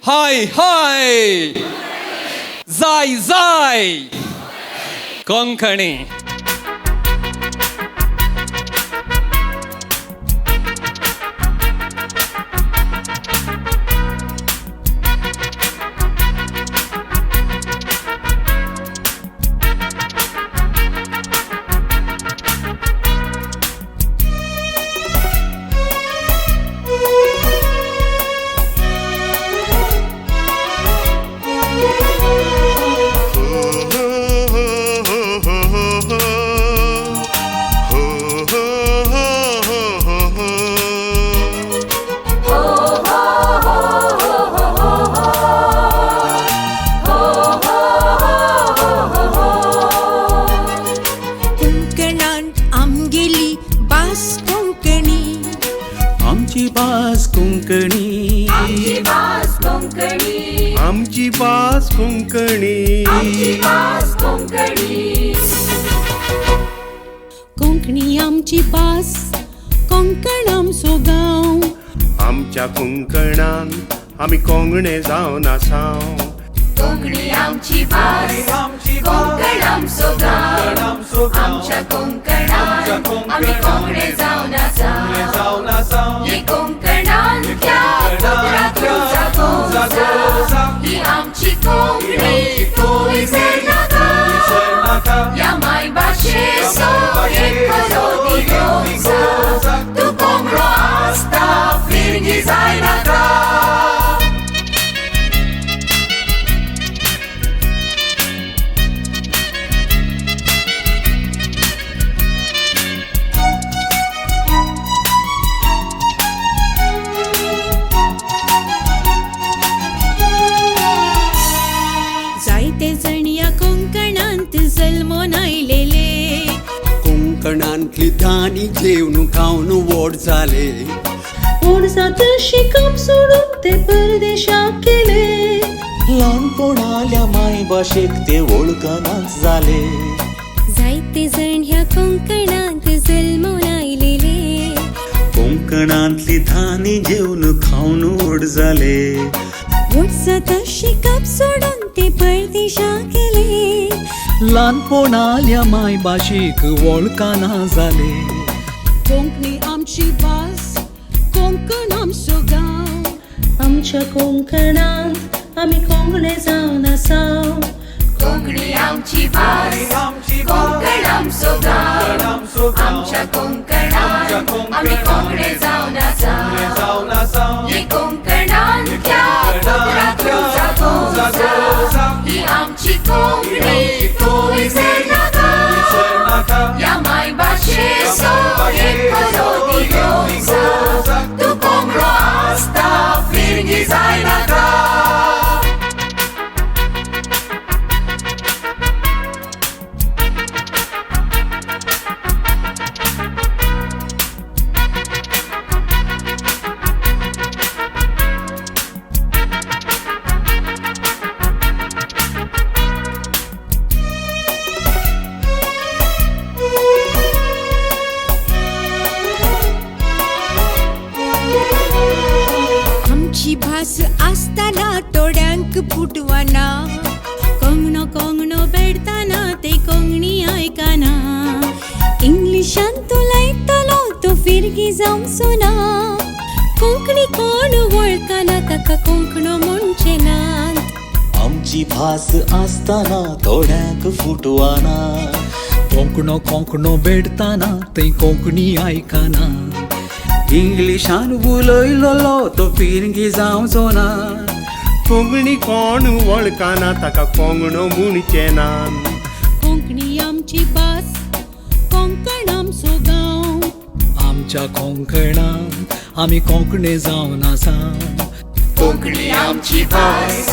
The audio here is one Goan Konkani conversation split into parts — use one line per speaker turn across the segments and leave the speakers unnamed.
हाय हाय, जाय जाय, कोंकणी.
आमगेली भास कोंकणी,
आमची भास कोंकणी,
आमची भास कोंकणी,
आमची भास कोंकणी,
आमची भास कोंकणी.
कोंकणी आमची भास, कोंकण आमचो गांव.
आमच्या कोंकणान आमी कोंगणे जावन आसाव.
कोंकणी आमची भास, कोंकण आमचो गांव. आमच्या कोंकणान आमी कोंगणे जावन आसाव. ही कोंकणांतल्या पुत्राक तूं जागोवंक. ही आमची कोंकणी तूं विसरनाका. ह्या मायभाशेचो एक खरो दिगोवंक. तूं कोंकणो आसता फिरंगी जायनाका.
जायते जण ह्या कोंकणांत जल्मोन आयलेले,
कोंकणांतली धानी जेवन खावन व्हड जाले,
व्हड जाता शिकप सोडून ते परदेशाक गेले.
ल्हानपणाल्या मायभाशेक ते वळखनाच जाले.
जायते जण ह्या कोंकणांत जल्मोन आयलेले,
कोंकणांतली धानी जेवन खावन व्हड जाले,
व्हड जाता शिकप सोडून ते परदेशाक गेले.
ल्हानपणाल्या मायभाशेक वळखना जाले.
कोंकणी आमची भास, कोंकण आमचो गांव. आमच्या कोंकणांत आमी कोंगणे जावन आसाव.
कोंकणी आमची भास, कोंकण आमचो गांव. आमच्या कोंकणान आमी कोंगणे जावन आसाव. ही कोंकणांतल्या पुत्राक तूं जागोवंक. ही आमची कोंकणी तूं विसरनाका. ह्या मायभाशेचो एक खरो दिगोवंक. तूं कोंकणो आसता फिरंगी जायनाका.
आमची भास आसतना थोड्यांक पुटवाना,
कोंगणो कोंगणो बेडताना ते कोंकणी आयकना. इंग्लिशान तूं लायतलो तो फिरगी जावचो ना. कोंकणी कोण वळखना ताका कोंकणो म्हणचे नात.
आमची भास आसतना थोड्यांक फुटवाना,
कोंकणो कोंकणो बेडताना थंय कोंकणी आयकना.
इंग्लिशान उलयलोलो तो फिरंगी जावचो ना.
कोंकणी कोण वळखना ताका कोंगणो म्हणचे ना.
कोंकणी आमची भास, कोंकण आमचो गांव.
आमच्या कोंकणांत आमी कोंकणे जावन आसाव.
कोंकणी आमची भास,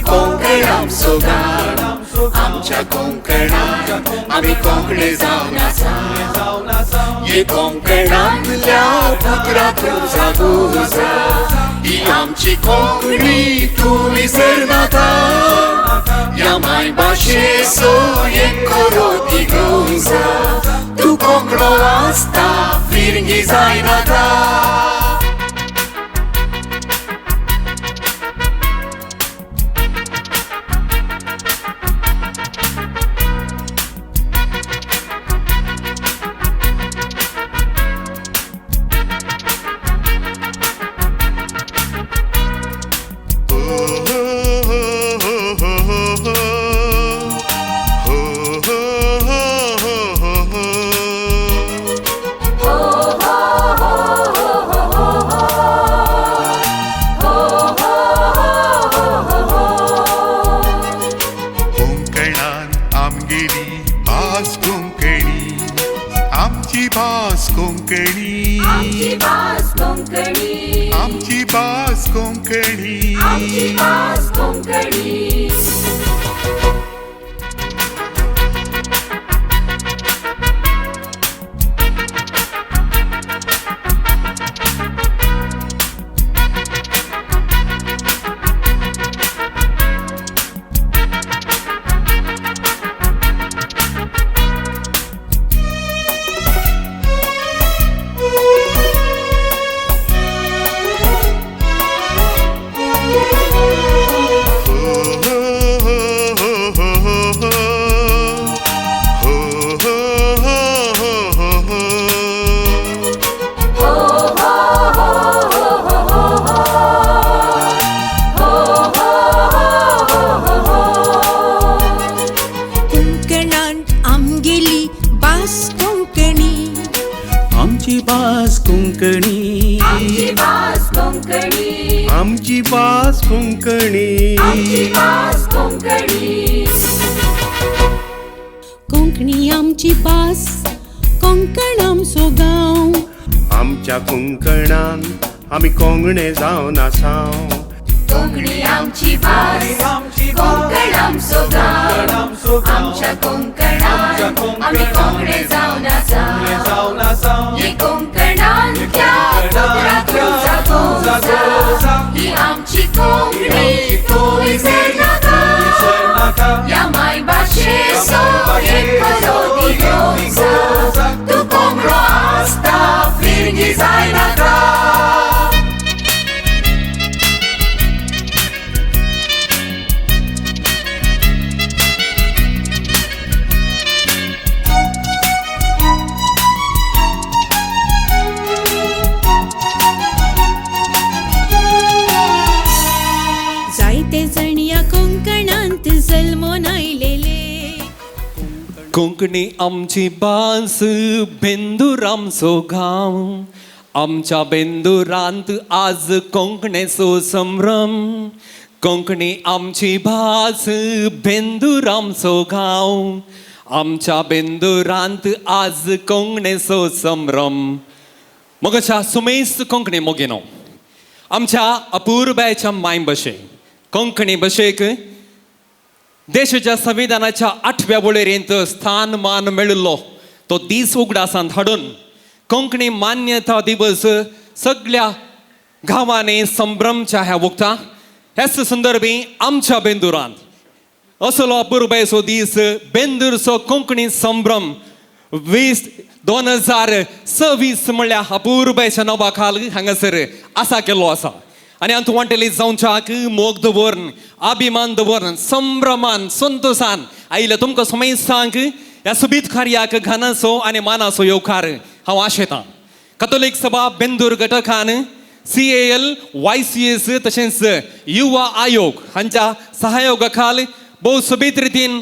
कोंकण आमचो गांव. आमच्या कोंकणान आमी कोंकणे जावन आसाव. ही कोंकणांतल्या पुत्राक तूं जागोवंक. ही आमची कोंकणी तूं विसरनाका. ह्या मायभाशेचो एक खरो दिगोवंक. तूं कोंकणो आसता फिरंगी जायनाका.
आमची भास कोंकणी,
आमची भास कोंकणी,
आमची भास कोंकणी,
आमची भास कोंकणी.
आमची भास कोंकणी,
आमची भास कोंकणी,
आमची भास कोंकणी,
आमची भास कोंकणी. कोंकणी आमची भास, कोंकण आमचो गांव.
आमच्या कोंकणान आमी कोंगणे जावन आसाव.
कोंकणी आमची भास, कोंकण आमचो गांव. आमच्या कोंकणान आमी कोंगणे जावन आसाव. ही कोंकणांतल्या कोंकणा तुझा ही आमची कोंकणी तूं विसरनाका. ह्या मायभाशेचो एक खरो दिगोजा, तूं कोंकणो आसता फिरंगी जायनाका.
कोंकणी आमची भास, बेंदूर आमचो गांव. आमच्या बेंदुरांत आज कोंकणेचो संभ्रम. कोंकणी आमची भास, बेंदूर आमचो गांव. आमच्या बेंदुरांत आज कोंकणेचो संभ्रम. मगच्या सुमेस्त कोंकणी मोगिनो, आमच्या अपुरबायच्या मायभाशे कोंकणी भाशेक देशाच्या संविधानाच्या 8व्या वळेरेंत स्थानमान मेळिल्लो तो दीस उगडासांत हाडून कोंकणी मान्यता दिवस सगळ्या गांवांनी संभ्रमच्या ह्या वखता. ह्याच संदर्भी आमच्या बेंदुरांत असलो अपुरबायचो दीस बेंदूरचो कोंकणी संभ्रम 2026 म्हणल्यार अपुरबायच्या नांवा खाल हांगासर आसा केल्लो आसा. आनी हातूंत वांटेली जावच्याक मोग दवरून, अभिमान दवरून, संभ्रमान, संतोशान आयिल्ल्या तुमकां समेस्तांक ह्या सोबीत कार्याक घानाचो आनी मानाचो येवकार हांव आशेतां. कथोलीक सभा बेंदूर घटकान CAL, YCS तशेंच युवा आयोग हांच्या सहयोगा खाल भोव सोबीत रितीन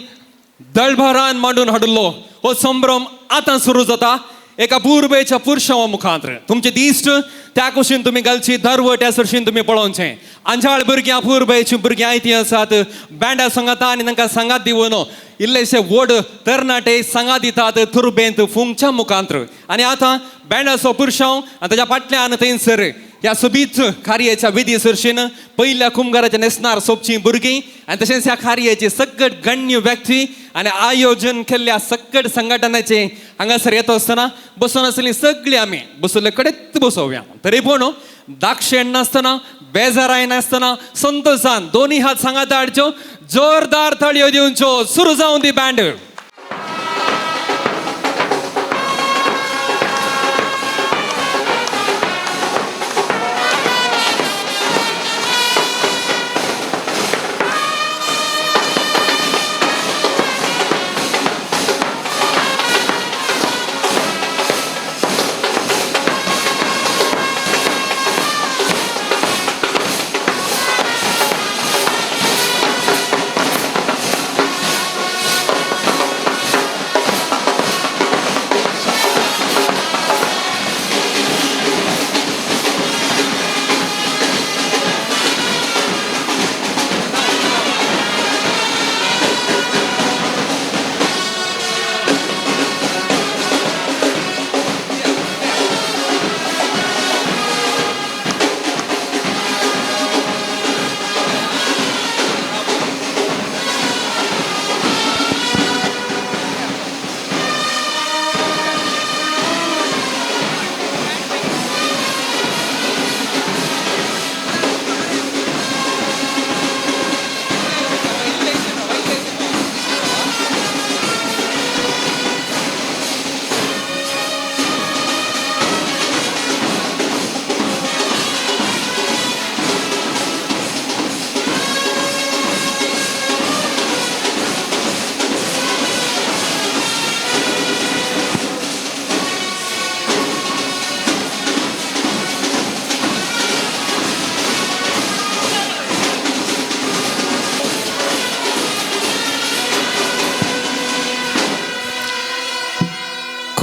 दळभरान मांडून हाडिल्लो हो संभ्रम आतां सुरू जाता एका पुर्वेच्या पुरशावा मुखांत. तुमचे दिश्ट त्या कुशीन तुमी घालची, दरवट त्या सरशीन तुमी पळोवचें. आंजाळ भुरग्यां पुर्वेची भुरग्यां आयती आसात बँडा सांगाता आनी तांकां सांगात दिवन इल्लेशे व्हड तरणाटे सांगात दितात तुर्बेंत फुंगच्या मुखांत. आनी आतां बँडाचो पुरशांव आनी ताच्या फाटल्यान थंयसर ह्या सोबीत कार्याच्या विधी सरशीन पयल्या कुमगाराच्या न्हेसणार सोबची भुरगीं आनी तशेंच ह्या कार्याची सगट गण्य व्यक्ती आनी आयोजन केल्ल्या सगट संघटनाचे हांगासर येता आसतना बसून आसली सगळीं आमी बसले कडेच बसोवया. तरी पूण दाक्षेण नासतना, बेजाराय नासतना संतोशान दोनी हात सांगात हाडच्यो, जोरदार ताळयो दिवच्यो. सुरू जावन दी बँड.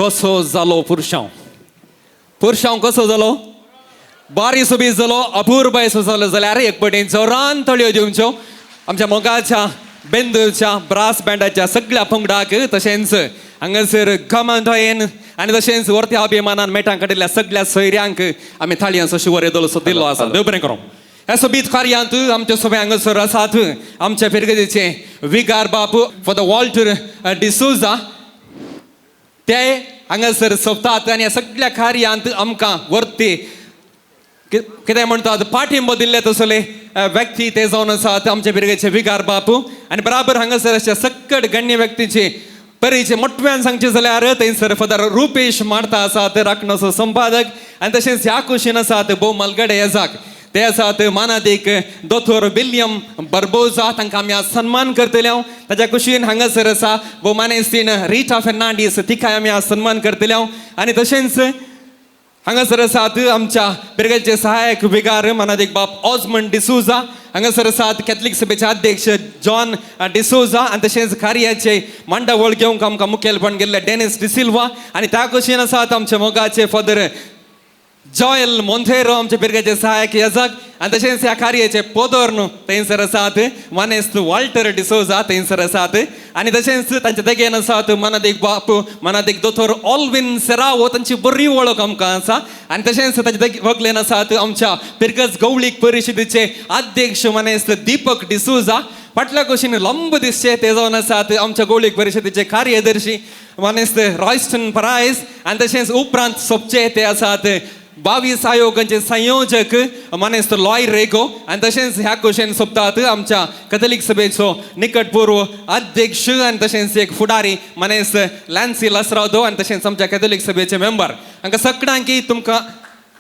कसो जालो पुरशांव, पुरशांव कसो जालो, बारी सोबीत जालो, अपुरबायसो जालो जाल्यार एक पटी जोरान तळयो दिवच्यो आमच्या मोगाच्या बेंदूरच्या ब्रास बँडाच्या सगळ्या पंगडाक, तशेंच हांगासर गमंतयेन आनी तशेंच वर्त्या अभिमानान मेटां काडिल्ल्या सगळ्या सोयऱ्यांक आमी थाळयांचो शिवर येदोळसो दिल्लो आसा. देव बरें करूं. ह्या सोबीत कार्यांत आमचे सोबे हांगासर आसात आमच्या फिरगजेचे विगार बाप फादर वॉल्टर डिसोजा, ते हांगासर सोबतात आनी ह्या सगळ्या कार्यांत आमकां वर्ती कितें म्हणटात पाठिंबो दिल्ले तसले व्यक्ती ते जावन आसात आमच्या बिरगेचे विगार बापू. आनी बराबर हांगासर अशा सक्कड गण्य व्यक्तीचे परिचय मोटव्यान सांगचे जाल्यार थंयसर फादर रुपेश मार्ता आसात राखणोचो संपादक, आनी तशेंच ह्या कुशीन आसात भोव मलगडे येजाक ते आसात मानादीक दोतोर विल्यम बर्बोजा, तांकां आमी आज सन्मान करतले. हांव ताच्या कुशीन हांगासर आसा भोव मानेस्तीन रिटा फेर्नांडीस, तिकाय आमी आज सन्मान करतले. हांव आनी तशेंच हांगासर आसात आमच्या बिरगलचे सहायक विगार मानादीक बाप ऑजमंड डिसोजा, हांगासर आसात कॅथलीक सभेचे अध्यक्ष जॉन डिसोजा, आनी तशेंच कार्याचे मांडावळ घेवंक आमकां मुखेलपण गेल्ले डेनिस डिसिल्वा, आनी त्या कुशीन आसात आमच्या मोगाचे फादर जॉयल मोंथेरो आमच्या बिरग्याचे सहायक याजक, आनी तशेंच ह्या कार्याचे पोदोर न्हू थंयसर आसात मानेस्त वॉल्टर डिसोजा थंयसर आसात, आनी तशेंच तांच्या देगेन आसात मानादीक बाप मानादीक दोतोर ऑल्विन सेरावो, तांची बरी वळख आमकां आसा, आनी तशेंच तांच्या वगलेन आसात आमच्या पिरगज गवळीक परिशदेचे अध्यक्ष मानेस्त दीपक डिसोजा, फाटल्या कुशीन लंब दिसचे ते जावन आसात आमच्या गवळीक परिशदेचे कार्यदर्शी मानेस्त रॉयस्टन परायस, आनी तशेंच उपरांत सोपचे ते आसात 22 आयोगांचे संयोजक मानेस्त लॉय रेगो, आनी तशेंच ह्या कुशेन सोपतात आमच्या कथलीक सभेचो निकटपूर्व अध्यक्ष आनी तशेंच एक फुडारी मानेस्त लॅन्सी लसरादो, आनी तशेंच आमच्या कॅथोलीक सभेचे मेंबर. हांकां सगळ्यांकी तुमकां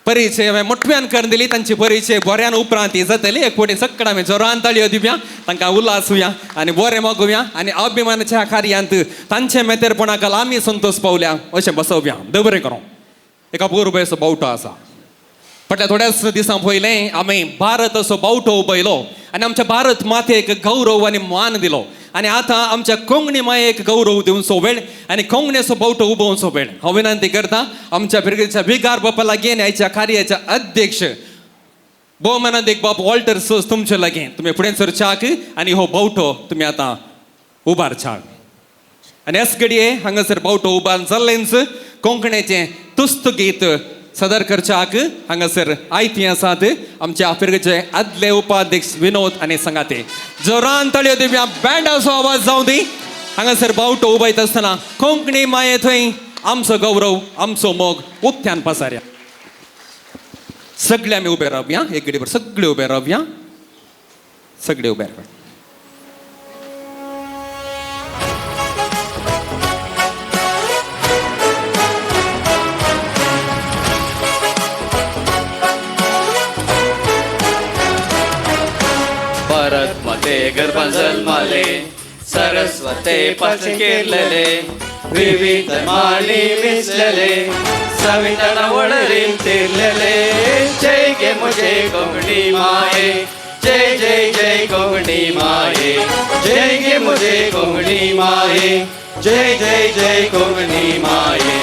परिचय हांवें मोटव्यान करून दिली, तांची परिचय बऱ्यान उपरांत जातली. एक फावटी सगळ्यां आमी जोरान ताळयो दिवया, तांकां उल्हासूया आनी बरें मागुया आनी अभिमानाच्या कार्यांत तांचे मेतेरपणाक आमी संतोष पावल्या अशें बसोवया. देव बरें करूं. एका पुर्वेचो बावटो आसा. फाटल्या थोड्याच दिसां पयलें आमी भारताचो बावटो उबयलो आनी आमच्या भारत मातेक गौरव आनी मान दिलो, आनी आतां आमच्या कोंकणी मायेक गौरव दिवचो वेळ आनी कोंकणीचो बावटो उबोवचो वेळ. हांव विनंती करता आमच्या फिरगेच्या विगार बापा लागीं आनी आयच्या कार्याच्या अध्यक्ष भोवमानादीक बाप वॉल्टर सोज तुमचे लागीं तुमी फुडें सरच्याक आनी हो बावटो तुमी आतां उबारच्याक. आनी ह्याच घडये हांगासर बावटो उबार जाल्लेंच कोंकणीचें तुस्त गीत सदर करच्याक हांगासर आयती आसात आमच्या फिरगेचे आदले उपाध्यक्ष विनोद आनी संगाते. जोरान ताळयो दिवया, बँडाचो आवाज जावं दी. हांगासर बावटो उबयत आसतना कोंकणी माये थंय आमचो गौरव आमचो मोग उक्त्यान पसारया. सगळे आमी उबे रावया, एक घडीभर सगळे उबे रावया, सगळे उबे रावया.
गर्भान जन्माले सरस्वते पासून केलेले विविध मानी मिसलेले सवितान वळरीन तिरलेले. जय गे मुझे कोंकणी माये, जय जय जय कोंकणी माये, जय गे मुझे कोंकणी माये, जय जय जय कोंकणी माये.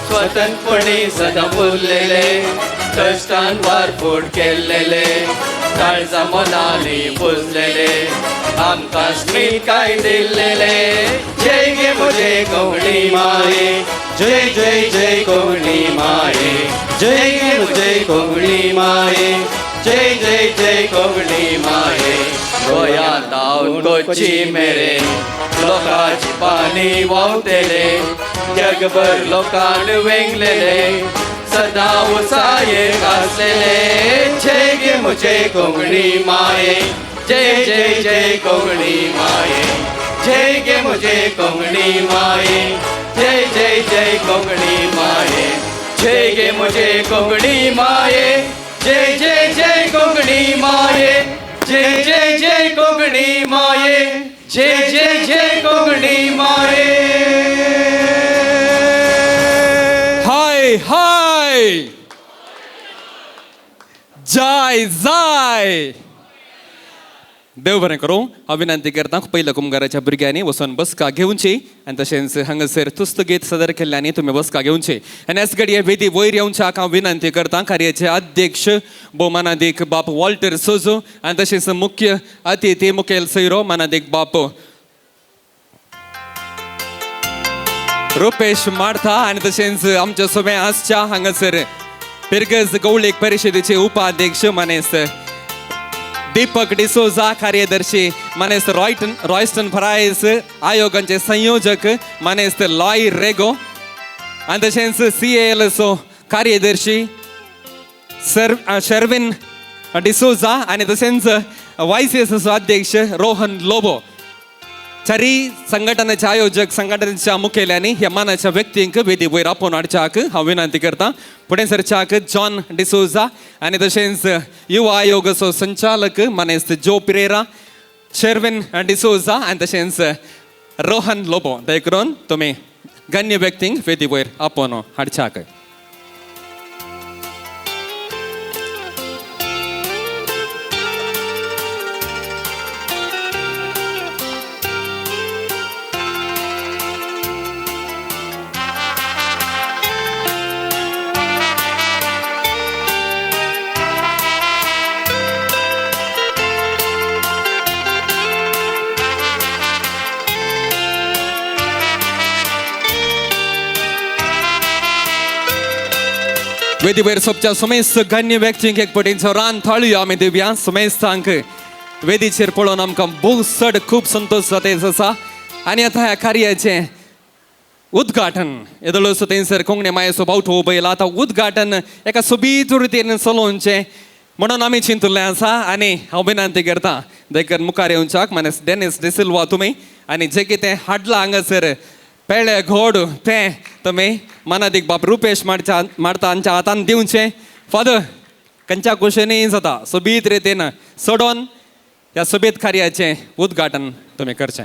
स्वतंत्रपणे सदा उरलेले कष्टान वारफूट केल्लेले काळजा मनानी पुजलेले आमकां स्मितकाय दिल्लेले. जय गे मुझे कोंकणी माये, जय जय जय कोंकणी माये, जय गे मुझे कोंकणी माये, जय जय जय कोंकणी माये. गोंयांत धांवन कोची मेरेन लोकांची पाणी व्हांवतेले जगभर लोकांक वेंगलेले सदा उसायेक आसलेले. जय गे मुझे कोंकणी माये, जय जय जय कोंकणी माये, जय गे मुझे कोंकणी माये, जय जय जय कोंकणी माये, जय गे मुझे कोंकणी माये, जय जय जय कोंकणी माये, जय जय जय कोंकणी माये, जय जय जय कोंकणी माये.
हाय हाय जाय जाय देव बरें करूं. हांव विनंती करता पयल्या कुमगाराच्या भुरग्यांनी वचून बसका घेवची आनी तशेंच हांगासर तुस्त गीत सादर केल्ल्यांनी तुमी बसका घेवची. आनी ह्याच घडये वेदी वयर येवच्याक हांव विनंती करता कार्याचे अध्यक्ष भोवमानादीक बाप वॉल्टर सोजो आनी तशेंच मुख्य अतिथी मुखेल सैरो मानादीक बाप रुपेश मार्था आनी तशेंच आमच्या सोबे आसच्या हांगासर पिरगज गवळीक परिशदेचे उपाध्यक्ष मानेस्त दीपक डिसोजा, कार्यदर्शी मानेस्त रॉयस्टन फरायस, आयोगांचे संयोजक मानेस्त लॉय रेगो आनी तशेंच CALSO कार्यदर्शी शर्विन डिसोजा आनी तशेंच YCSO अध्यक्ष रोहन लोबो. चारी संघटनेचे आयोजक संघटनेच्या मुखेल्यांनी ह्या मानाच्या व्यक्तींक वेदी वयर आपोवन हाडच्याक हांव विनंती करता. फुडें सरच्याक जॉन डिसोजा आनी तशेंच युवा आयोगाचो संचालक मानेस्त जो पिरेरा, शर्विन डिसोजा आनी तशेंच रोहन लोबो. दया करून तुमी गण्य व्यक्तींक वेदी वयर आपोवन हाडच्याक. वेदीवयर सोबच्या समेस्त गण्य व्यक्तींक एक पटींचो रान थाळयो आमी दिवया. समेस्तांक वेदीचेर पळोवन आमकां भोव चड खूब संतोश जाता आसा. आनी आतां ह्या कार्याचें उद्घाटन येदोळसो थंयसर कोंकणी मायेचो बावटो उबयला. आतां उद्घाटन एका सोबीत रितीन चलोवचें म्हणून आमी चिंतुल्लें आसा. आनी हांव विनंती करता देखून मुखार येवच्याक मानेस्त डेनिस डिसिल्वा तुमी आनी जें कितें हाडलां हांगासर पेळे घोड तें तुमी मानादीक बाप रुपेश मार्ता हांच्या हातान दिवचें. फादर खंयच्या कुशेनय जाता सोबीत रितीन सोडोन ह्या सोबीत कार्याचें उद्घाटन तुमी करचें.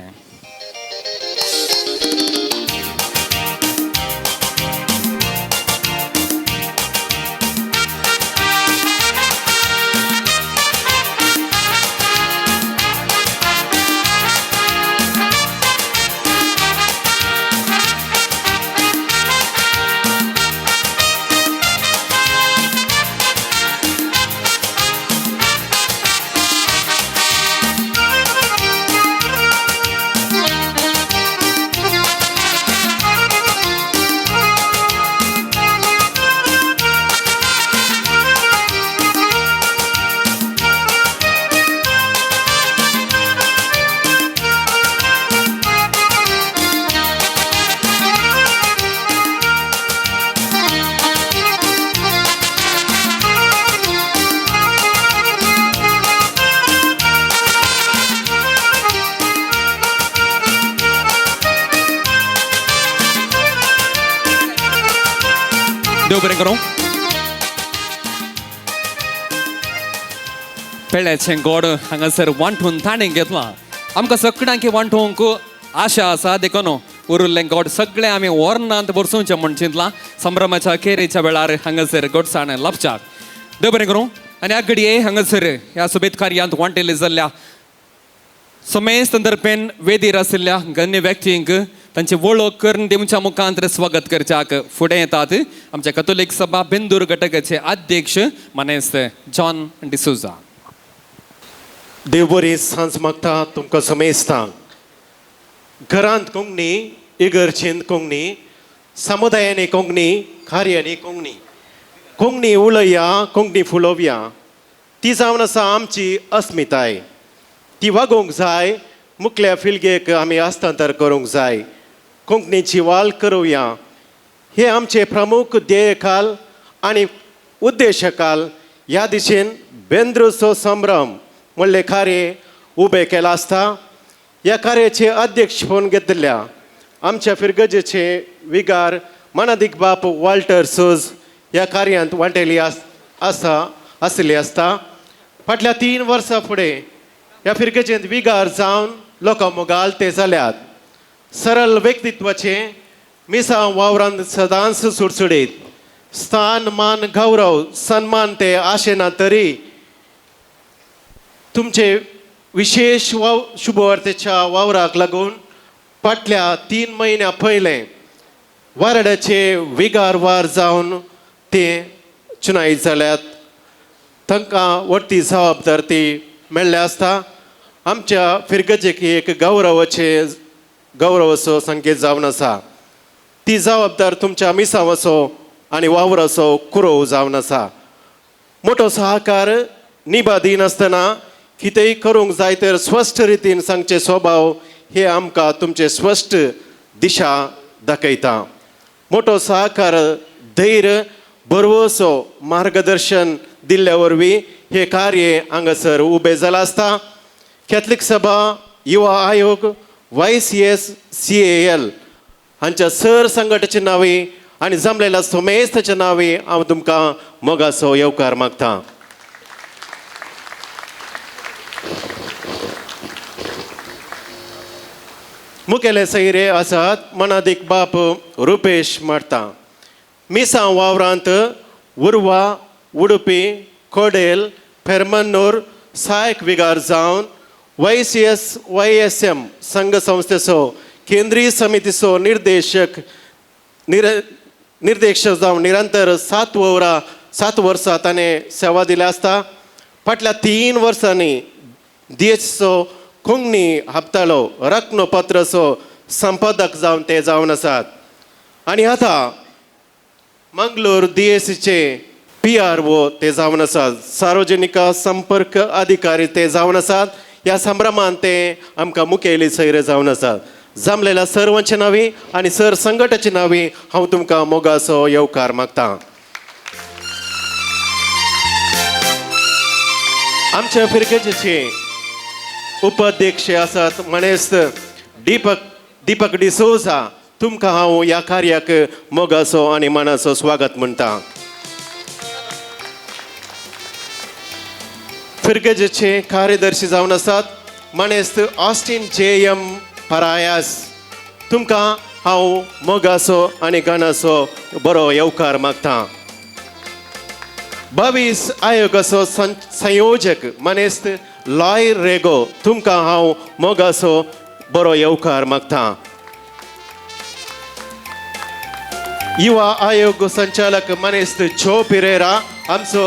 देव बरें करूं. पेळ्याचें गोड हांगासर वांटून ताणें घेतलां. आमकां सगळ्यांक वांटूंक आशा आसा देखून उरिल्लें गोड सगळें आमी वरनांत बरसोवचें म्हूण चिंतलां. संभ्रमाच्या अखेरेच्या वेळार हांगासर गोडसाण लाभच्याक. देव बरें करूं. आनी ह्या घडये हांगासर ह्या सोबीत कार्यांत वांटेल्ले जाल्ल्या समेस्त दर्पेन वेदीर आशिल्ल्या गण्य व्यक्तींक तांची वळख करून दिवच्या मुखांत स्वागत करच्याक फुडें येतात आमच्या कथोलीक सभा बेंदूर घटकाचे अध्यक्ष मानेस्त जॉन डिसोजा.
देव बरी सांज मागता तुमकां समेस्तांक. घरांत कोंकणी, इगर्जेंत कोंकणी, समुदायांनी कोंकणी, कार्यांनी कोंकणी. कोंकणी उलया, कोंकणी फुलोवया. ती जावन आसा आमची अस्मिताय. ती वागोवंक जाय. मुखल्या फिलगेक आमी हस्तांतर करूंक जाय. कोंकणीची वाल करुया हे आमचे प्रमुख ध्येयकाल आनी उद्देशकाल ह्या दिशेन बेंद्रूचो संभ्रम म्हणले कार्य उबें केलां आसता. ह्या कार्याचे अध्यक्षपण घेतिल्ल्या आमच्या फिरगजेचे विगार मानादीक बाप वॉल्टर सोज ह्या कार्यांत वांटेली आसा आशिल्ली आसता. फाटल्या 3 वर्सां फुडें ह्या फिरगजेंत विगार जावन लोकां मोगाल ते जाल्यात. सरळ व्यक्तित्वाचे मिसां वावरांत सदांच सुडसुडीत स्थान मान गौरव सन्मान ते आशेना तरी तुमचे विशेश वाव शुभवार्तेच्या वावराक लागून फाटल्या 3 म्हयन्या पयलें वारड्याचे विगार वार जावन ते चुनाई जाल्यात. तांकां वडती जबाबदार ती मेळ्ळ्या आसता. आमच्या फिरगजेक एक गौरवाचे गौरवाचो संकेत जावन आसा. ती जबाबदार तुमच्या मिसांवाचो आनी वावराचो कुरोव जावन आसा. मोटो सहकार निभा दिनासतना कितेंय करूंक जाय तर स्पश्ट रितीन सांगचे स्वभाव हे आमकां तुमचे स्पश्ट दिशा दाखयता. मोटो सहकार धैर्य बरवसो मार्गदर्शन दिल्ल्या वरवीं हे कार्य हांगासर उबें जालां आसता. कॅथलीक सभा, युवा आयोग, YCS CAL हांच्या सर संघटनाच्या नांवी आनी जमलेल्या सोमेस्ताच्या नांवी हांव तुमकां मोगाचो येवकार मागता. मुखेले सैरे आसात मनादीक बाप रुपेश मारता. मिसां वावरांत उर्वा, उडुपी, कोडेल, फेरमन्नूर सहायक विगार जावन YCS YSM संघ संस्थेचो केंद्रीय समितीचो निर्देशक निर्देशक जावन निरंतर 7 वर्सां ताणें सेवा दिल्या आसता. फाटल्या 3 वर्सांनी DHचो कोंकणी हप्तालो रत्नपत्राचो संपादक जावन ते जावन आसात. आनी आतां मंगलोर DSCचे PRO ते जावन आसात. सार्वजनिक संपर्क अधिकारी ते जावन आसात. ह्या संभ्रमान ते आमकां मुखेली सैरे जावन आसात. जमलेल्या सर्वांच्या नांवी आनी सर संघटाच्या नांवी हांव तुमकां मोगाचो येवकार मागता. आमच्या फिरगजेचे उपाध्यक्ष आसात मानेस्त दीपक डिसोजा. तुमकां हांव ह्या कार्याक मोगाचो आनी मानाचो स्वागत म्हणटा. फिरगजेचे कार्यदर्शी जावन आसात मानेस्त ऑस्टीन JM परायास. तुमकां हांव मोगाचो आनी गाणाचो बरो येवकार मागता. 22 आयोगाचो संयोजक मानेस्त लॉय रेगो. तुमकां हांव मोगाचो बरो येवकार मागता. युवा आयोग संचालक मानेस्त छो पिरेरा आमचो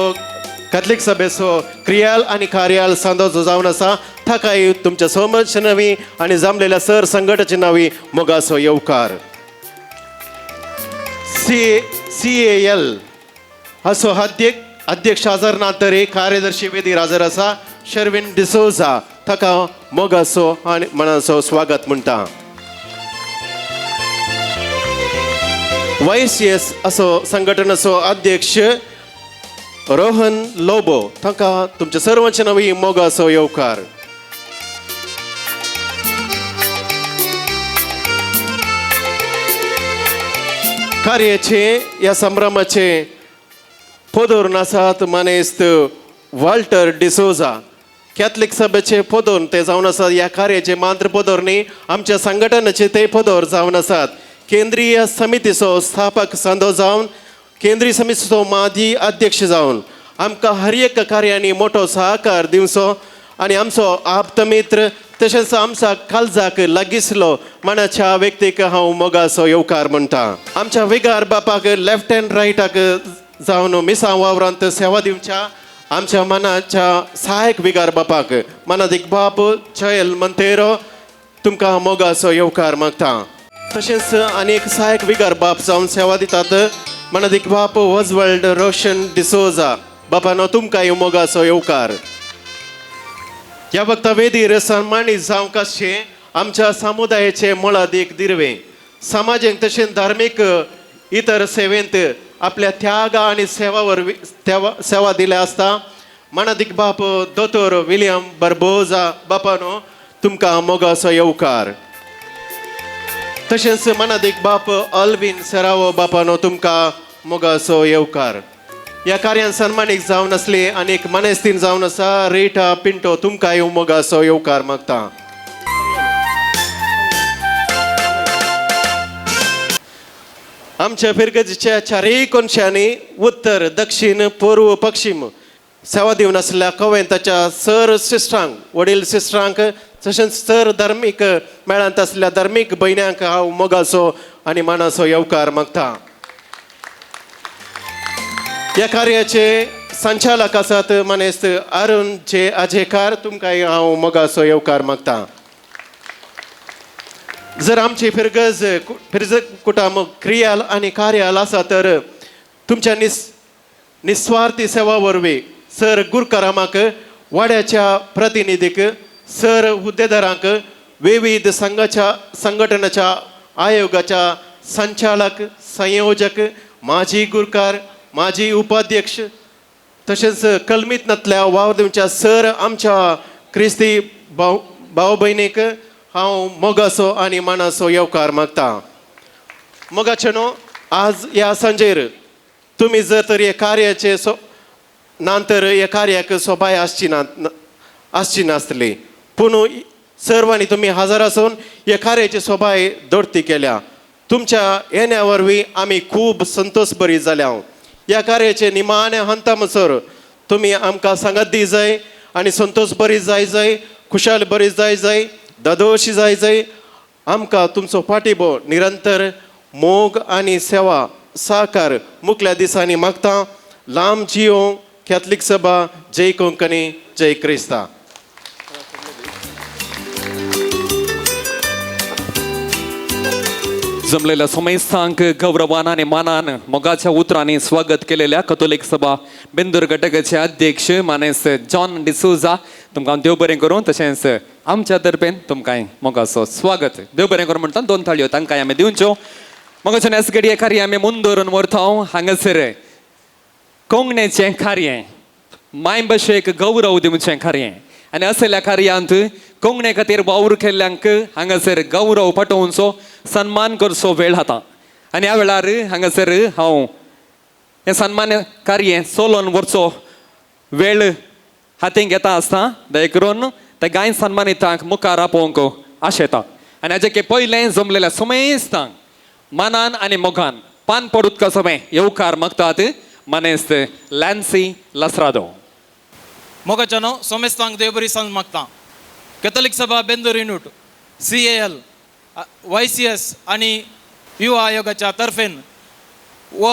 कॅथलीक सभेचो क्रियाल आनी कार्याल सांदोचो जावन आसा. ताकाय तुमच्या सोमच्या नांवी आनी जमलेल्या सर संघटाच्या नांवी मोगाचो येवकार. CAL हाचो अध्यक्ष हजर ना तरी कार्यदर्शी वेदीर हजर आसा शर्विन डिसोजा. ताका मोगाचो आनी मनाचो स्वागत म्हणटा. YCS असो संघटनाचो अध्यक्ष रोहन लोबो. ताका तुमच्या सर्वांच्या नांवी मोगाचो येवकार. कार्याचे ह्या संभ्रमाचे पदोरून आसात मानेस्त वाल्टर डिसोजा. कॅथलीक सभेचे पदोर ते जावन आसात. ह्या कार्याचे मात्र पदोर न्ही, आमच्या संघटनाचे ते पदोर जावन आसात. केंद्रीय समितीचो स्थापक संदो जावन केंद्रीय समितीचो माजी अध्यक्ष जावन आमकां हर एक कार्यांनी मोटो सहकार दिवचो आनी आमचो आप्तमित्र तशेंच आमच्या काळजाक लागीसलो मनाच्या व्यक्तीक हांव मोगाचो येवकार म्हणटा. आमच्या विगार बापाक लेफ्ट एंड रायटाक जावन मिसां वावरांत सेवा दिवच्या आमच्या मनाच्या सहायक विगार बापाक मनादीक बाप चयल मंतेरो तुमकां मोगाचो येवकार मागता. तशेंच आनी एक सहायक विगार बाप जावन सेवा दितात मनादीक बाप वजवल्ड रोशन डिसोजा. बापानो तुमकां मोगाचो येवकार. ह्या वक्ता वेदीर सन्मानीत जावंक आसचें आमच्या समुदायाचे मोलादीक दिर्वे समाजीक तशेंच धार्मीक इतर सेवेंत आपल्या त्याग आनी सेवा वरवीं सेवा दिल्या आसता. मनादीक बाप दोतोर विलियम बर्बोजा. बापानो तुमकां मोगाचो येवकार. तशेंच मनादीक बाप अल्विन सेरावो. बापानो तुमकां मोगाचो येवकार. ह्या कार्यान सन्मानीक जावन आसले आनी एक मानेस्तीन जावन आसा रेटा पिंटो. तुमकां मोगाचो येवकार मागता. आमच्या फिरगजीच्या चारय कोनशांनी उत्तर, दक्षिण, पूर्व, पश्चिम सेवा दिवन आसल्या कवेंताच्या सर सिस्टरांक, वडील सिस्टरांक, तशेंच सर धार्मीक मेळांत आसल्या धार्मीक भयण्यांक हांव मोगाचो आनी मानाचो येवकार मागता. ह्या कार्याचे संचालक आसात मानेस्त अरुण जे आजेकार, तुमकां हांव मोगाचो येवकार मागता. जर आमची फिरगज फिरज कुटाम क्रियाल आनी कार्याल आसा तर तुमच्या निस्वार्थी सेवा वरवीं सर गुरकारामाक, वाड्याच्या प्रतिनिधीक, सर हुद्देदारांक, विविध संघाच्या संघटनाच्या आयोगाच्या संचालक, संयोजक, माजी गुरकार, माजी उपाध्यक्ष, तशेंच कलमीतनातल्या वावर दिवच्या सर आमच्या क्रिस्ती भाव भाव भयणीक हांव मोगाचो आनी मानाचो येवकार मागता. मोगाचे न्हू, आज ह्या सांजेर तुमी जर तर हे कार्याचे ना तर ह्या कार्याक सोबाय आसची ना आसची नासतली, पूण सर्वांनी तुमी हजर आसून ह्या कार्याची सोबाय दोडती केल्या. तुमच्या येण्या वरवीं आमी खूब संतोश बरी जाल्या. ह्या कार्याचे निमाणे हंता म्हणसर तुमी आमकां सांगात दी जाय आनी संतोश बरी जाय जाय, खुशाल बरी जाय जाय, दादोशी जाय जाय. आमकां तुमचो पाठिंबो निरंतर मोग आनी सेवा सहकार मुखल्या दिसांनी मागता. लांब जियो कॅथलीक सभा. जय कोंकणी, जय क्रिस्ता.
जमलेल्या समेस्तांक गौरवान आनी मानान मोगाच्या उतरांनी स्वागत केलेल्या कथोलीक सभा बेंदूर घटकाचे अध्यक्ष मानेस्त जॉन डिसोजा, तुमकां देव बरें करूं. तशेंच आमच्या तर्फेन तुमकां मोगाचो स्वागत. देव बरें करूं म्हणटा दोन थाळयो तांकां आमी दिवच्यो. मोगाच्या ह्याच घडये कार्य आमी मुंदरून व्हरता. हांगासर कोंकणीचें कार्य, मायभाशेक गौरव दिवचें कार्य आनी असल्या कार्यांत कोंकणे खातीर वावर केल्ल्यांक हांगासर गौरव पटोवचो, सन्मान करचो वेळ जाता. आनी ह्या वेळार हांगासर हांव हें सन्मान कार्य चलोवन व्हरचो वेळ हातीन घेता आसता. दया करून ते गाय सन्मानितांक मुखार आपोवंक आशेता. आनी हाजे पयलें जमलेल्या समेस्तांक मानान आनी मोगान पान पडूत कसो येवकार मागतात मानेस्त लॅन्सी लसरादो.
मोगाच्यानो सोमेस्तांक देवबरी सांज मागता. कॅथोलीक सभा बेंदूर युनिट, CAL, YCS आनी युवा आयोगाच्या तर्फेन वो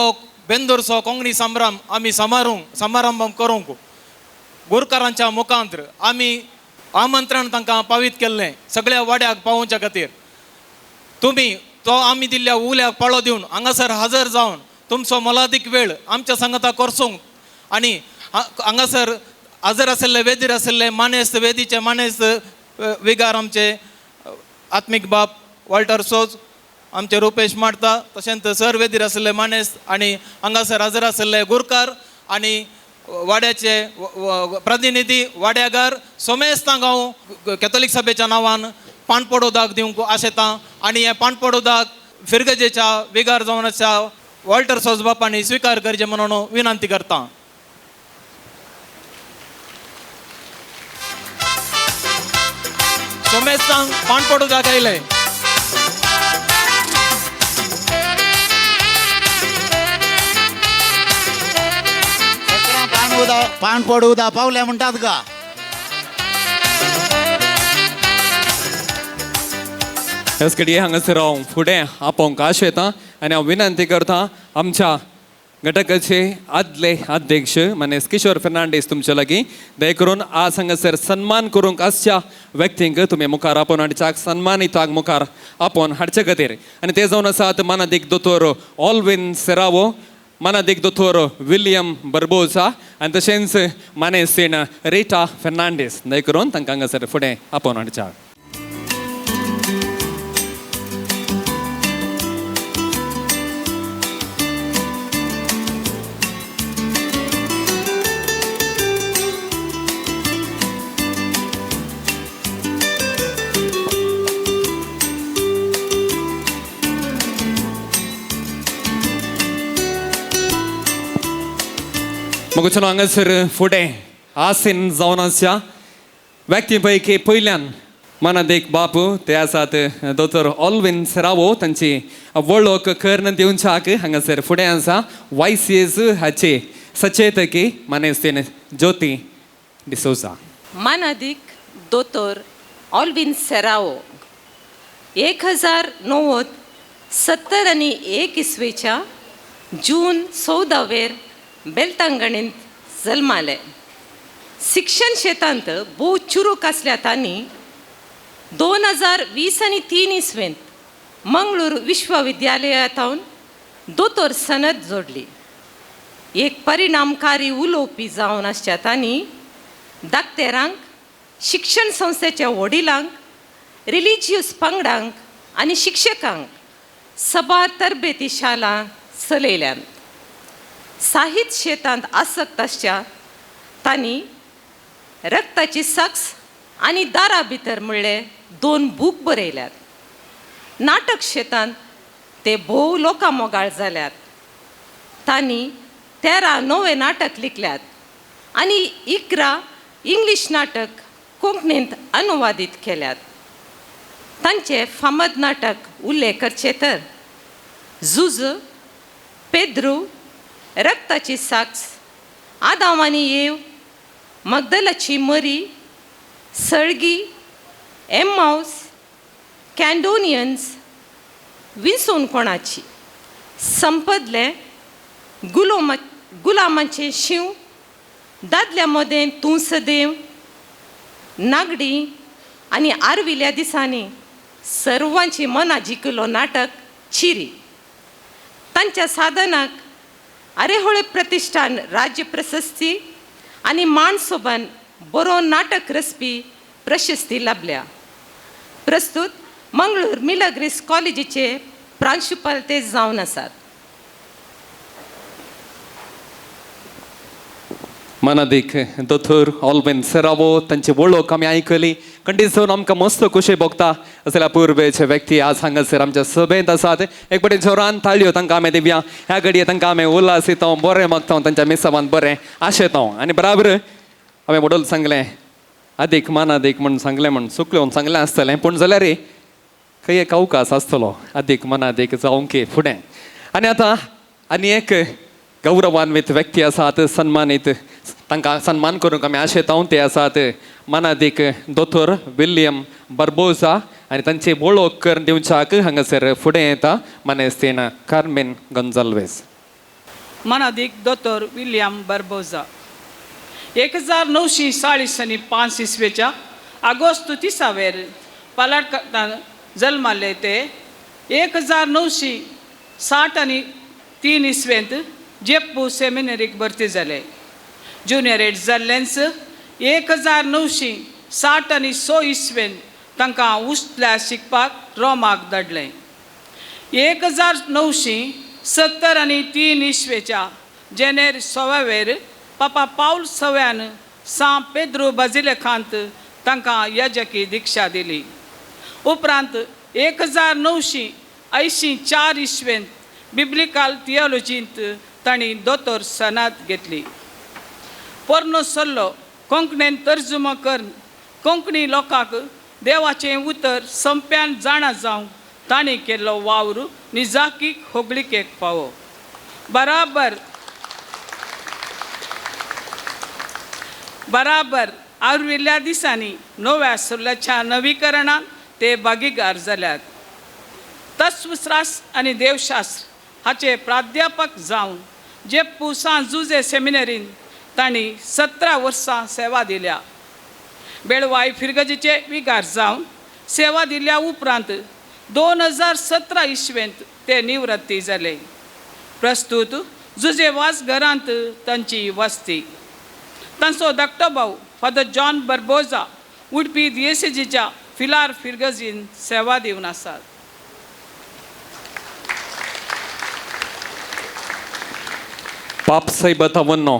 बेंदूरचो कोंकणी संभ्रम आमी समारंभ करूंक गुरकारांच्या मुखांत आमी आमंत्रण तांकां पावीत केल्लें सगळ्या वाड्याक पावोवच्या खातीर. तुमी तो आमी दिल्ल्या उल्याक पाळो दिवन हांगासर हजर जावन तुमचो मोलादीक वेळ आमच्या सांगाता करसूंक आनी हांगासर हजर आशिल्ले वेदीर आशिल्ले मानेस्त, वेदीचे मानेस्त विगार आमचे आत्मीक बाप वॉल्टर सोज, आमचे रुपेश मार्ता, तशेंच सर वेदीर आशिल्ले मानेस्त आनी हांगासर हजर आशिल्ले गुरकार आनी वाड्याचे प्रतिनिधी, वाड्यागार सोमेस्तांक हांव कॅथोलीक सभेच्या नांवान पाणपोड उदक दिवंक आशेता. आनी हें पाणपोड उदक फिरगजेच्या विगार जावन आसा वॉल्टर सोज बापांनी स्विकार करचें म्हणून विनंती करता. सोमेस्तांक पाणपोड उदक आयलें.
पाणपोड उदक पावले म्हणटात गा.
ह्याच घडये हांगासर हांव फुडें आपोवंक आशेता आनी हांव विनंती करता आमच्या घटकाचे आदले अध्यक्ष मानेस्त किशोर फेर्नांडीस तुमच्या लागीं दया करून आज हांगासर सन्मान करूंक आसच्या व्यक्तींक तुमी मुखार आपोवन हाडच्याक, सन्मानितांक मुखार आपोवन हाडचे खातीर. आनी ते जावन आसात मानादीक दोतोर ऑलविन सेरावो, मानादीक दोतोर विलियम बर्बोजा आनी तशेंच मानेस्तीण रिटा फेर्नांडीस. दया करून तांकां हांगासर फुडें आपोवन हाडच्याक. मगचो हांगासर फुडें आसीन जावन आसच्या व्यक्ती पैकी पयल्यान मानादीक बापू ते आसात दोतोर ऑलविन सेरावो. तांची वळख करून दिवच्याक हांगासर फुडें आसा YCS हाचे सचेतकी मानेस्तीन ज्योती डिसोजा.
मानादीक दोतोर ऑल्विन सेरावो 1971 इसवेच्या जून 14वेर बेलतांगणींत जल्माले. शिक्षण शेतांत भोव चुरूक आसल्या तांणी 2020 आनी 3 इसवेंत मंगळूर विश्वविद्यालयातावन दोतोर सनद जोडली. एक परिणामकारी उलोवपी जावन आसच्या तांणी दाक्तेरांक, शिक्षण संस्थेच्या वडिलांक, रिलिजियस पंगडांक आनी शिक्षकांक सबार तरबेती शाळा चलयल्यात. साहित्य शेतांत आसक्त आसच्या तांणी रक्ताची सक्स आनी दारा भितर म्हणले 2 बूक बरयल्यात. नाटक शेतांत ते भोव लोकां मोगाळ जाल्यात. तांणी 13 नवे नाटक लिखल्यात आनी 11 इंग्लीश नाटक कोंकणींत अनुवादीत केल्यात. तांचे फामाद नाटक उल्लेख करचे तर झुज, पेद्रू, रक्ताची साक्स, आदाम आनी येव, मगदलाची मरी, सळगी, एम्मावस, कॅन्डोनियन्स, विंचोवन कोणाची, संपदले, गुलामाचें शींव, दादल्या मदें तूं सदैव, नागडी आनी आर्विल्ल्या दिसांनी सर्वांची मनां जिखिल्लो नाटक चिरी. तांच्या साधनाक आरेहोळे प्रतिश्ठान राज्य प्रशस्ती आनी माणसोबान बरो नाटक रचपी प्रशस्ती लाभल्या. प्रस्तूत मंगळूर मिलाग्रीस कॉलेजीचे प्रांशुपाल ते जावन आसात.
मनादीक दोतोर ऑल्विन सेरावो तांची वळख आमी आयकली. खंडीत जावन आमकां मस्त खोशी भोगता असल्या पुर्वेचे व्यक्ती आज हांगासर आमच्या सभेंत आसात. एक पटी जोरान ताळयो तांकां आमी दिवया. ह्या घडये तांकां आमी उल्हास दिता, बरें मागता, तांच्या मिसावान बरें आशेता. आनी बराबर हांवें वडोल सांगलें आदीक मानादीक म्हूण सांगलें म्हूण चुकलें सांगलें आसतलें, पूण जाल्यार खंय एक अवकाश आसतलो आदीक मनादीक जावंक फुडें. आनी आतां आनी एक गौरवान्वित व्यक्ती आसात, सन्मानीत, तांकां सन्मान करूंक आमी आशेता. ते आसात मानादीक दोतोर विल्यम बार्बोजा आनी तांची वळख करून दिवच्याक हांगासर फुडें येता मानेस्तीन कार्मेन गोन्जाल्वेस.
मानादीक दोतोर विल्यम बार्बोजा 1940 आनी 5 इसवेच्या आगोस्त 30वेर पालाटकान जल्माले. ते 1960 आनी 3 इसवेंत जेप्पू सेमिनरीक भरती जाले. ज्युनियर एड जाल्लेंच 1960 आनी 6 इसवेंत तांकां उस्ल्या शिकपाक रोमाक धाडलें. 1970 आनी 3 इसवेच्या जेनेर 16वेर पापा पावल सव्यान सां पेद्रू बाजिलेखांत तांकां याजकी दिक्षा दिली. उपरांत 1984 इसवेंत बिब्लिकल थियोलॉजींत तांणी दोतोर सनाद घेतली. पोरनो सल्लो कोंकणीन तर्जुमो करून कोंकणी लोकांक देवाचें उतर संप्यान जाणा जावंक तांणी केल्लो वावर निजाकीक होगळिकेक पावो. बराबर बराबर आर्विल्ल्या दिसांनी नव्या सल्ल्याच्या नवीकरणांत ते भागीदार जाल्यात. तत्वशास्त्र आनी देवशास्त्र हाचे प्राध्यापक जावन जेप्पू सां जुजे सेमिनरीन तांणी 17 वर्सां सेवा दिल्या. बेळवाय फिरगजीचे विगार जावन सेवा दिल्या उपरांत 2017 इसवेंत ते निवृत्ती जाले. प्रस्तूत जुजे वास घरांत तांची वस्ती. तांचो धाकटो भाव फादर जॉन बार्बोजा उडपी दियेसेजीच्या फिलार फिरगजीन सेवा दिवन आसात.
पाप साहेब वन्नो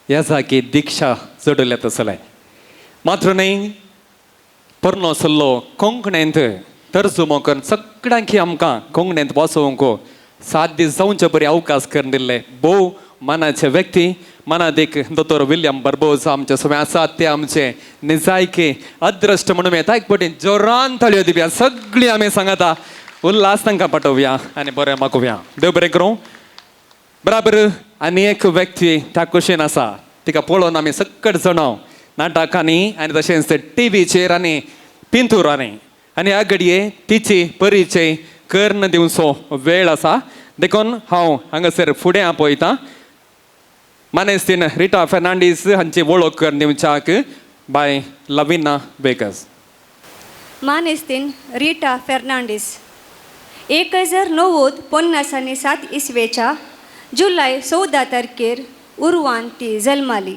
ह्या जागी दीक्षा जोडल्या तसलें मात्र न्हय पोरनो सल्लो कोंकणींत तर्जुमो करून सगळ्यांकी आमकां कोंकणींत वाचोवंक 7 दीस जावचे बरी अवकाश करून दिल्ले भोव मानाचे व्यक्ती मानादीक दोतोर विल्यम बार्बोजा आमचे सगळे आसात. ते आमचे निजायके अद्रश्ट म्हणून येता. एक पटी जोरान ताळयो दिवया. सगळीं आमी सांगता उल्हास तांकां पाठोवया आनी बरें मागोवया. देव बरें करूं. बराबर आनी एक व्यक्ती त्या कुशीन आसा. तिका पळोवन आमी सकट जाणां नाटकांनी आनी तशेंच टिवीचेर आनी पिंतुरांनी आनी ह्या घडये तिची परिचय कर्ण दिवचो वेळ आसा. देखून हांव हांगासर फुडें आपयतां मानेस्तीन रिटा फर्नांडीस हांची वळख करून दिवच्याक बाय लविना बेकस.
मानेस्तीन रिटा फेर्नांडीस 1957 इसवेच्या जुलय 14 तारखेर उर्वान ती जल्माली.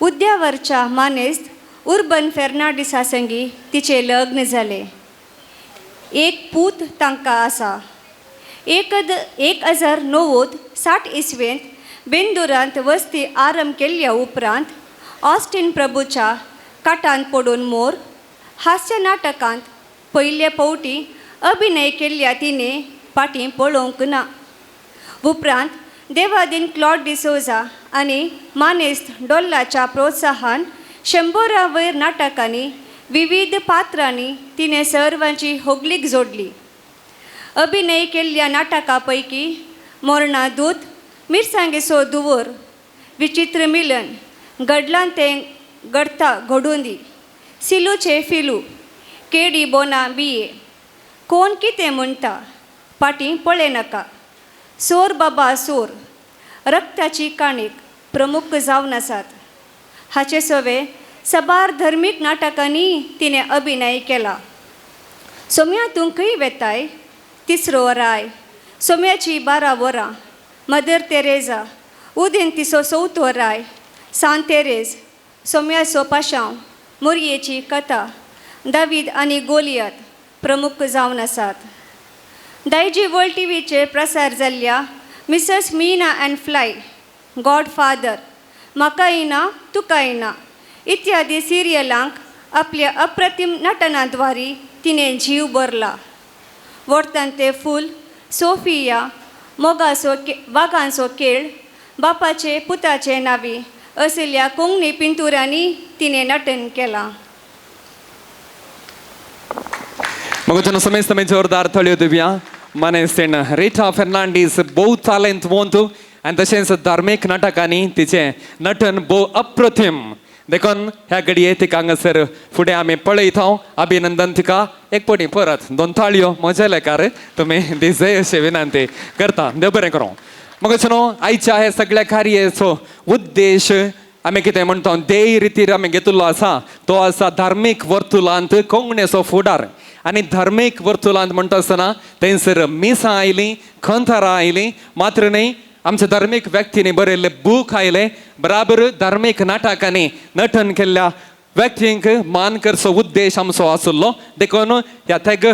उद्यावरच्या मानेस्त उर्बन फेर्नांडीसा संगी तिचें लग्न जालें. एक पूत तांकां आसा. 1960 इसवेंत बेंदुरांत वस्ती आरंभ केल्ल्या उपरांत ऑस्टिन प्रभूच्या काटान पडून मोर हास्य नाटकांत पयले फावटी अभिनय केल्ल्या तिणें फाटीं पळोवंक ना. उपरांत देवादीन क्लॉड डिसोजा आनी मानेस्त डोल्लाच्या प्रोत्साहान 100 वयर नाटकांनी विविध पात्रांनी तिणें सर्वांची होगलीक जोडली. अभिनय केल्ल्या नाटकां पैकी मोरणा दूत, मिरसांगेचो दुवोर, विचित्र मिलन, घडलां तें घडता घडूं दी, सिलूचे फिलू, केडी बोना बिये, कोण कितें म्हणटा, फाटीं पळयनाका, सोर बाबा सोर, रक्ताची काणीक प्रमुख जावन आसात. हाचे सवे सबार धर्मीक नाटकांनी तिणें अभिनय केला. सोम्या तूं खंय वेताय, तिसरो राय, सोम्याची 12 वरां, मदर तेरेजा, उदेंतीचो चवथो राय, सांत तेरेज, सोम्याचो पाशांव, मोरयेची कथा, दावीद आनी गोलियत प्रमुख जावन आसात. दायजी वर्ल्ड टीव्हीचेर प्रसार जाल्ल्या Mrs Meena and fly, godfather, म्हाका येना तुका येना इत्यादी सिरियलांक आपल्या अप्रतिम नटनाद्वारी तिणें जीव भरला. वोडतान ते फूल, सोफिया, मोगाचो वागांचो खेळ, बापाचे पुताचे नावी असल्या कोंकणी पिंतुरांनी तिणें नटन केलां.
मगोचन समेस्त जोरदार थळ्यो दिवया. मानेस्तीन रिटा फर्नांडीस भोव तालेंतवंत आनी तशेंच धार्मीक नाटकांनी तिचें नटन भोव अप्रतिम. देखून ह्या घडये तिका हांगासर फुडें आमी पळयता. अभिनंदन तिका एक पटी परत 2 ताळयो म्हज्या लेखार तुमी दिसय अशें विनंती करता. देव बरें करूं. मगोचन आयच्या ह्या सगळ्या कार्याचो उद्देश आमी कितें म्हणटा ध्येय रितीर आमी घेतिल्लो आसा तो आसा धार्मीक वर्तुलांत कोंकणीचो फुडार. आनी धार्मीक वर्तुलांत म्हणटा आसतना थंयसर मिसां आयलीं, खंथारां आयलीं, मात्र न्हय आमच्या धार्मीक व्यक्तींनी बरयल्ले बूक आयले, बराबर धार्मीक नाटकांनी नटन केल्ल्या व्यक्तींक मान करचो उद्देश आमचो आशिल्लो. देखून ह्या तेग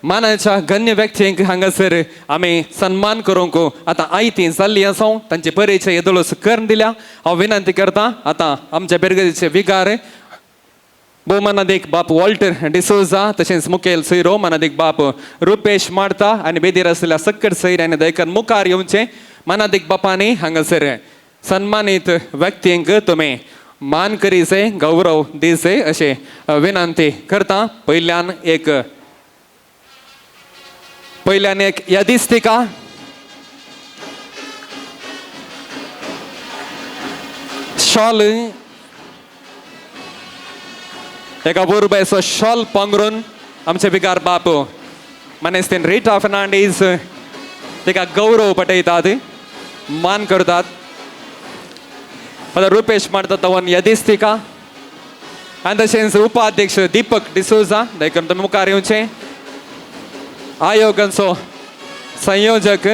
मानाच्या गण्य व्यक्तींक हांगासर आमी सन्मान करूंक आतां आयती जाल्ली आसा. तांचे परिचय येदोळस करून दिल्या. हांव विनंती करता आतां आमच्या बेरगजीचे विगार भोव मानादीक बाप वॉल्टर डिसोजा, तशेंच मुखेल सोयरो मानादीक बाप रुपेश माडता आनी बेदीर आशिल्ल्या सक्कड सैर आनी दयकर मुखार येवचें. मानादीक बापांनी हांगासर सन्मानीत व्यक्तींक तुमी मान करीसे, गौरव दिसे अशें विनंती करता. पयल्यान एक यादिस्तिका शॉल, एका बोरबायचो शॉल पांगरून आमचे बिगार बाप मानेस्तीन रिटा फर्नांडीस तिका गौरव पटयतात, मान करतात. फादर रुपेश मारता तवन यादिस्तिका आनी तशेंच उपाध्यक्ष दीपक डिसोजा देखून तुमी मुखार येवचें. आयोगांचो संयोजक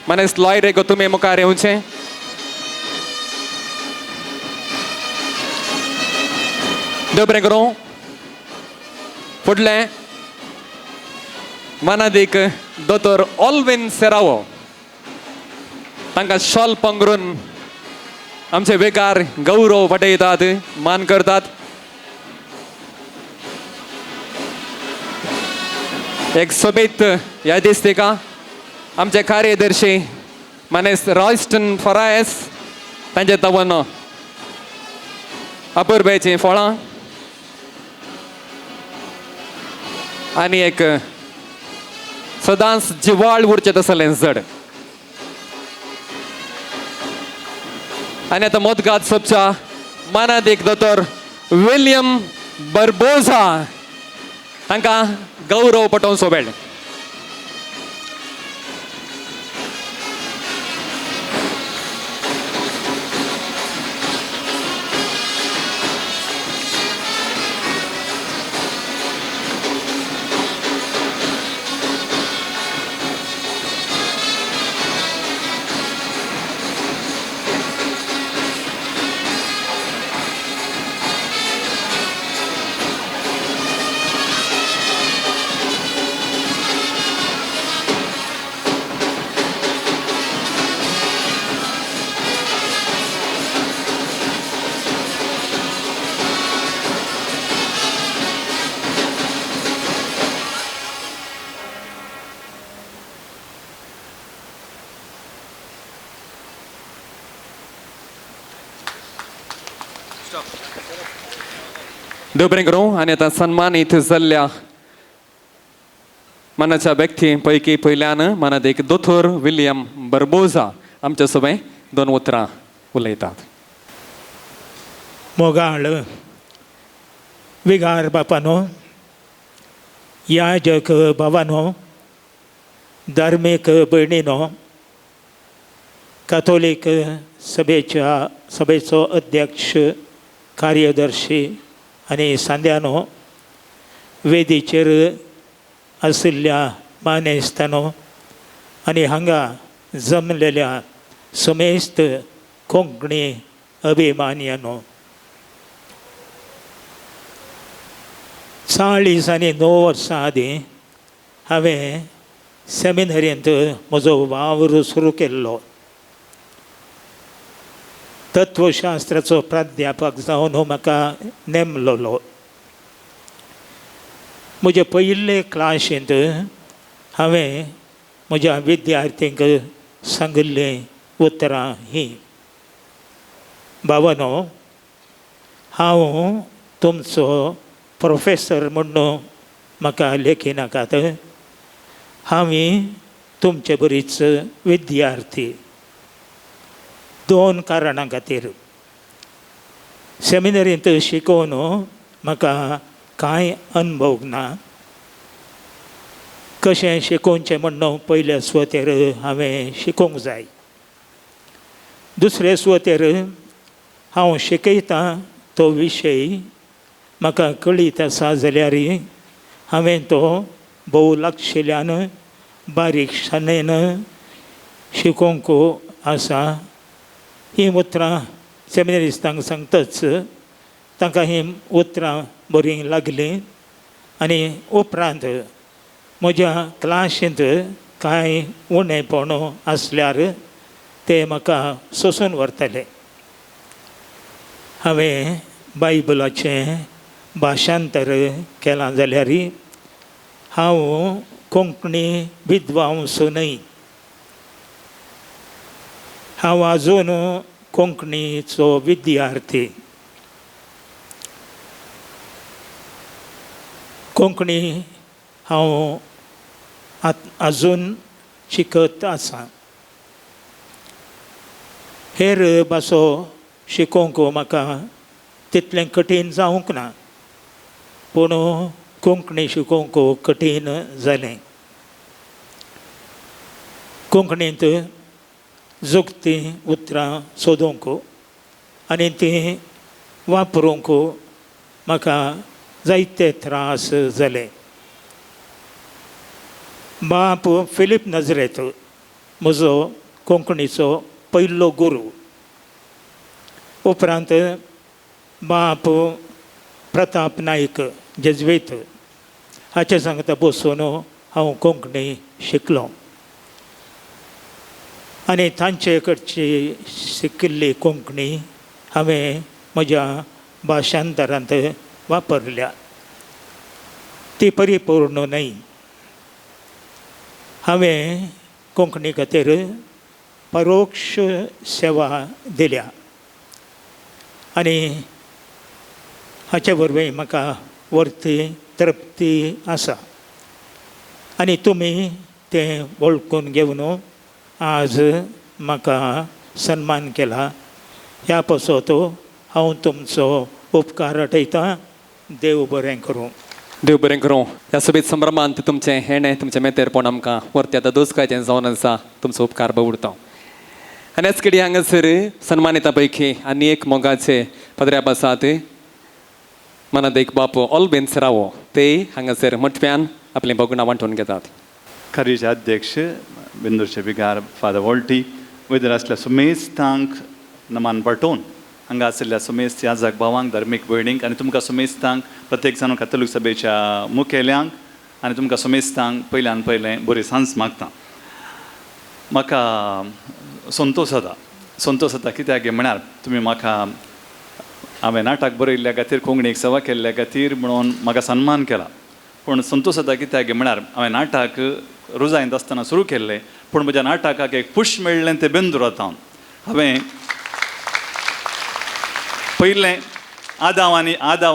मानेस्त लॉय रेगो तुमी मुखार येवचें. देव बरें करूं. फुडलें मानादीक दोतोर ऑल्विन सेरावो तांकां शॉल पांगरून आमचे बेकार गौरव पटयतात, मान करतात. एक सोबीत यादिस्तिका आमचे कार्यदर्शी मानेस्त रॉयस्टन फरायस तांचे तवन अपुरबायचीं फळां आनी एक सदांच जिवाळ उरचें तसलें जड. आनी आतां मोदगात सबच्या मानादीक दोतोर विल्यम बर्बोझा तांकां गौरव पटोवचो वेळ. देव बरें करूं. आनी आतां सन्मानीत जाल्ल्या मानाच्या व्यक्ती पैकी पयल्यान मानादीक दोतोर विल्यम बर्बोझा आमच्या सभें दोन उतरां उलयतात.
मोगाळ विगार बापानो, याजक भावानो, धार्मीक भयणीनो, कातोलीक सभेच्या सभेचो अध्यक्ष, कार्यदर्शी आनी सांद्यानो, वेदीचेर आशिल्ल्या मानेस्तानो आनी हांगा जमलेल्या समेस्त कोंकणी अभिमान्यानो, 49 वर्सां आदीं हांवें सेमिनरींत म्हजो वावर सुरू केल्लो. तत्वशास्त्राचो प्राध्यापक जावन म्हाका नेमलोलो. म्हजे पयिल्ले क्लासींत हांवें म्हज्या विद्यार्थ्यांक सांगिल्लीं उतरां हीं: बाबानो, हांव तुमचो प्रोफेसर म्हूण म्हाका लेखिनाकात, हांव तुमचे बरीच विद्यार्थी. दोन कारणां खातीर. सेमिनरींत शिकोवन म्हाका कांय अनुभव ना. कशें शिकोवचें म्हूण पयल्या सुवातेर हांवें शिकोवंक जाय. दुसरे सुवातेर हांव शिकयतां तो विशय म्हाका कळीत आसा जाल्यार हांवें तो भोव लागशिल्ल्यान बारीकसाणेन शिकोवंक आसा. हीं उतरां सेमिनरिस्तांक सांगताच तांकां हीं उतरां बरीं लागलीं आनी उपरांत म्हज्या क्लासींत कांय उणेपण आसल्यार ते म्हाका सोसून व्हरताले. हांवें बायबलाचें भाशांतर केलां जाल्यार हांव कोंकणी विद्वांस न्हय. हांव आजून कोंकणीचो विद्यार्थी. कोंकणी हांव आजून शिकत आसा. हेर भासो शिकोवंक म्हाका तितलें कठीण जावंक ना, पूण कोंकणी शिकोवंक कठीण जालें. कोंकणींत जोगतीं उतरां सोदूंक आनी तीं वापरूंक म्हाका जायते त्रास जाले. बाप फिलीप नजरेत म्हजो कोंकणीचो पयलो गुरू. उपरांत बाप प्रताप नायक जेज्वेत हाचे सांगता बसून हांव कोंकणी शिकलो आनी तांचे कडची शिकिल्ली कोंकणी हांवें म्हज्या भाशांतरांत वापरल्या. ती परिपूर्ण न्हय. हांवें कोंकणी खातीर परोक्ष सेवा दिल्या आनी हाचे वरवीं म्हाका वर्ती तृप्ती आसा आनी तुमी तें वळखून घेवन आज म्हाका सन्मान केला. ह्या पासत हांव तुमचो उपकार आठयतां. देव बरें करूं.
देव बरें करूं. ह्या सोबीत संभ्रमांत तुमचें हेणें तुमचें मेतेरपण आमकां वरते आतां दोसकायचें जावन आसा. तुमचो उपकार बवडता. आनी ह्याच घडी हांगासर सन्मानिता पैकी आनी एक मोगाचे पदऱ्या आसात मनात एक बाप ऑलबेन सरावो ते हांगासर मोटव्यान आपलीं भोगणां वांटून घेतात.
कार्याचे अध्यक्ष बेंदूरचे विगार फादर वॉल्टी वयदर आसल्या सुमेस्तांक नमान पाठोवन हांगा आशिल्ल्या सुमेस्त याजक भावांक धार्मीक भयणींक आनी तुमकां सुमेस्तांक प्रत्येक जाण कथोलीक सभेच्या मुखेल्यांक आनी तुमकां सुमेस्तांक पयल्यान पयलें बरी सांज मागता. म्हाका संतोश जाता, संतोश जाता कित्याक म्हळ्यार तुमी म्हाका हांवें नाटक बरयल्ल्या खातीर कोंकणीक सेवा केल्ल्या खातीर म्हणून म्हाका सन्मान केला. पूण संतोश जाता कित्याक म्हळ्यार हांवें नाटक रुजायंत आसतना सुरू केल्लें पूण म्हज्या नाटकाक एक पुश मेळ्ळें तें बेंदुरांत. हांवें पयलें आदाव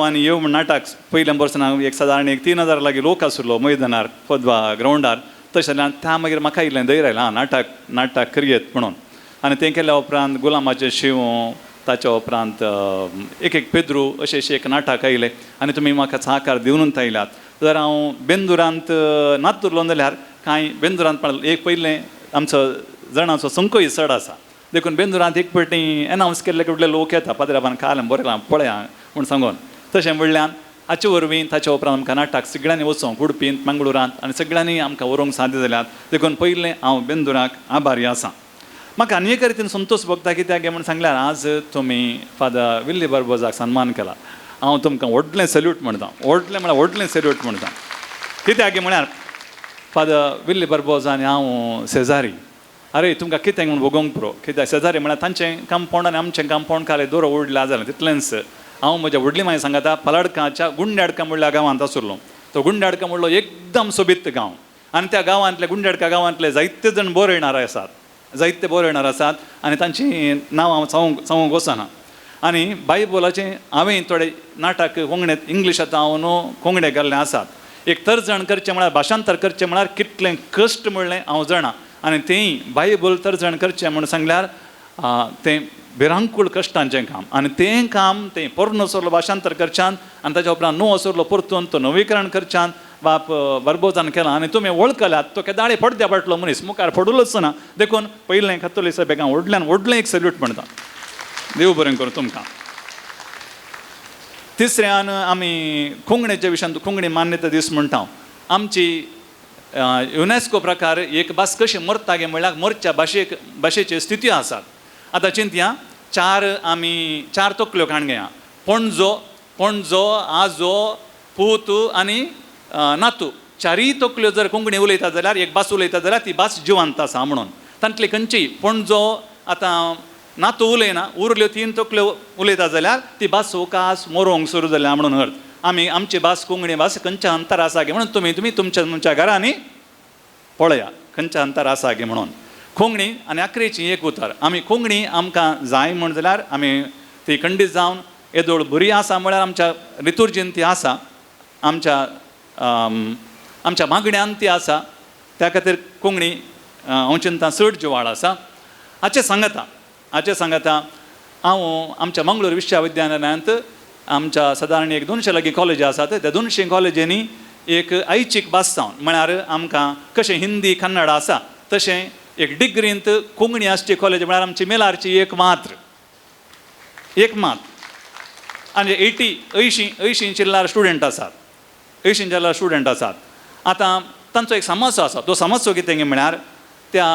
आनी येव म्हण नाटक पयलें वर्सान एक सादारण एक 3000 लागीं लोक आशिल्लो मैदानार पदवा ग्रावंडार. तशें जाल्यार त्या मागीर म्हाका इल्लें धैर्य आयलें आं नाटक नाटक करयेत म्हणून. आनी तें केल्या उपरांत गुलामाचें शिंव ताच्या उपरांत एक एक पेद्रू अशें अशें एक नाटक आयलें आनी तुमी म्हाका सहकार दिवनूच आयल्यात. जर हांव बेंदुरांत नातुरलो जाल्यार कांय बेंदुरांत एक पयलें आमचो जाणांचो संकोय चड आसा देखून बेंदुरांत एक पटी एनावन्स केल्ले कुठले लोक येता पाद्राबान काल बरयलां पळया म्हूण सांगून. तशें म्हणल्यान हाचे वरवीं ताच्या उपरांत आमकां नाटक सगळ्यांनी वचोंक उडपींत मंगळुरांत आनी सगळ्यांनी आमकां व्हरूंक साध्य जाल्यात. देखून पयलें हांव बेंदुराक आभारी आसा. म्हाका आनी एका रितीन संतोश भोगता कित्याक म्हूण सांगल्यार आज तुमी फादर विल्ली बार्बोजाक सन्मान केला. हांव तुमकां व्हडलें सल्यूट म्हणटा, व्हडलें म्हळ्यार व्हडलें सल्यूट म्हणटा. कित्याक म्हळ्यार फादर विल्ली बार्बोजा आनी हांव शेजारी. अरे तुमकां कितें म्हूण भोगोवंक पुरो कित्याक शेजारी म्हळ्यार तांचें कंपावंड आनी आमचें कंपावंड काले दोरो उडल्या जालें तितलेंच. हांव म्हज्या व्हडली माय सांगता पलाडकाच्या गुंड्याडका म्हणल्या गांवांत आशिल्लो. तो गुंड्याडका म्हणलो एकदम सोबीत गांव आनी त्या गांवांतले गुंड्याडका गांवांतले जायते जण बरयणार आसात, जायते बरयणार आसात आनी तांचीं नांवां हांव सांगूंक वचना. आनी बायबलाचें हांवें थोडे नाटक कोंकणींत इंग्लिशांत हांव न्हू कोंकणे केल्लें आसात. एक तर्जण करचें म्हळ्यार भाशांतर करचें म्हळ्यार कितलें कश्ट म्हणलें हांव जाणा आनी तेंय बायबल तर्जण करचें म्हूण सांगल्यार तें भिरांकूळ कश्टांचें काम आनी तें काम तें पोरणो सोरलो भाशांतर करच्यान आनी ताच्या उपरांत नवो सोरलो परतून तो नवीकरण करच्यान बाप बार्बोजान केलां. आनी तुमी वळखल्यात तो केदाळे पडद्या फाटलो मनीस मुखार पडुलोच ना. देखून पयलें कथोलीक सभेक हांव व्हडल्यान व्हडलें एक सल्यूट म्हणटा. देव बरें करूं तुमकां. तिसऱ्यान आमी कोंकणीच्या विशयांत कोंकणी मान्यता दीस म्हणटा. आमची युनेस्को प्रकार एक भास कशी मरता गे म्हणल्यार मरच्या भाशेक भाशेची स्थिती आसात. आतां चिंतया चार आमी चार तकल्यो काण घेया, पणजो पणजो आजो पूत आनी नातू. चारीय तकल्यो जर कोंकणी उलयता जाल्यार एक भास उलयता जाल्यार ती भास जिवंत आसा म्हणून. तांतली खंयची पणजो आतां नातू उलयना उरल्यो तीन तकल्यो उलयता जाल्यार ती भास सवकास मरोंक सुरू जाल्या म्हणून अर्थ. आमी आमची भास कोंकणी भास खंयच्या अंतर आसा गे म्हणून तुमी तुमी तुमच्या तुमच्या घरांनी पळया खंयच्या अंतर आसा गे म्हणून. कोंकणी आनी आखरेची एक उतर आमी कोंकणी आमकां जाय म्हण जाल्यार आमी ती खंडीत जावन येदोळ बरी आसा म्हळ्यार आमच्या रितुर्जीन ती आसा, आमच्या आमच्या मागण्यान ती आसा. त्या खातीर कोंकणी हांव चिंता चड जिवाळ आसा. हाचें सांगता हाचें सांगता हांव आमच्या मंगळूर विश्वविद्यालयांत आमच्या सादारण एक 200 लागीं कॉलेजी आसात. त्या 200 कॉलेजींनी एक ऐच्छीक भास जावन म्हळ्यार आमकां कशें हिंदी कन्नड आसा तशें एक डिग्रींत कोंकणी आसची कॉलेज म्हळ्यार आमची मेलारची एक मात्र एक मात. आनी 80 चिल्लार स्टुडंट आसात, 80 चिल्लार स्टुडंट आसात. आतां तांचो एक समस्या आसा. तो समस्या कितें म्हळ्यार त्या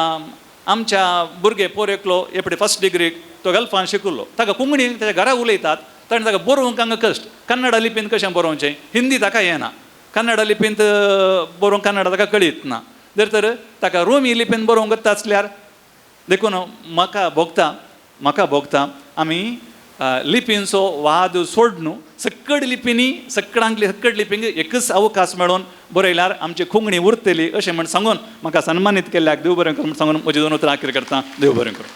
आमच्या भुरगे पोर एकलो एपडे फर्स्ट डिग्रीक तो गल्फान शिकिल्लो ताका कोंकणी ताच्या घरा उलयतात ताणें ताका बरोवंक हांगा कश्ट. कन्नड लिपींत कशें बरोवचें, हिंदी ताका येना, कन्नड लिपींत बरोवंक कन्नड ताका कळीत ना, जर तर ताका रोमी लिपींत बरोवंक येता आसल्यार. देखून म्हाका भोगता म्हाका भोगता आमी लिपींचो वाद सोडून सकड लिपींनी सकडांतली सकड लिपींक एकच अवकाश मेळोवन बरयल्यार आमची कोंकणी उरतली अशें म्हण सांगून म्हाका सन्मानीत केल्ल्याक देव बरें करूं म्हूण सांगून म्हजी दोन उतरां आखीर करता. देव बरें करूं.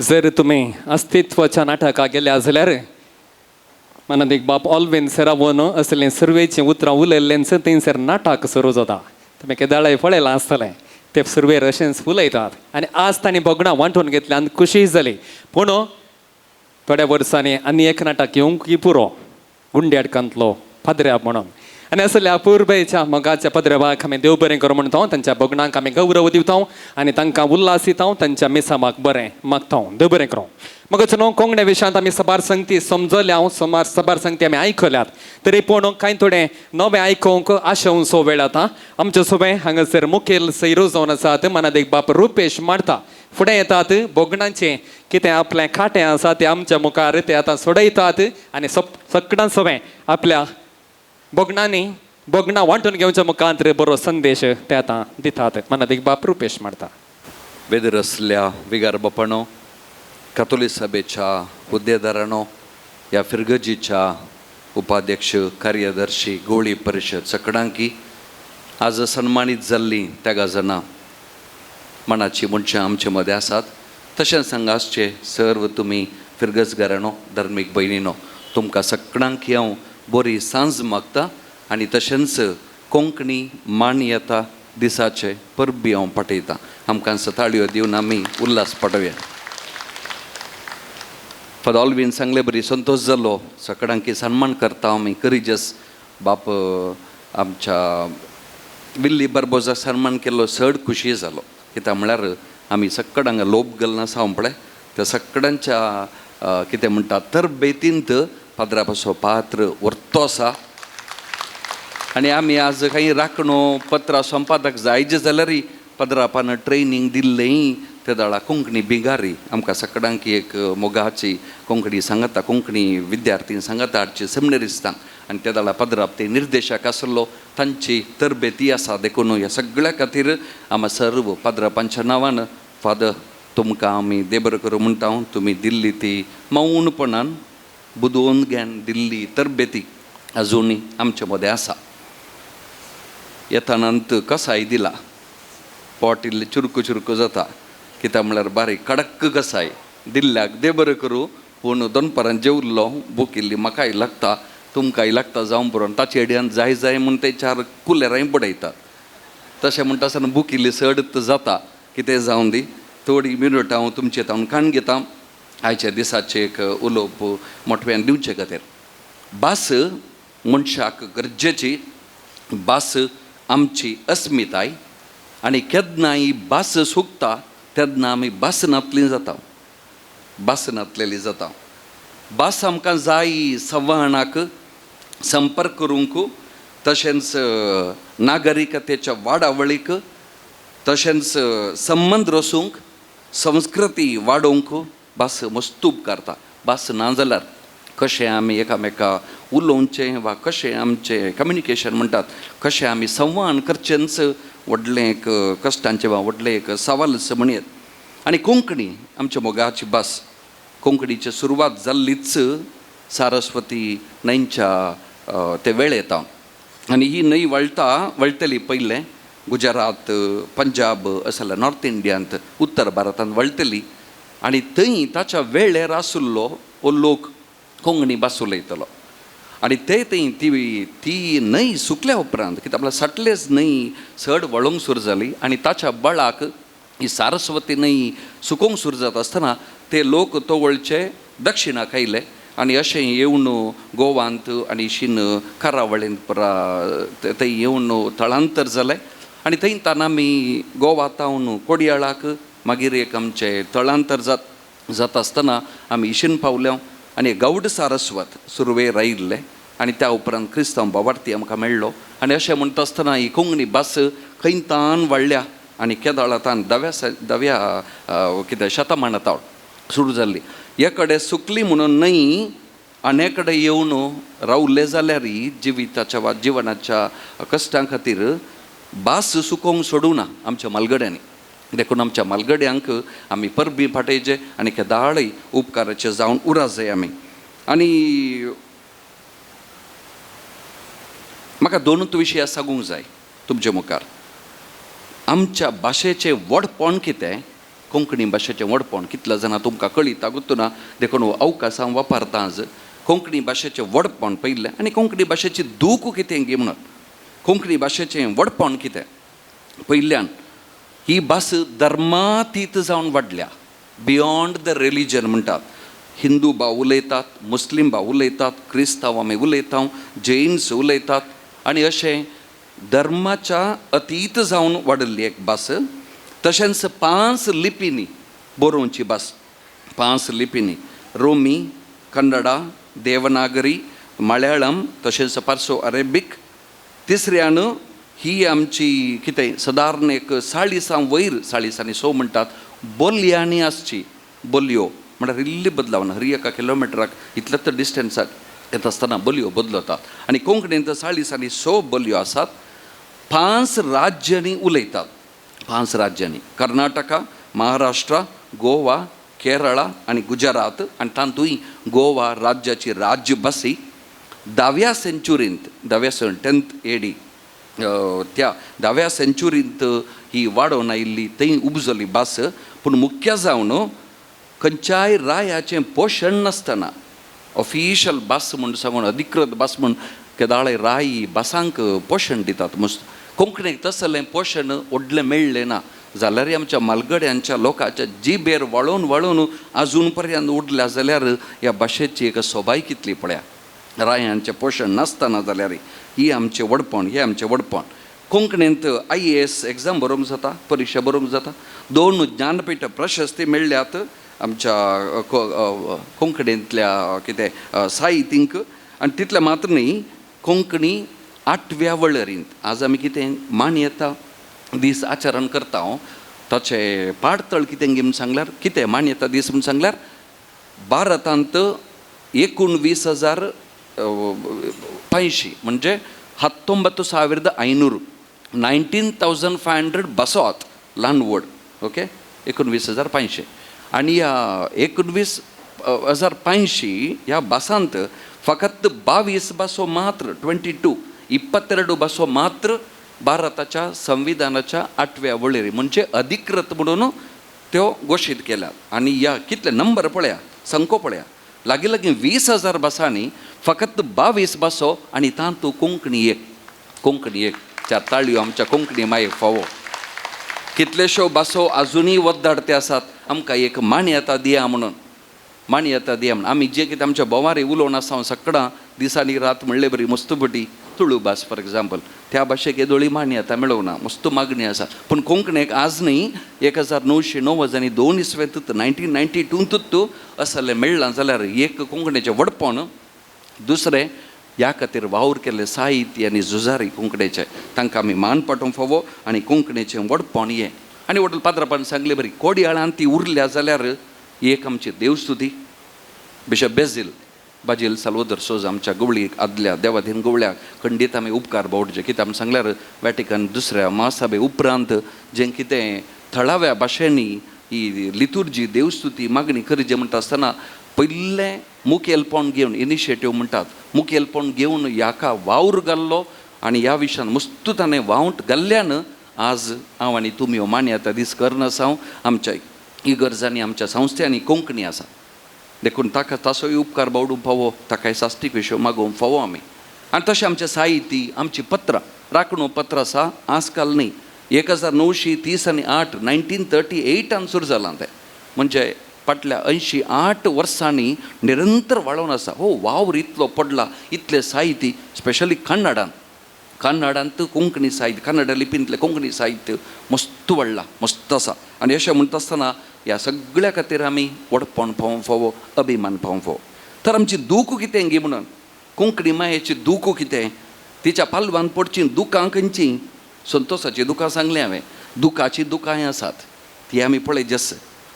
जर तुमी अस्तित्वाच्या नाटका गेल्या जाल्यार मनात एक बाप ऑलवेन सरावोन असलें सुरवेचीं उतरां उलयल्लेंच थंयसर नाटक सुरू जाता. तुमी केदाळाय पळयलां आसतलें. ते सुरवेर अशेंच उलयतात आनी आज तांणी भोगणां वांटून घेतल्या आनी खुशी जाली. पूण थोड्या वर्सांनी आनी एक नाटक येवंक पुरो गुंड्याडकांतलो पाद्र्याब म्हणून. आनी असल्या अपुरबायेच्या मोगाच्या पद्रबाक आमी देव बरें करूं म्हणटा, तांच्या भोगणांक आमी गौरव दिता आनी तांकां उल्हास दिता, तांच्या मिसामाक बरें मागता. देव बरें करूं. मगच न्हू कोंकणे विशयांत आमी सबार संगती समजल्या, सबार संगती आमी आयकल्यात, तरी पूण कांय थोडें नवें आयकूंक आशेवचो वेळ आतां. आमचे सोबें हांगासर मुखेल सैरो जावन आसात मनादेक बाप रुपेश मारता. फुडें येतात भोगणांचें कितें आपलें खाटें आसा तें आमच्या मुखार ते आतां सोडयतात आनी सगळ्यां सोबें आपल्या भोगणांनी भोगणां वांटून घेवच्या मुखांत बरो संदेश ते आतां दितात. मनादेक बाप रुपेश मारता.
वेदर असल्या विगार बापानो, कातोलीक सभेच्या हुद्देदारांनो, ह्या फिरगजीच्या उपाध्यक्ष कार्यदर्शी गोळी परिशद सकडांकी आज सन्मानीत जाल्लीं तेगा जाणां मनाची मनशां आमचे मदें आसात. तशेंच हांगा आसचे सर्व तुमी फिरगजगारांनो, धर्मीक भयणीनो, तुमकां सगळ्यांक हांव बरी सांज मागता आनी तशेंच कोंकणी मान्यता दिसाचे परबी हांव पाठयतां. आमकां ताळयो दिवन आमी उल्हास पाठोवया. फादर ऑल्वीन सांगले बरी संतोश जालो. सगळ्यांकी सन्मान करता आमी करिजस बाप आमच्या विल्ली बार्बोजाक सन्मान केल्लो चड खुशी जालो. कित्याक म्हळ्यार आमी सगळ्यांक लोप घालना आसा पळय त्या सगळ्यांच्या कितें म्हणटा तरबेतींत पाद्रापाचो पात्र व्हरतो आसा. आनी आमी आज कांय राखणो पत्रां संपादक जायजे जाल्यारय पाद्रापान ट्रेनींग दिल्लें ते दाळा कोंकणी बिगारी आमकां सगळ्यांक एक मोगाची कोंकणी सांगता, कोंकणी विद्यार्थी सांगता हाडची सेमिनरिस्तांक. आनी ते दाळा पाद्राप ते निर्देशक आसलो, तांची तरबेती आसा. देखून ह्या सगळ्या खातीर आमी सर्व पाद्रापांच्या नांवान फादर तुमकां आमी देबर करूं म्हणटा. तुमी दिल्ली ती मौनपणान बुदोवन ज्ञान दिल्ली तरबेती अजूनय आमचे मदें आसा. येतानांत कसाय दिला, पोट इल्लें चुरकू चुरकू जाता, कित्याक म्हळ्यार बारीक कडक कसाय दिल्ल्याक देव बरें करूं. पूण दनपारान जेवल्लो, भूक इल्ली म्हाकाय लागता, तुमकांय लागता जावं पुरो. ताचे हेड्यान जाय जाय म्हूण ते चार कुलेरांय बडयतात. तशें म्हणटा आसतना भूक इल्ली चड जाता. कितें जावं दी, थोडी मिनट हांव तुमचे तावन काण घेता आयच्या दिसाचें एक उलोवप मोठव्यान दिवचे खातीर. भास मनशाक गरजेची, भास आमची अस्मिताय. आनी केन्ना ही भास सुकता तेन्ना आमी भासनांतली जाता, भासनांतलेली जाता. भास आमकां जाय संवाहनाक, संपर्क करूंक, तशेंच नागरिकतेच्या वाडावळीक, तशेंच संबंद रसूंक, संस्कृती वाडोवंक भास मस्त उपकारता. भास ना जाल्यार कशें आमी एकामेका उलोवचें वा कशें आमचें कम्युनिकेशन म्हणटात, कशें आमी संवाहन करचेंच व्हडलें एक कश्टांचें वा व्हडलें एक सवालच म्हणयेत. आनी कोंकणी आमच्या मोगाची भास, कोंकणीची सुरवात जाल्लीच सारस्वती न्हंयच्या ते वेळेत. आनी ही न्हंय वळटा वळटली पयलें गुजरात, पंजाब असल्या नॉर्थ इंडियांत, उत्तर भारतांत वळटली. आनी थंय ताच्या वेळेर आशिल्लो हो लोक कोंकणी भास उलयतलो. आनी ते थंय ती ती न्हंय सुकल्या उपरांत कित्याक आपल्या सटलेच न्हंय चड वळोंक सुरू जाली आनी ताच्या बळाक ही सारस्वती न्हंय सुकोवंक सुरू जाता आसतना ते लोक तवळचे दक्षिणाक आयले आनी अशें येवन गोवांत आनी शीन करावळींत पुरा थंय येवन थळांतर जालें. आनी थंय तान आमी गोवा तावन कोडयाळाक मागीर एक आमचें थळांतर जाता आसतना आमी इशीन पावल्या आनी गौड सारस्वत सुरवेर आयिल्ले. आनी त्या उपरांत क्रिस्तांव बावार्थी आमकां मेळ्ळो. आनी अशें म्हणटा आसतना ही कोंकणी भास खंय तान वाडल्या आनी केदळा तान दव्या कितें शतमानात सुरू जाल्ली. एकडे सुकली म्हणून न्हय आनी एकडे येवन रावले जाल्यार जिविताच्या वा जिवनाच्या कश्टां खातीर भास सुकोवंक सोडूं ना आमच्या मालगड्यांनी. देखून आमच्या मालगड्यांक आमी परबी पाठयचे आनी केदाळय उपकाराचे जावन उरा जाय आमी. आनी म्हाका दोनूच विशय सांगूंक जाय तुमचे मुखार. आमच्या भाशेचें व्हडपण कितें, कोंकणी भाशेचें व्हडपण कितल्या जाणां तुमकां कळीत आगोतू ना, देखून हो अवकाश हांव वापरता आज. कोंकणी भाशेचें व्हडपण पयलें आनी कोंकणी भाशेची दूख कितें गी म्हणून. कोंकणी भाशेचें व्हडपण कितें पयल्यान ही भास धर्मातीत जावन वाडल्या, बियॉन्ड the religion म्हणटात. हिंदू भाव उलयतात, मुस्लीम भाव उलयतात, क्रिस्तांव आमी उलयता, जैन्स उलयतात आनी अशें धर्माच्या अतीत जावन वाडिल्ली एक भास. तशेंच 5 लिपींनी बरोवची भास, 5 लिपींनी, रोमी, कन्नडा, देवनागरी, मळयाळम तशेंच पार्सो अरेबीक. तिसऱ्यान ही आमची कितें सदारण एक 40 वयर, 40 आनी 100 म्हणटात, बोलयांनी आसची. बोलयो म्हळ्यार इल्ली बदलावन हर एका किलोमिटराक इतलें तर डिस्टन्साक येता आसतना बोलयो बदलतात आनी कोंकणींत 40 आनी 100 बोलयो आसात. 5 राज्यांनी उलयतात, 5 राज्यांनी, कर्नाटका, महाराष्ट्र, गोवा, केरळा आनी गुजरात. आनी तातूंय गोवा राज्याची राज्यभास 10व्या सेंचुरींत, 10th AD, त्या 10व्या सेंचुरींत ही वाडोवन आयिल्ली, थंय उपजली भास. पूण मुख्य जावन खंयच्याय रायाचें पोशण नासतना ऑफिशियल भास म्हूण सांगून, अधिकृत भास म्हूण केदाळे राय भासांक पोशण दितात. मस्त कोंकणीक तसलें पोशण व्हडलें मेळ्ळें ना जाल्यार आमच्या मालगड्यांच्या लोकांच्या जिबेर वाळोवन वाळोवन आजून पर्यंत उरल्या जाल्यार ह्या भाशेची एक सोबाय कितली पळया, रायांचें पोशण नासतना जाल्यार. ही आमचें व्हडपण, हें आमचें व्हडपण. कोंकणींत IAS exam बरोवंक जाता, परिक्षा बरोवंक जाता. 2 ज्ञानपीठ प्रशस्ती मेळ्ळ्यात आमच्या कोंकणींतल्या कितें साहित्यींक. आनी तितलें मात्र न्ही, कोंकणी 8व्या वळेरींत आज आमी कितें मान्यता दीस आचरण करता, ताचें पाडतळ कितें म्हूण सांगल्यार, कितें मान्यता दीस म्हूण सांगल्यार भारतांत 19,500 म्हणजे 19,500, 19,500 भासो आहात ल्हान व्हड, ओके, 19,500. आनी ह्या 19,500 ह्या भासांत फकत 22 भासो मात्र, 22, 22 भासो मात्र भारताच्या संविधानाच्या 8व्या वळेरी म्हणजे अधिकृत म्हणून त्यो घोशीत केल्यात. आनी ह्या कितले नंबर पळया, संको पळया, लागीं लागीं 20,000 भासांनी फकत 22 भासो आनी तातूंत कोंकणी एक, कोंकणी एक. 4 ताळयो आमच्या कोंकणी मायेक फावो. कितलेश्यो भासो आजुनूय वद्दाडते आसात, आमकां एक मान्यता दिया म्हणून, मान्यता दिया म्हणून. आमी जे कितें आमच्या भोंवारी उलोवन आसा सगळां दिसांनी रात म्हणले बरी मस्तुबटी तुळू भास फॉर एग्जाम्पल, त्या भाशेक येदोळी मान्यता मेळोवना, मस्त मागणी आसा. पूण कोंकणीक आज न्ही 1990 आनी 2 इस्वेंतूत 1992 असलें मेळ्ळां जाल्यार एक कोंकणीचें व्हडपण, दुसरें ह्या खातीर वावर केल्ले साहित्य आनी झुजारी कोंकणीचे, तांकां आमी मान पाठोवंक फावो आनी कोंकणीचें व्हडपण हें. आनी व्हडल पाद्रापान सांगले बरी कोडयाळान ती उरल्या जाल्यार एक आमची देवस्तुती. बिशप बेजील बाजील साल्वादोर सोज आमच्या गवळीक आदल्या देवाधीन गवळ्याक खंडीत आमी उपकार बावडचे. कित्याक आमी सांगल्यार वॅटिकन दुसऱ्या महासभे उपरांत जें कितें थळाव्या भाशेंनी ही लितुर्जी देवस्तुती मागणी करी म्हणटा आसतना पयलें मुखेलपण घेवन, इनिशिएटीव म्हणटात, मुखेलपण घेवन ह्याका वावर घाल्लो आनी ह्या विशयान मस्तू ताणें वावट घाल्ल्यान आज हांव आनी तुमी हो मान्यता दीस करनासा. आमच्या इगर्जांनी, आमच्या संस्थांनी कोंकणी आसा, देखून ताका तासोय उपकार बावडूंक फावो, ताकाय सास्टीक विशय मागोवंक फावो आमी. आनी तशें आमचें साहित्य, आमचीं पत्रां, राखणो पत्र आसा आजकाल न्ही, 1930 आनी 8, 1938 सुरू जालां तें, म्हणजे फाटल्या 88 वर्सांनी निरंतर वाळोवन आसा. हो वावर इतलो पडला, इतलें साहित्य, स्पेशली कन्नडान, कन्नडांत कोंकणी साहित्य, कन्नड लिपींतलें कोंकणी साहित्य मस्त वाडलां, मस्त आसा. आनी अशें म्हणटा आसतना ह्या सगळ्या खातीर आमी व्हडपण पावोवंक फावो, अभिमान पावोवंक फावो. तर आमची दूख कितें गी म्हणून, कोंकणी मायेची दूख कितें, तिच्या पालवान पडचीं दुकां खंयचीं, संतोसाचीं दुकां सांगलीं हांवें, दुखाचीं दुकांय आसात, ती आमी पळय जस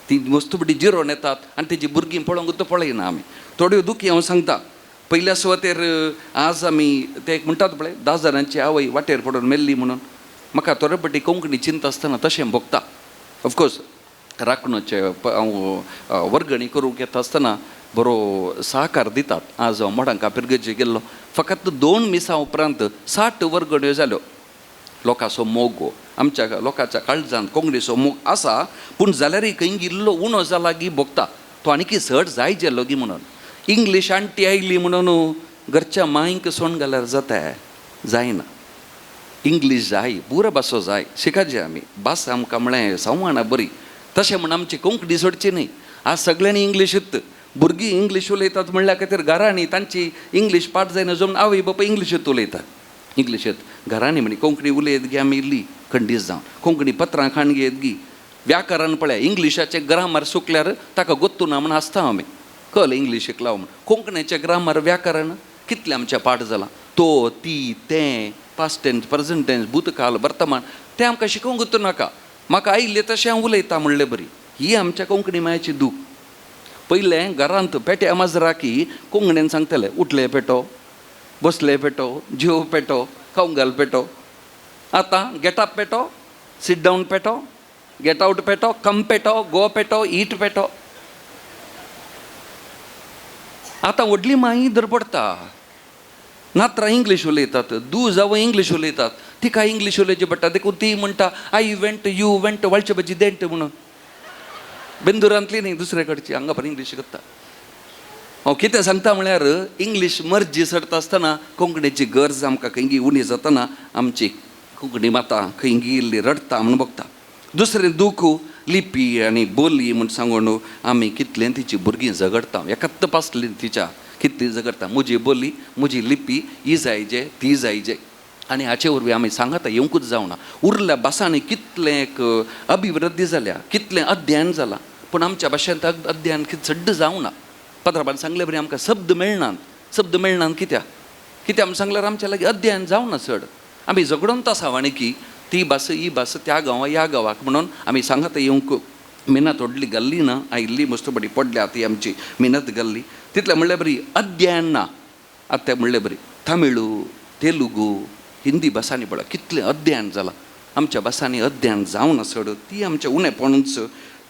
ती मस्तुबटी जिरोवन येतात आनी तेजी भुरगीं पळोवंक तो पळयना आमी. थोड्यो दुखी हांव सांगता, पयल्या सुवातेर आज आमी ते एक म्हणटात पळय 10 जाणांची आवय वाटेर पडून मेल्ली म्हणून, म्हाका थोडे पटी कोंकणी चिंता आसतना तशें भोगता. ऑफकोर्स राखणोचे हांव वर्गणी करूंक येता आसतना बरो सहकार दितात. आज हांव मोडांका पिरगर्जे गेल्लो, फकत 2 मिसां उपरांत 60 वर्गण्यो जाल्यो. लोकांचो मोग हो आमच्या लोकांच्या काळजान कोंकणीचो मोग आसा, पूण जाल्यारय खंय इल्लो उणो जाला गी भोगता, तो आनीकी चड जाय जालो गी म्हणून. इंग्लीश आण्टी आयली म्हणून घरच्या मांयक सोण घाल्यार जाता, जायना. इंग्लीश जाय, पुरो भासो जाय, शिकाचे आमी. भास आमकां म्हळें संवाना बरी, तशें म्हण आमची कोंकणी सोडची न्ही. आज सगळ्यांनी इंग्लिशूत, भुरगीं इंग्लीश उलयतात म्हणल्या खातीर घरांनी तांची इंग्लीश पाठ जायना जमून आवय बापूय इंग्लिशूत उलयतात. इंग्लिशेंत घरांनी म्हणी कोंकणी उलयत गी आमी इल्ली खंडीस जावन, कोंकणी पत्रां खाण घेत गी, व्याकरण पळय इंग्लिशाचें ग्रामर सुकल्यार ताका गोत्तू ना म्हण आसता आमी, कल इंग्लीश शिकला म्हण. कोंकणीचें ग्रामर व्याकरण कितलें आमचें पाठ जालां, तो ती तें, पास्ट टेन्स, प्रेझेंट टेन्स, भूतकाल वर्तमान, तें आमकां शिकोवंक नाका. म्हाका आयिल्लें तशें हांव उलयतां म्हणलें बरी. ही आमच्या कोंकणी मायची दूख. पयलें घरांत पेट्या माजराकी कोंकणीन सांगताले, उठले पेटो, बसले पेटो, जेव पेटो, खावंक घाल पेटो. आतां गेट अप पेटो, सीट डावन पेटो, गेट आवट पेटो, कम पेटो, गो पेटो, ईट पेटो. आतां व्हडली माई धडपडटा, नात्रां इंग्लीश उलयतात, दू जावं इंग्लीश उलयतात, तिका इंग्लीश उलोवची पडटा. देखून ती म्हणटा I went, you went, वाळचे भाजी देंट म्हणून. बेंदुरांतली न्ही, दुसरे कडची, हांगा पण इंग्लीश करता. हांव कितें सांगता म्हळ्यार इंग्लीश मर्जी सरता आसतना कोंकणीची गरज आमकां खंयगी उणी जातना आमची कोंकणी माता खंयगी इल्ली रडटा म्हूण बगता. दुसरें दूख लिपी आनी बोली म्हूण सांगून आमी कितलें तिची भुरगीं झगडटा, एकाच पासली तिच्या कितली झगडटा, म्हजी बोली म्हजी लिपी ही जायजे ती जायजे. आनी हाचे वरवीं आमी सांगता येवंकूच जावना. उरल्या भासांनी कितलें एक अभिवृद्धी जाल्या, कितलें अध्ययन जालां, पूण आमच्या भाशेंत अध्ययन चड जावना. पत्राबान सांगले बरी आमकां शब्द मेळनात, शब्द मेळनात कित्याक कित्याक आमी सांगल्यार आमच्या लागीं अध्ययन जावना चड. आमी झगडोन आसा आनी की ती भास ही भास त्या गांवा ह्या गांवाक म्हणून आमी सांगता येवंक मेहनत व्हडली घाल्ली ना, आयिल्ली मस्तपटी पडल्या ती आमची मेहनत घाल्ली. तितलें म्हणल्यार बरी अध्ययन ना. आतां तें म्हणलें बरी तमिळू, तेलुगू, हिंदी भासांनी पळय कितलें अध्ययन जालां, आमच्या भासांनी अध्ययन जावना चड, ती आमच्या उणेपणूच.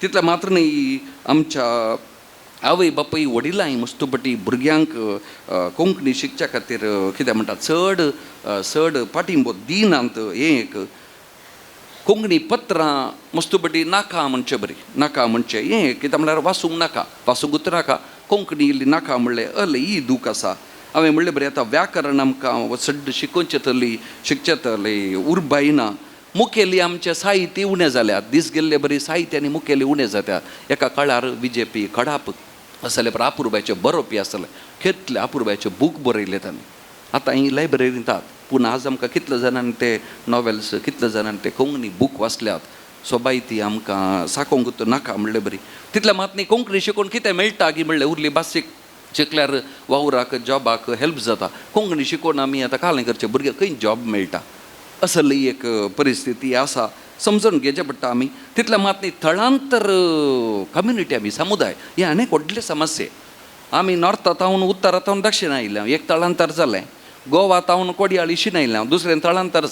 तितलें मात्र न्ही, आमच्या आवय बापूय वडिलांय मस्तपटी भुरग्यांक कोंकणी शिकच्या खातीर कितें म्हणटा चड चड पाठिंबो दिनात. हें एक कोंकणी पत्रां मस्तपटी नाका म्हणचे बरी, नाका म्हणचें हें कितें म्हणल्यार वाचूंक नाका, वाचूंकूच नाका, कोंकणी इल्ली नाका म्हणलें अले ही दूख आसा. हांवें म्हणलें बरें आतां व्याकरण आमकां चड शिकोवचें तली शिकचें तली उर्बाय ना. मुखेली आमचें साहित्य उणें जाल्यात, दीस गेल्ले बरी साहित्य आनी मुखेली उणें जातात. एका काळार विजेपी खडाप आसले, पर अपुरबायचे बरोवपी आसले, कितले अपुरबायचे बूक बरयले तांणी. आतां ही लायब्ररींत आहात, पूण आज आमकां कितले जाणांनी ते नॉवेल्स, कितले जाणांनी ते कोंकणी बूक वाचल्यात, सोबाय ती आमकां साकोंक नाका म्हणले बरी. तितलें मात न्ही, कोंकणी शिकून कितें मेळटा की म्हणलें उरली भास शिकल्यार वावराक जॉबाक हेल्प जाता. कोंकणी शिकून आमी आतां कालें करचें भुरग्यांक खंय जॉब मेळटा, असली एक परिस्थिती आसा, समजून घेवचें पडटा आमी. तितलें मात न्ही, थळांतर कम्युनिटी आमी समुदाय हे अनेक व्हडले समस्ये. आमी नॉर्था तावन उत्तरा तावन दक्षिणा आयिल्ले, एक थळांतर जालें, गोवा तावन कोडयाळ इशीन आयिल्ले, दुसरें थळांतर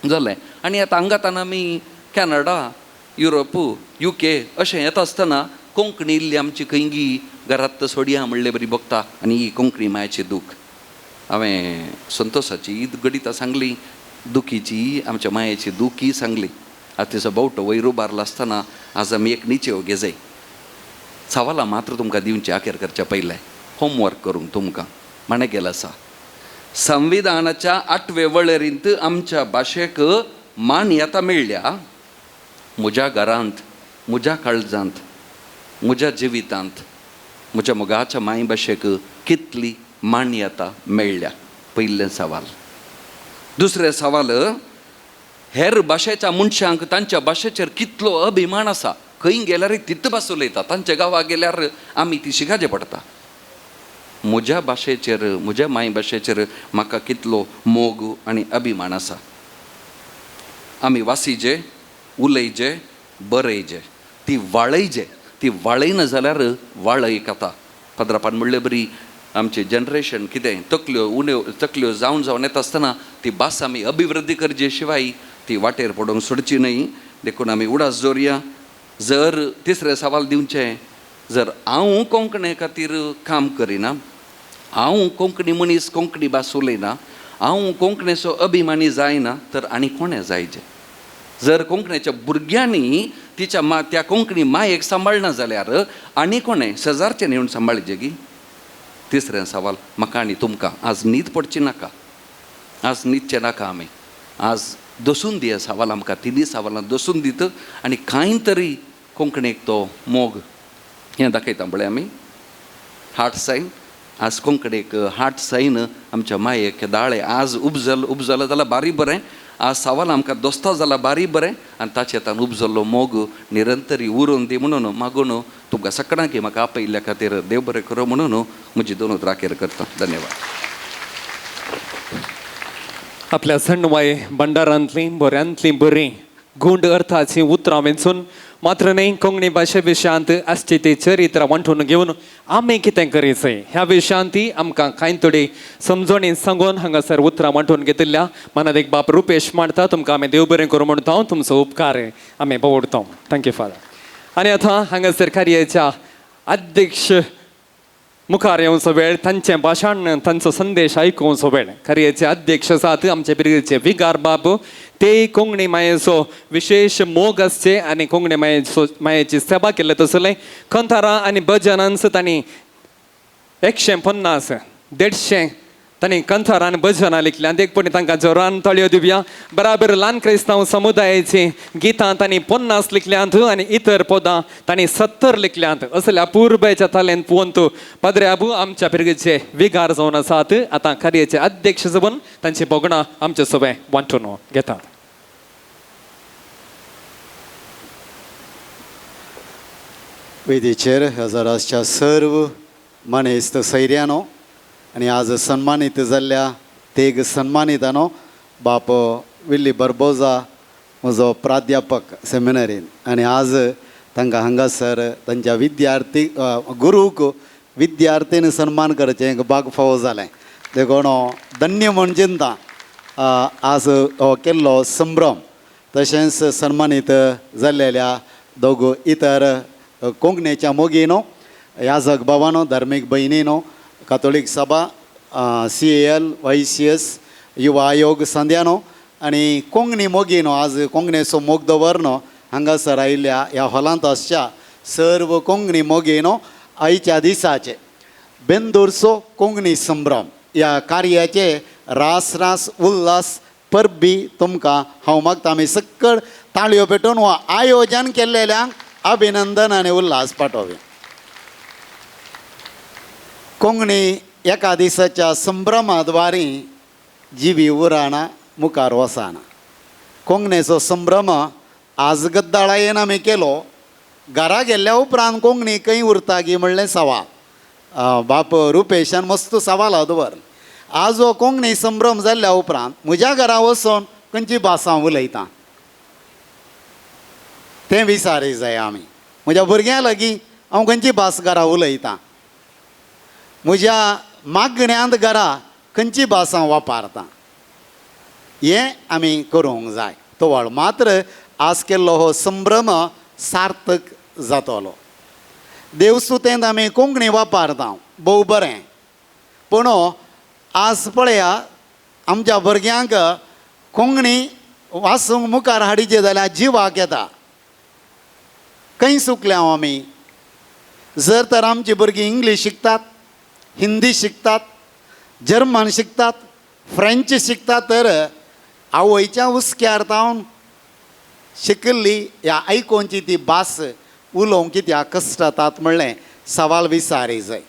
जालें. आनी आतां हांगातान आमी कॅनडा, युरोप, युके अशें येता आसतना कोंकणी इल्ली आमची खंयगी घरांत सोडया म्हणले बरी बगता. आनी ही कोंकणी मायची दूख हांवें संतोषाची ही गणितां सांगली, दुखीची आमच्या मायेची दुखी सांगली. आतां तिचो बावटो वयर उबारलो आसतना आज आमी एक निचेव घेजाय. सवालां मात्र तुमकां दिवचें अखेर करच्या पयलें होमवर्क करूंक तुमकां माणे गेल आसा. संविधानाच्या आठवे वळेरींत आमच्या भाशेक मान्यता मेळ्ळ्या. म्हज्या घरांत, म्हज्या काळजांत, म्हज्या जिवितांत म्हज्या मोगाच्या मायभाशेक कितली मान्यता मेळ्ळ्या, पयलें सवाल. दुसरें सवाल, हेर भाशेच्या मनशांक तांच्या भाशेचेर कितलो अभिमान आसा, खंय गेल्यार तित भास उलयता, तांच्या गांवाक गेल्यार आमी ती शिकाचें पडटा. म्हज्या भाशेचेर, म्हज्या मायभाशेचेर म्हाका कितलो मोग आनी अभिमान आसा. आमी वासीजे, उलयजे, बरयजे, ती वाळयजे. ती वाळयना जाल्यार वाळय कथा. पद्रापान म्हणले बरी आमचें जनरेशन कितें तकल्यो उण्यो तकल्यो जावन जावन येता आसतना ती भास आमी अभिवृद्धी करचे शिवाय ती वाटेर पडोवंक सोडची न्हय. देखून आमी उडास दवरया. जर तिसरें सवाल दिवचें, जर हांव कोंकणी खातीर काम करिना, हांव कोंकणी मनीस कोंकणी भास उलयना, हांव कोंकणीचो अभिमानी जायना, तर आनी कोणें जायचें? जर कोंकणीच्या भुरग्यांनी तिच्या मा त्या कोंकणी मायेक सांबाळना जाल्यार आनी कोणें शेजारचें येवन सांबाळचें की? तिसरें सवाल म्हाका आनी तुमकां, आज न्हीद पडची नाका, आज न्हिदचें नाका आमी. आज दसून दी सवाल आमकां तिनूय सवालां दसून दित आनी कांय तरी कोंकणीक तो मोग हें दाखयता पळय आमी हार्ट सायन. आज कोंकणीक हार्ट सायन आमच्या मायेक दाळे आज उपजल उपजलो जाल्यार बारी बरें, आज सवाल आमकां दोस्ता जाल्यार बारी बरें आनी ताचे तान उपजल्लो मोग निरंतरी उरोवन दी म्हणून मागून तुमकां सगळ्यांक म्हाका आपयिल्ल्या खातीर देव बरें करूं म्हणून म्हजी दोन उतरां करता. धन्यवाद.
आपल्या सणवाय भंडारांतली बऱ्यांतली बरीं गूंड अर्थाची उतरां वेंचून मात्र न्हय कोंकणी भाशे विशयांत आसची ती चरित्र वांटून घेवन आमी कितें करीचें ह्या विशयांत ती आमकां कांय थोडी समजणी सांगून हांगासर उतरां वांटून घेतिल्ल्या मनात एक बाप रुपेश मांडटा. तुमकां आमी देव बरें करूं म्हणटा, तुमचो उपकार आमी पवडता. Thank you father. आनी आतां हांगासर कार्याच्या अध्यक्ष मुखार येवचो वेळ, तांचें भाशण तांचो संदेश आयकुवचो वेळ. कार्याचे अध्यक्ष आसात आमचे पिरगेचे विगार बाब, ते कोंकणी मायेचो विशेष मोग आसचे आनी कोंकणी मायेचो मायेची सेवा केल्ले तसले कंतारां आनी भजनांच तांणी 150 150 तांणी कंतारां आनी भजनां लिखल्यां. एक पणी तांकां जोरान ताळयो दिवया. बराबर ल्हान क्रिस्तांव समुदायाची गितां तांणी 50 लिखल्यांत आनी इतर पदां तांणी 70 लिखल्यांत. असल्या अपुरबायच्या तालेंत पळोवन पाद्रे आबू आमच्या पिरगेचे विगार जावन आसात. आतां कार्याचे अध्यक्ष जावन तांची भोगणां आमचे सगळें वांटून घेतात.
वेदीचेर हजाराच्या सर्व मानेस्त सैर्यानो आनी आज सन्मानीत जाल्ल्या तेग सन्मानितानो बाप विल्ली बर्बोजा म्हजो प्राध्यापक सेमिनरीन आनी आज तांकां हांगासर तांच्या विद्यार्थी गुरूक विद्यार्थीन सन्मान करचें भाग फावो जालें देखून धन्य म्हूण चिंता आज हो केल्लो संभ्रम. तशेंच सन्मानीत जाल्लेल्या दोग इतर कोंकणीच्या मोगीनो याजक बाबानो धार्मीक भयणीनो कातोलीक सभा CAL YCS युवा आयोग संद्यानो आनी कोंकणी मोगीनो आज कोंकणीचो मोग दवरनो हांगासर आयिल्ल्या ह्या हॉलांत आसच्या सर्व कोंकणी मोगीनो आयच्या दिसाचे बेंदूरचो कोंकणी संभ्रम ह्या कार्याचे रास रास उल्हास परबी तुमकां हांव मागता. आमी सक्कड ताळयो पेटोवन हो आयोजन केल्लेल्यांक अभिनंदन आनी उल्हास पाठोवया. कोंकणी एका दिसाच्या संभ्रमाद्वारी जिवी उराना मुखार वचना. कोंकणीचो संभ्रम आज गद्दाळायेन आमी केलो, घरा गेल्ल्या उपरांत कोंकणी खंय उरता गी म्हणलें सवाल बाप रुपेशान मस्त सवाल दवर. आज हो कोंकणी संभ्रम जाल्ल्या उपरांत म्हज्या घरा वचून खंयची भास हांव उलयतां तें विचारी जाय आमी. म्हज्या भुरग्यां लागीं हांव खंयची भास घरा उलयतां, म्हज्या मागण्यांत घरा खंयची भास हांव वापरतां हें आमी करूंक जाय. तवळ मात्र आज केल्लो हो संभ्रम सार्थक जातलो. देवस्तुतेंत आमी कोंकणी वापरता भोव बरें, पूण आज पळया आमच्या भुरग्यांक कोंकणी वाचूंक मुखार हाडीचे जाल्यार जिवाक येता. खंय चुकल्या आमी? जर तर आमची भुरगीं इंग्लीश शिकतात, हिंदी शिकतात, जर्मन शिकतात, फ्रेंच शिकतात, तर आवयच्या हुस्क्यार तावन शिकिल्ली ह्या आयकोनची ती भास उलोवंक कित्याक कश्टातात म्हणलें सवाल विचारी जाय.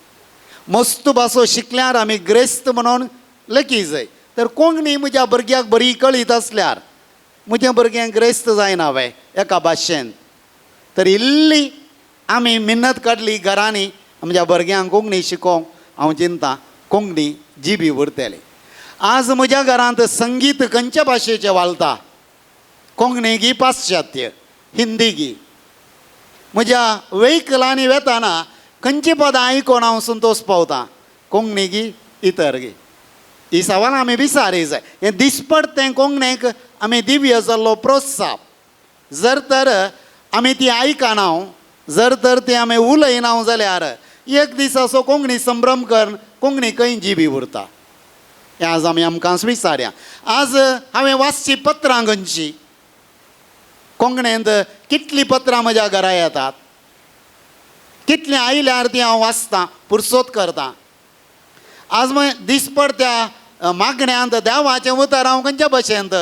मस्त भासो शिकल्यार आमी ग्रेस्त म्हणून लेखी जाय. तर कोंकणी म्हज्या भुरग्याक बरी कळीत आसल्यार म्हज्या भुरग्यांक ग्रेस्त जायना वे एका भाशेन. तर इल्ली आमी मिन्नत काडली घरांनी आमच्या भुरग्यांक कोंकणी शिकोवंक हांव चिंता कोंकणी जिबी उरतली. आज म्हज्या घरांत संगीत खंयच्या भाशेचें वालता? कोंकणी गी पाश्चात्य, हिंदी गी? म्हज्या वेहिकलांनी वेताना खंयची पदां आयकोन हांव संतोश पावतां? कोंकणी गी इतर गी? ही सवाल आमी विचारी जाय. हें दिसपडतें कोंकणीक आमी दिव्य जाल्लो प्रोत्साह. जर तर आमी ती आयकना, जर तर ती आमी उलयना जाल्यार एक दीस असो कोंकणी संभ्रम करून कोंकणी खंय जिबी उरता हें आज आमी आमकां विचारया. आज हांवें वाचची पत्रां खंयची? कोंकणींत कितलीं पत्रां म्हज्या घरा येतात, कितलीं आयल्यार ती हांव वाचतां, पुरसोत करतां. आज दिसपडत्या मागण्यांत देवाचें उतर हांव खंयच्या भाशेंत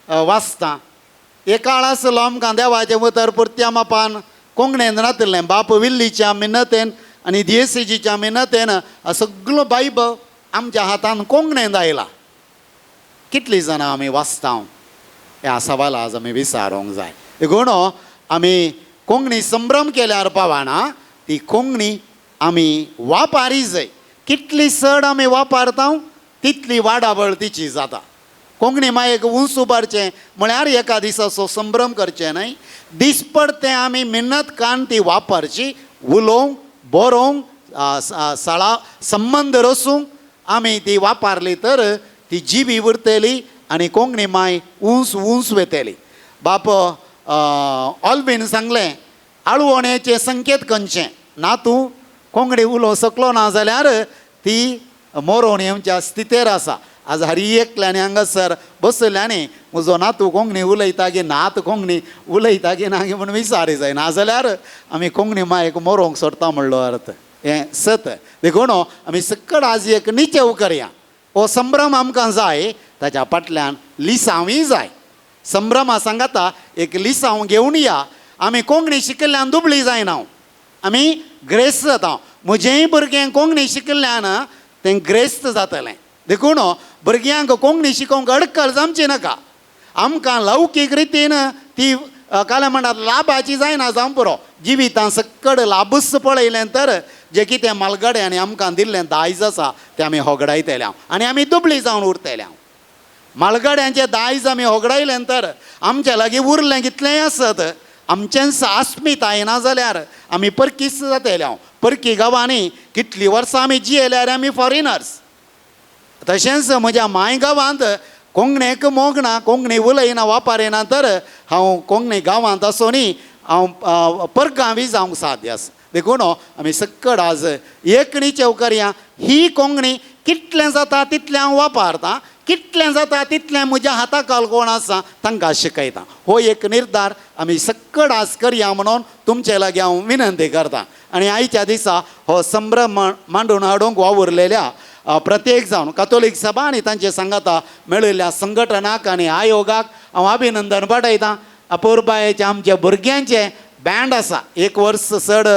वाचता? एक काळ आसलो आमकां देवाचें उतर पुरत्या मापान कोंकणींत नातिल्लें. बाप विल्लीच्या मिन्नतेन आनी दियेसेजीच्या मिन्नतेन सगळो बायबल आमच्या हातान कोंकणींत आयला. कितलीं जाणां आमी वाचता ह्या सवाल आज आमी विचारूंक जाय. देखून आमी कोंकणी संभ्रम केल्यार पावना, ती कोंकणी आमी वापारी जाय. कितली चड आमी वापरता तितली वाडावळ तिची जाता. कोंकणी मायेक उंच उबारचें म्हळ्यार एका दिसाचो संभ्रम करचें न्हय, दिसपडतें आमी मिन्नत कान ती वापरची, उलोवंक बरोवंक साळा संबंद रसूंक आमी ती वापरली तर ती जिवी उरतली आनी कोंकणी माय उंच उंच वतली. बाप ऑल्वीन सांगलें आळवणेचें संकेत खंयचें ना, तूं कोंकणी उलोवंक शकलो ना जाल्यार ती मोरोन येवच्या स्थितेर आसा. आज हर एकल्यानी हांगासर बसल्यांनी म्हजो नातू कोंकणी उलयता की नात कोंकणी उलयता की ना म्हूण विचारी जाय, नाजाल्यार आमी कोंकणी मायेक मोरोंक सोडटा म्हणलो अर्थ हें सत. देखून आमी सकड आज एक निचेव करया. हो संभ्रम आमकां जाय, ताच्या फाटल्यान लिसांवूय जाय. संभ्रमा सांगाता एक लिसांव घेवन या. आमी कोंकणी शिकिल्ल्यान दुबळी जायना, आमी ग्रेस्त जाता. म्हजेंय भुरगें कोंकणी शिकिल्ल्यान तें ग्रेस्त जातलें. देखून भुरग्यांक कोंकणी शिकोवंक अडखळ जावची नाका. आमकां लौकीक रितीन ती काल म्हणटात लाभाची जायना जावं पुरो, जिवितान सकड लाभूच पळयलें तर जें कितें मालगड्यांनी आमकां दिल्लें दायज आसा तें आमी होगडायतले आनी आमी दुबळी जावन उरतले. मालगड्यांचें दायज आमी होगडायलें तर आमच्या लागीं उरलें कितलेंय आसत आमचेंच अस्मिताय ना जाल्यार आमी परकीच जातले. परकी गांवांनी कितलीं वर्सां आमी जियेल्यार आमी फॉरेनर्स. तशेंच म्हज्या माय गांवांत कोंकणीक मोग ना, कोंकणी उलयना वापरिना तर हांव कोंकणी गांवांत आसूनय हांव परगांवी जावंक साध्य आसा. देखून आमी सकड आज एकणी चेव करया. ही कोंकणी कितलें जाता तितलें हांव वापरता, कितलें जाता तितलें म्हज्या हाता खाल कोण आसा तांकां शिकयता. हो एक निर्धार आमी सकड आज करया म्हणून तुमचे लागीं हांव विनंती करता. आनी आयच्या दिसा हो संभ्रम मांडून हाडूंक वावुरलेल्या प्रत्येक जावन कातोलीक सभा आनी तांचे सांगाता मेळिल्ल्या संघटनाक आनी आयोगाक हांव अभिनंदन पाठयतां. अपुरबायेचें आमच्या भुरग्यांचें बँड आसा, एक वर्स चड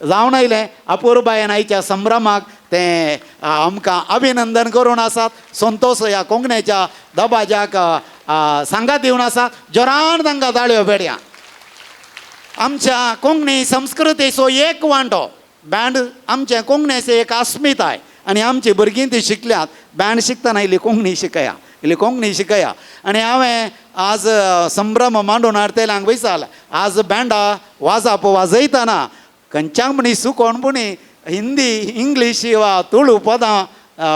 जावन आयलें. अपुरबायेन आयच्या संभ्रमाक तें आमकां अभिनंदन करून आसात. संतोष ह्या कोंकणीच्या दबाज्याक सांगात दिवन आसात. जोरान तांकां ताळयो पेडया. आमच्या कोंकणी संस्कृतीचो एक वांटो बँड आमच्या कोंकणीचें एक अस्मिताय आनी आमची भुरगीं ती शिकल्यात. बँड शिकतना इल्ली कोंकणी शिकया, इल्ली कोंकणी शिकया. आनी हांवें आज संभ्रम मांडून हाडटल्यांक विचारलें, आज बँडा वाजप वाजयतना खंयच्याक म्हणी सुकोण पुणी हिंदी इंग्लीश वा तुळू पदां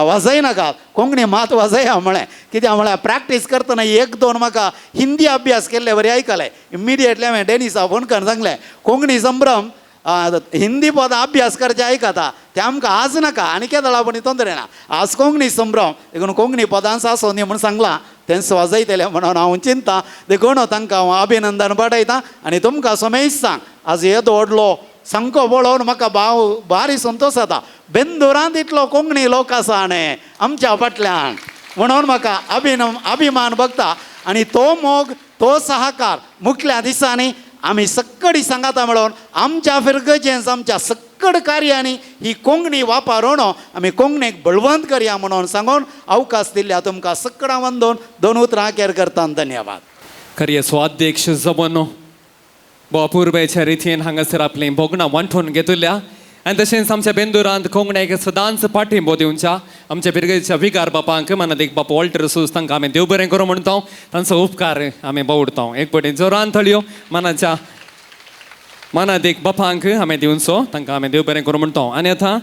वाजयनाकात, कोंकणी मात वाजया म्हळें. कित्याक म्हळ्यार प्रॅक्टीस करतना एक दोन म्हाका हिंदी अभ्यास केल्ले बरी आयकलें. इमिडिएटली हांवें डेनिसा फोन करून सांगलें कोंकणी संभ्रम हिंदी पदां अभ्यास करचे आयकता ते आमकां आज नाका आनी केदळा पूण तोंदरे ना, आज कोंकणी संभ्रम देखून कोंकणी पदांच आसो न्ही म्हूण सांगलां, तेंच वाजयतलें म्हणून हांव चिंता. देखून तांकां हांव अभिनंदन पाठयतां आनी तुमकां समेज सांग आज येदो व्हडलो सामको पळोवन म्हाका भाव भारी संतोश जाता. बेंदुरांत इतलो कोंकणी लोक आसा आनी आमच्या फाटल्यान म्हणून म्हाका अभिमान भोगता. आनी तो मोग तो सहकार मुखल्या दिसांनी आमी सकडी सांगाता मेळोवन आमच्या फिरगजेंस आमच्या सकड कार्यांनी ही कोंकणी वापरून आमी कोंकणीक बळवंत करया म्हणून सांगून अवकाश दिल्ल्या तुमकां सकडां वंदोवन दोन उतरां केर करता. धन्यवाद.
खरी स्वाध्यक्ष जमनो अपुरबायेच्या रितीन हांगासर आपलीं भोगणां वांटून घेतल्या आनी तशेंच आमच्या बेंदुरांत कोंकण्याक सदांच पाठिंबो दिवच्या आमच्या बिरगेच्या विगार बापांक मनात बाप वॉल्टर सूस तांकां आमी देव बरें करूं म्हणटा, तांचो उपकार आमी बावडता. एक पटी जोरान थळयो मनाच्या मनात एक बापांक आमी दिवचो, तांकां आमी देव बरें करूं म्हणटा. आनी आतां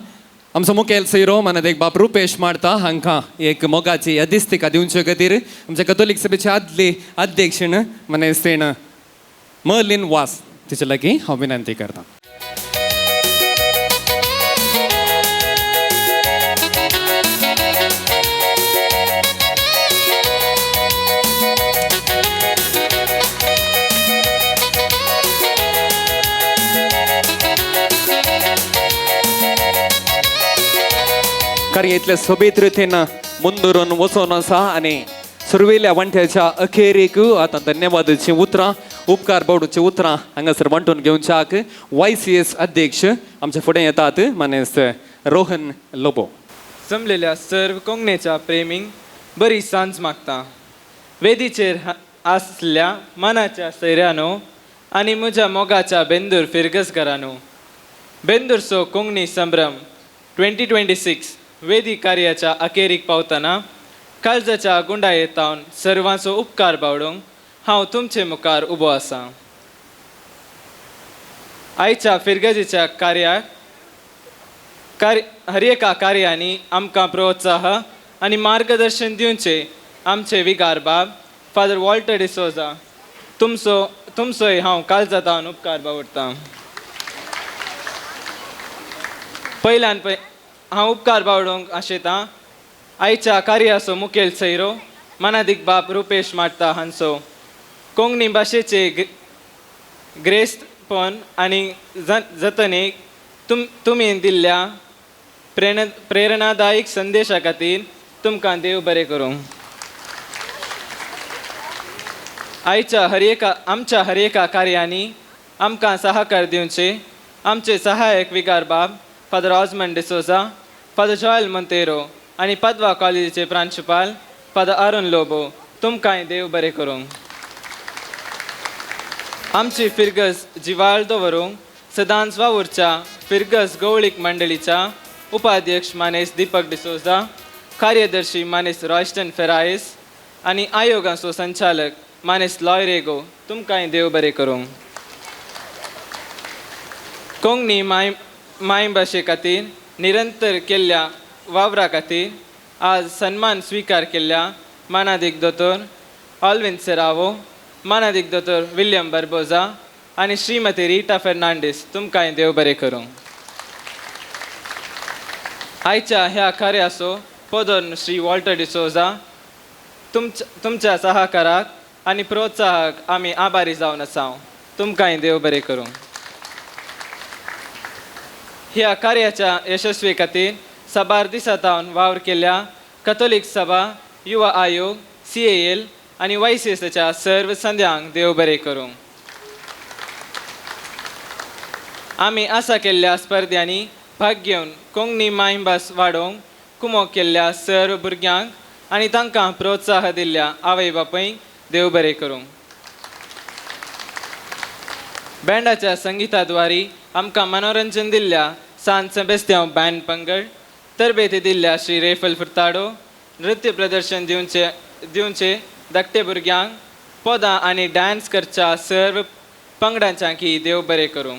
आमचो मुखेल सैरो मनात एक बाप रुपेश मारता हांकां एक मोगाची यादिस्तिका दिवचे खातीर आमच्या कथोलीक सभेचे आदली अध्यक्षण मनेस्तेण मर्लिन वास तिचे लागीं हांव विनंती करता. कारण इतले सोबीत रितीन मुंदरून वचून आसा आनी सुरवेल्या वांट्याच्या अखेरेक आतां धन्यवादाची उतरां उपकार बावडूची उतरां हांगासर वांटून घेवच्याक YCS अध्यक्ष आमच्या फुडें येतात मानेस्त रोहन लोबो.
जमलेल्या सर्व कोंकणीच्या प्रेमींक बरी सांज मागता. वेदीचेर आसल्या मनाच्या सैऱ्यानो आनी म्हज्या मोगाच्या बेंदूर फिरगसघरानो, बेंदूरचो कोंकणी संभ्रम 2026 वेदी कार्याच्या अखेरीक पावतना काळजाच्या गुंडायेतावन सर्वांचो उपकार बावडूंक हांव तुमचे मुखार उबो आसा. आयच्या फिरगजेच्या कार्याक हर एका कार्यांनी आमकां प्रोत्साह आनी मार्गदर्शन दिवचे आमचे विगार बाब फादर वॉल्टर डिसोजा, तुमचोय हांव काळजांतावन उपकार बावडटा. पयल्यान हांव उपकार बावडूंक आशेतां आयच्या कार्याचो मुखेल सैरो मनादीक बाब रुपेश माट्टा हांचो कोंकणी भाशेचे ग्रेस्तपण आनी जतनेक तुमी दिल्ल्या प्रेरणादायक संदेशा खातीर तुमकां देव बरें करूं. आयच्या आमच्या हर एका कार्यांनी आमकां सहकार दिवचे आमचे सहायक विगार बाब फादर ऑजमंड डिसोजा, फादर जॉयल मोंतेरो आनी पदवा कॉलेजीचे प्रांशुपाल फादर अरुण लोबो, तुमकांय देव बरें करूं. आमची फिरगज जिवाळ दवरूंक सदांच वावुरच्या फिरगज गवळीक मंडळीच्या उपाध्यक्ष मानेस दीपक डिसोजा, कार्यदर्शी मानेस रॉयस्टन फेरायस आनी आयोगाचो संचालक मानेस लॉय रेगो, तुमकांय देव बरें करूं. कोंकणी मायभाशे खातीर निरंतर केल्ल्या वावरा खातीर आज सन्मान स्विकार केल्ल्या मानादीक दोतोर ऑलविन सेरावो, मानादीक दोतोर विल्यम बर्बोजा आनी श्रीमती रिटा फेर्नांडीस, तुमकांय देव बरें करूं. आयच्या ह्या कार्याचो पदोन श्री वॉल्टर डिसोजा, तुमच्या सहकाराक आनी प्रोत्साहक आमी आभारी जावन आसा. तुमकांय देव बरें करूं. ह्या कार्याच्या यशस्वी खातीर साबार दिसां सावन वावर केल्ल्या कथोलीक सभा, युवा आयोग, CAL आनी YCSच्या सर्व संद्यांक देव बरें करूं. आमी आसा केल्ल्या स्पर्ध्यांनी भाग घेवन कोंकणी मायभास वाडोवंक कुमोक केल्ल्या सर्व भुरग्यांक आनी तांकां प्रोत्साह दिल्ल्या आवय बापूयक देव बरें करूं. बँडाच्या संगिताद्वारी आमकां मनोरंजन दिल्ल्या सान सेबेस्त्यांव बँड पंगड, तरबेती दिल्ल्या श्री रेफल फुर्ताडो, नृत्य प्रदर्शन दिवचे धाकटे भुरग्यांक, पदां आनी डान्स करच्या सर्व पंगडांच्यांकी देव बरें करूं.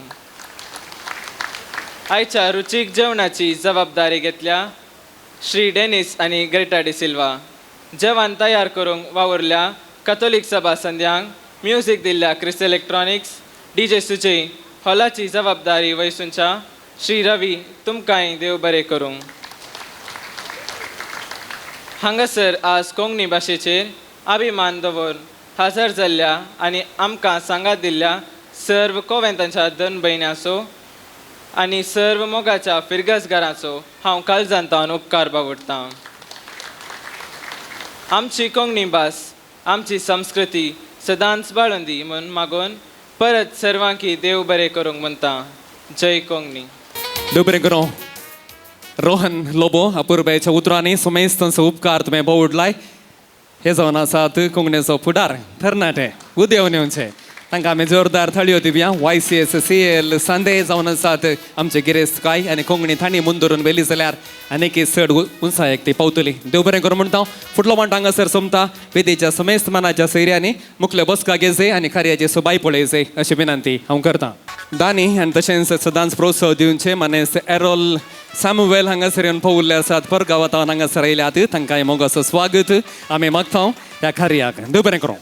आयच्या रुचीक जेवणाची जबाबदारी घेतल्या श्री डेनिस आनी ग्रेटा डिसिल्वा, जेवण तयार करूंक वावुरल्या कथोलीक सभा संद्यांक, म्युजीक दिल्ल्या क्रिस इलेक्ट्रॉनिक्स, DJ Sujay, हॉलाची जबाबदारी वयसूनच्या श्री रवी, तुमकांय देव बरें करूं. हांगासर आज कोंकणी भाशेचेर अभिमान दवरून हजर जाल्ल्या आनी आमकां सांगात दिल्ल्या सर्व कोवेंतांच्या दोन भयणांचो आनी सर्व मोगाच्या फिरगजगारांचो हांव काळजांतावन उपकार बावडटां. आमची कोंकणी भास, आमची संस्कृती सदांच बाळून दी म्हूण मागून परत सर्वांकी देव बरें करूंक म्हणटा. जय कोंकणी.
देव बरें करूं. रोहन लोबो अपुरबायेच्या उतरांनी समेस्तांचो उपकार तुवें बोवडलाय. हे जावन आसात कोंकणीचो फुडार तरणाटे उदेवन येवचे, तांकां आमी जोरदार थाळयो दिवया. YCS CAL सांदे जावन आसात आमचे गिरेस्त काय आनी कोंकणी थाणी मुंदरून व्हेली जाल्यार आनीक चड उंचायेक ती पावतली. देव बरें करूं म्हणटा. फुडलो म्हणटा हांगासर सोमता वेदीच्या समेस्त मानाच्या सैऱ्यांनी मुखले बसका घेवचे आनी कार्याची सोबाय पळयचे अशी विनंती हांव करतां. दानी आनी तशेंच सदांच प्रोत्साह दिवचे मानेस्त एरोल सॅमुएल हांगासर येवन पावुल्ले आसात, परगांवांत हांगासर आयल्यात, तांकां मोगाचो स्वागत आमी मागता ह्या कार्याक. देव बरें करूं.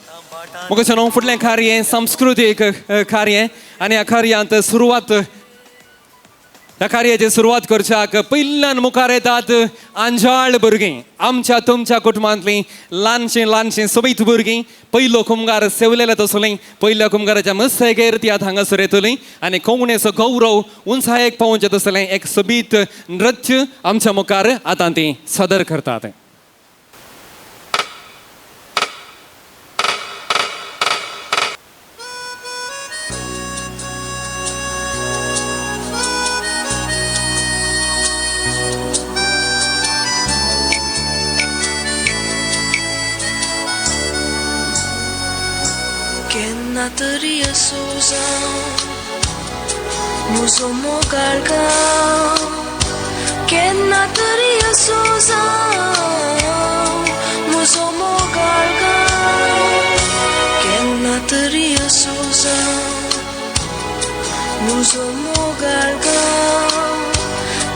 मोगाचो फुडलें कार्य सांस्कृतीक कार्य आनी ह्या कार्यांत सुरवात ह्या कार्याची सुरवात करच्याक पयल्यान मुखार येतात आंजाळ भुरगीं, आमच्या तुमच्या कुटुंबांतलीं ल्हानशीं ल्हानशीं सोबीत भुरगीं. पयलो कुमगार सेवलेले तसलीं पयल्या कुमगाराच्या मस्तेगेर ती आतां हांगासर येतलीं आनी कोंकणीचो गौरव उंचायेक पावोवचें तसलें एक सोबीत नृत्य आमच्या मुखार आतां ती सादर करतात.
केन्ना तरी असो जावं म्हजो मोगाळ गांव, केन्ना तरी असो जावं म्हजो मोगाळ गांव, केन्ना तरी असो जावं म्हजो मोगाळ गांव,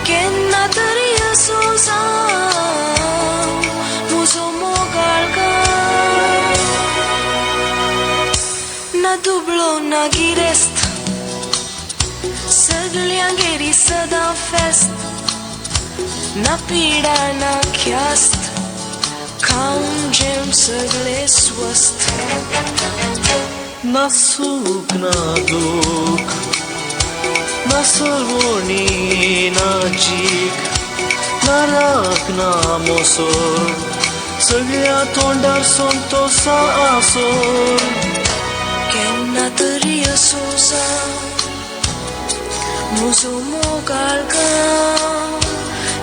केन्ना तरी असो जावं म्हजो मोगाळ गांव. ना दुबळो ना गिरेस्त, सगळ्यांगेरी सदां फेस्त, ना पिडा ना ख्यास्त, खावन जेवण सगळे स्वस्थ.
ना सूख ना दूख, ना सलवणी ना जीक, ना राग ना मोसोर, सगळ्या तोंडार संतोसा आसोर.
केन्ना तरी असो जावं म्हजो मोगाळ गांव,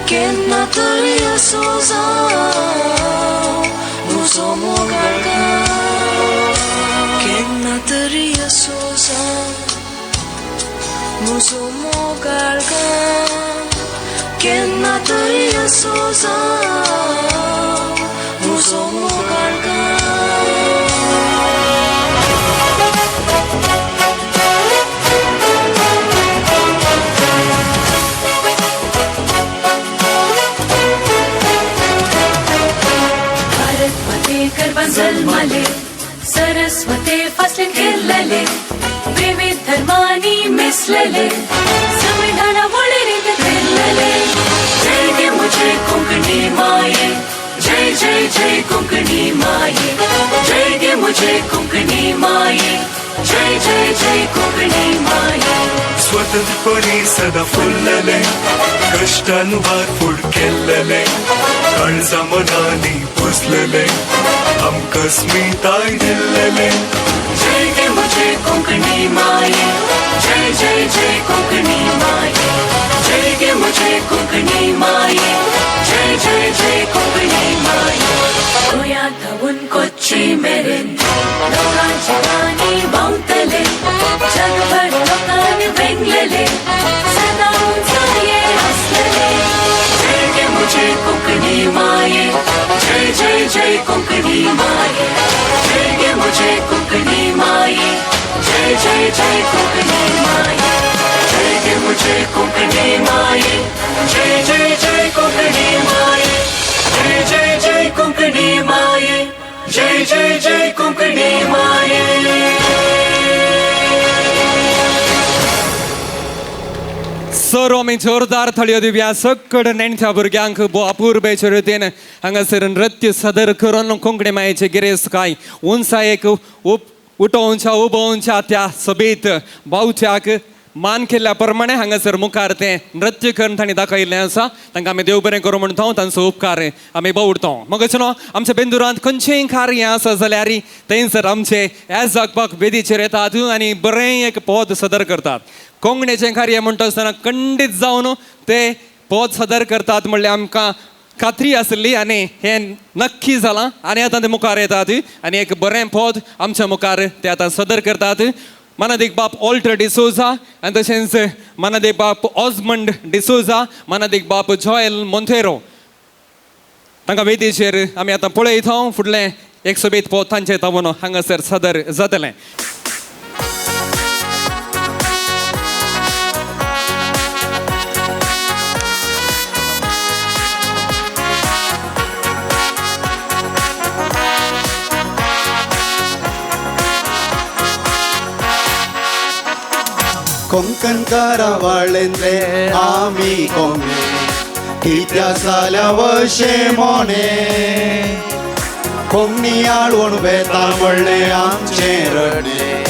केन्ना तरी असो जावं म्हजो मोगाळ गांव, केन्ना तरी असो जावं म्हजो मोगाळ गांव, केन्ना तरी असो जावं म्हजो मोगाळ गांव.
भारत माते गर्भान जल्मले, सरस्वते फासल्यान केल्लेले, विविध धर्मांनी मिसलेले, संविधाना वळेरींत केल्लेले. जय गे मुझे कोंकणी माये, जय जय जय कोंकणी माये, जय गे मुझे कोंकणी माये, जय जय जय कोंकणी माये.
स्वतंत्रपणी सदा फुलले, कष्टान वार फूड केल्लेले, काळजा मनानी पुसलेले, आमकां स्मिताय दिल्लेले.
जय गे मुझे कोंकणी माये, जय जय जय कोंकणी माये, जय गे मुझे कोंकणी माये, जय जय जय कोंकणी माये. गोंया थावन कोच्ची मेरेन लोकांचे गाणी व्हांवतले, जगभर लोकांनी वेंगलेले, सदां उंचाये आसलेले. जय गे मुझे कोंकणी माये, जय जय जय कोंकणी माये, जय गे मुझे कोंकणी माये, जय जय जय कोंकणी माये, जय गे मुझे कोंकणी माये, जय जय जय कोंकणी माये, जय जय जय कोंकणी माये, जय जय जय कोंकणी माये.
सर आमी जोरदार थाळयो दिवया सकड नेणट्या भुरग्यांक भो अपुरबायेचे रितीन हांगासर नृत्य सादर करून कोंकणी मायेचे गिरेस्तकाय उंचायेक उठोवच्या उबोवच्या त्या सोबीत बावच्याक मान केल्ल्या प्रमाणे हांगासर मुखार तें नृत्य करून तांणी दाखयल्लें आसा. तांकां आमी देव बरें करूं म्हणटा, तांचो उपकार आमी बावडटा. मग न्हू आमच्या बेंदुरांत खंयचेंय कार्य आसा जाल्यार थंयसर आमचे एज जगपाक वेदीचेर येतात आनी बरें एक पद सादर करतात. कोंकणीचें कार्य म्हणटा आसतना खंडीत जावन ते पद सादर करतात म्हणल्यार आमकां खात्री आसली आनी हें नक्की जालां. आनी आतां ते मुखार येतात आनी एक बरें पद आमच्या मुखार ते आतां सादर करतात. मानादीक बाप ऑल्टर डिसोजा आनी तशेंच मानादीक बाप ऑजमंड डिसोजा, मानादीक बाप जॉयल मोंतेरो तांकां वेदीचेर आमी आतां पळयता. फुडलें एक सोबीत पद तांचें तावून हांगासर सादर जातलें.
कोंकणकारा वाळेंतले आमी कोंगणे, कित्या जाल्या वशे मोने, कोंकणी आळवण वेता म्हणलें आमचें रडणें,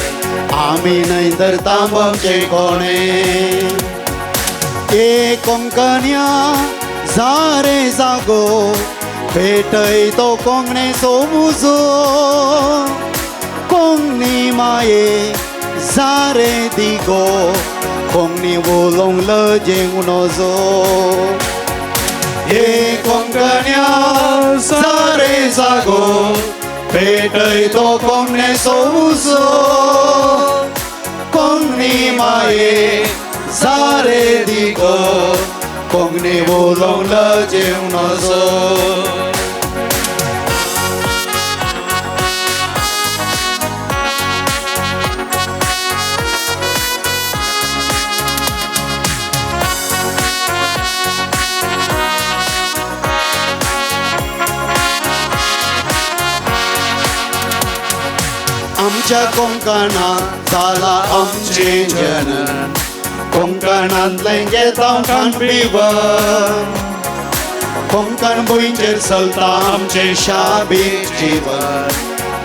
आमी न्हय तर तांबचे कोणे. ए कोंकण्या जा रे जागो, पेटय तो कोंकणेचो उजो, कोंकणी माये जा रे दिगो, कोंकणी उलोवंक लजेवं नजो. हे कोंकण्या जा रे जागो, पेटय तो कोंकणेचो उजो कोंकणी माये सारे दिगो कोंकणी उलोवंक लजेवं नजो. आमच्या कोंकणांत जाला आमचें जनन कोंकणांतलें घेता खाण पिवन कोंकण भुंयचेर चलता आमचें शाबीक जीवन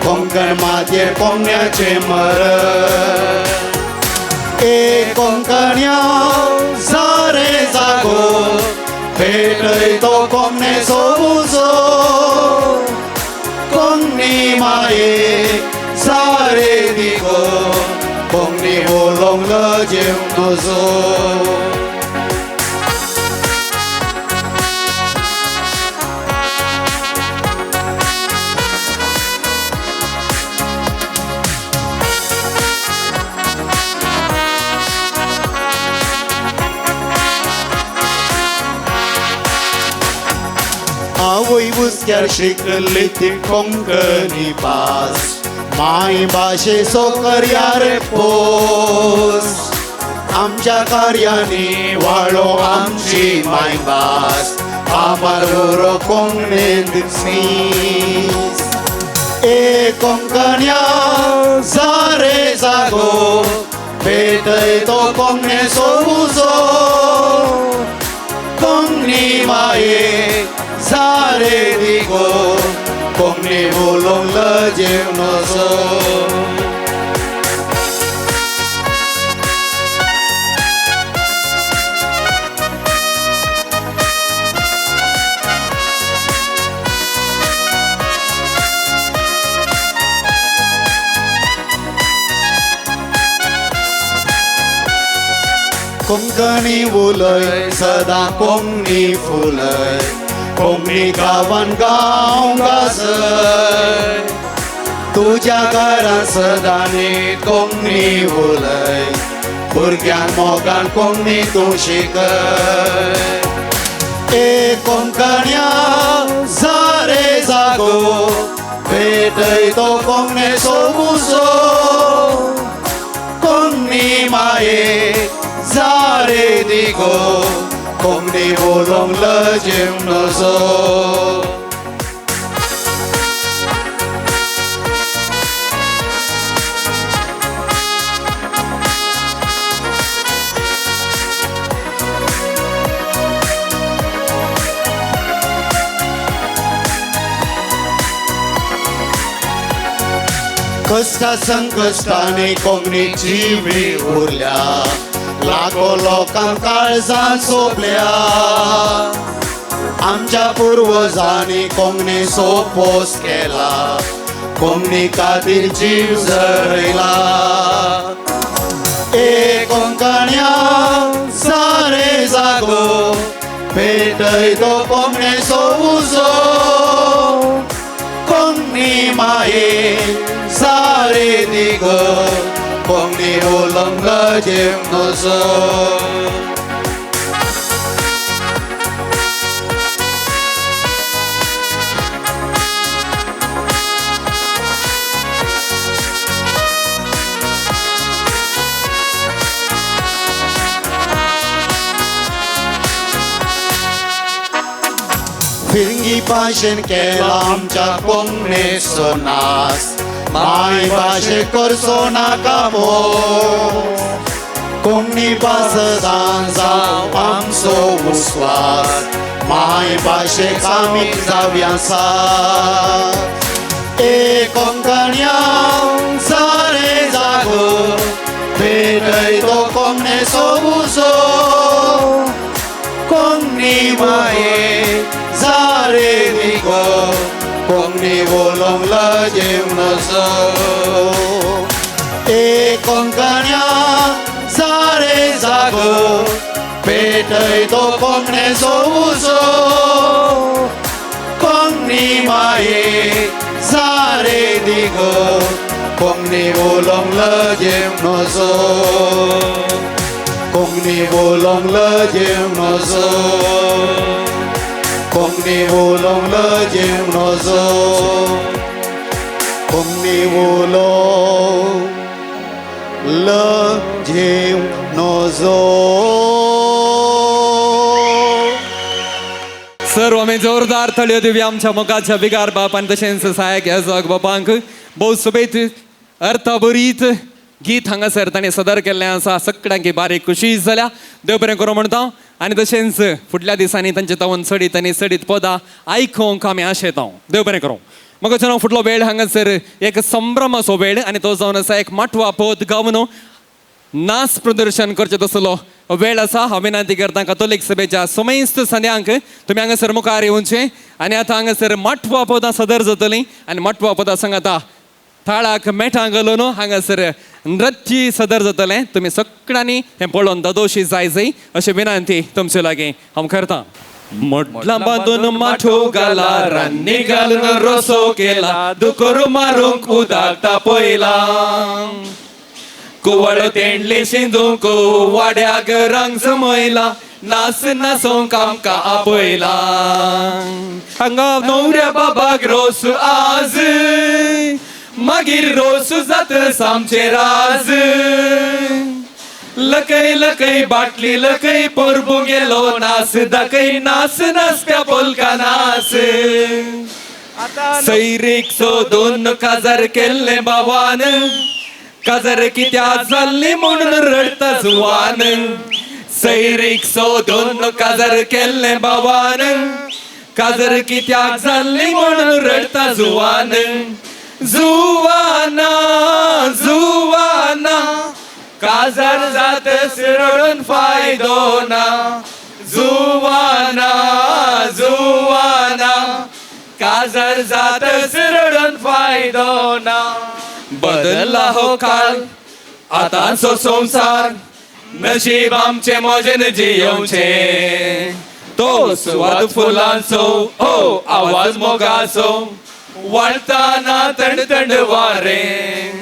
कोंकण मातयेर कोंकण्याचें मरण. ए कोंकण्या सारे जागो पेटय तो कोंकणेचो उजो कोंकणी माये सारे दिगो कोंकणी उलोवंक लजेवं नजो. आवय हुस्क्यार शिकली ती कोंकणी भास माय भाशेचो करया रे पोस आमच्या कार्यांनी वाळो आमची मायभास आमार उरो कोंकणेंत नीस. ए कोंकण्या सारे जागो पेटय तो कोंकणेचो उजो कोंकणी माये सारे दिगो कोंकणी उलोवंक लजेवं नजो. कोंकणी उलय सदां कोंकणी फुलय कोंकणी गांवान गांव गाजय तुज्या घरांत सदां नीट कोंकणी उलय भुरग्यांक मोगान कोंकणी तूं शिकय. ए कोंकण्या सारे जागो पेटय तो कोंकणेचो उजो कोंकणी माये सारे दिगो कोंकणी उलोवंक लजेवं नजो. कश्टा संकश्टांनी कोंकणी जिवी उरल्या लाखो लोकांक काळजांत सोंपल्या आमच्या पुर्वजांनी कोंकणीचो पोस केला कोंकणी खातीर जीव झरयला. ए कोंकण्या सारे जागो पेटय तो कोंकणेचो उजो कोंकणी माये सारे दिगो कोंकणी उलोवंक लजेवं नजो. फिरंगी भाशेन केला आमच्या कोंकणेचो नास माय भाशे करचो नाका मोस कोंकणी भास सदां जावं आमचो विस्वास माय भाशेक आमी जावया साथ. ए कोंकण्या सारे जागो पेटय तो कोंकणेचो उजो कोंकणी माये सारे दिगो कोंकणी उलोवंक लजेवं नजो. ए कोंकण्या सारे जागो पेटय तो कोंकणेचो उजो कोंकणी माये सारे दी गो कोंकणी उलोवंक लजेवंक नजो कोंकणी उलोवंक लजेवंक नजो कोंकणी उलोवंक लजेवंक नजो कोंकणी उलोवंक लजेवंक नजो.
सर आमी जोरदार थळयो दिवया आमच्या मोगाच्या विगार बाप आनी तशेंच सहायक याजक बापांक. भोव सोबीत अर्थभरीत गीत हांगासर ताणें सदर केल्लें आसा. सगळ्यांक बारीक खुशी जाल्या. देव बरें करूं म्हणटा आनी तशेंच फुडल्या दिसांनी तांचे तावन चडीत आनी चडीत पदां आयकूंक आमी आशेता. देव बरें करूं. मग फुडलो वेळ हांगासर एक संभ्रमाचो वेळ आनी तो जावन आसा एक माटवा पद गावन नाच प्रदर्शन करचें तसलो वेळ आसा. हांव विनंती करता कथोलीक सभेच्या समेस्त संद्यांक तुमी हांगासर मुखार येवचें आनी आतां हांगासर माटवा पदां सदर जातलीं आनी माटवा पदां सांगाता थाळाक मेठां घालून हांगासर नृत्य सदर जातलें. तुमी सगळ्यांनी हें पळोवन ददोशी जाय जाय अशी विनंती तुमचे लागीं हांव करता. मोडला बांदून माठो घाला रान्नी घालून रोसो केला दुकर मारूंक उदक तापयला कुवळ तेंडली शिंदूंक वाड्याक रंग जमयला नास नासोंक आमकां आपयला हांगा न्हवऱ्या बाबाक रोस आज मागीर रोस जात सामचे राज लकय लकय बाटली लकय पोरबू गेलो नास दाखय नास नासप्या पोलका नास सैरीक सोदून काजार केल्ले बाबान काजार कित्याक जाल्ली म्हणून रडटा जुवान सैरीक सोदून काजार केल्ले बाबान काजार कित्याक जाल्ली म्हणून रडटा जुवान जुवाना जुवाना काजार जात रडून फायदो ना जुवाना जुवाना काजार जात रडून फायदो ना. बदलला हो काळ आतांचो संवसार नशीब आमचे मोजेन जियोवचें तो सुवाद फुलांचो ओ आवाज मोगाचो वाडटाना थंड थंड वारें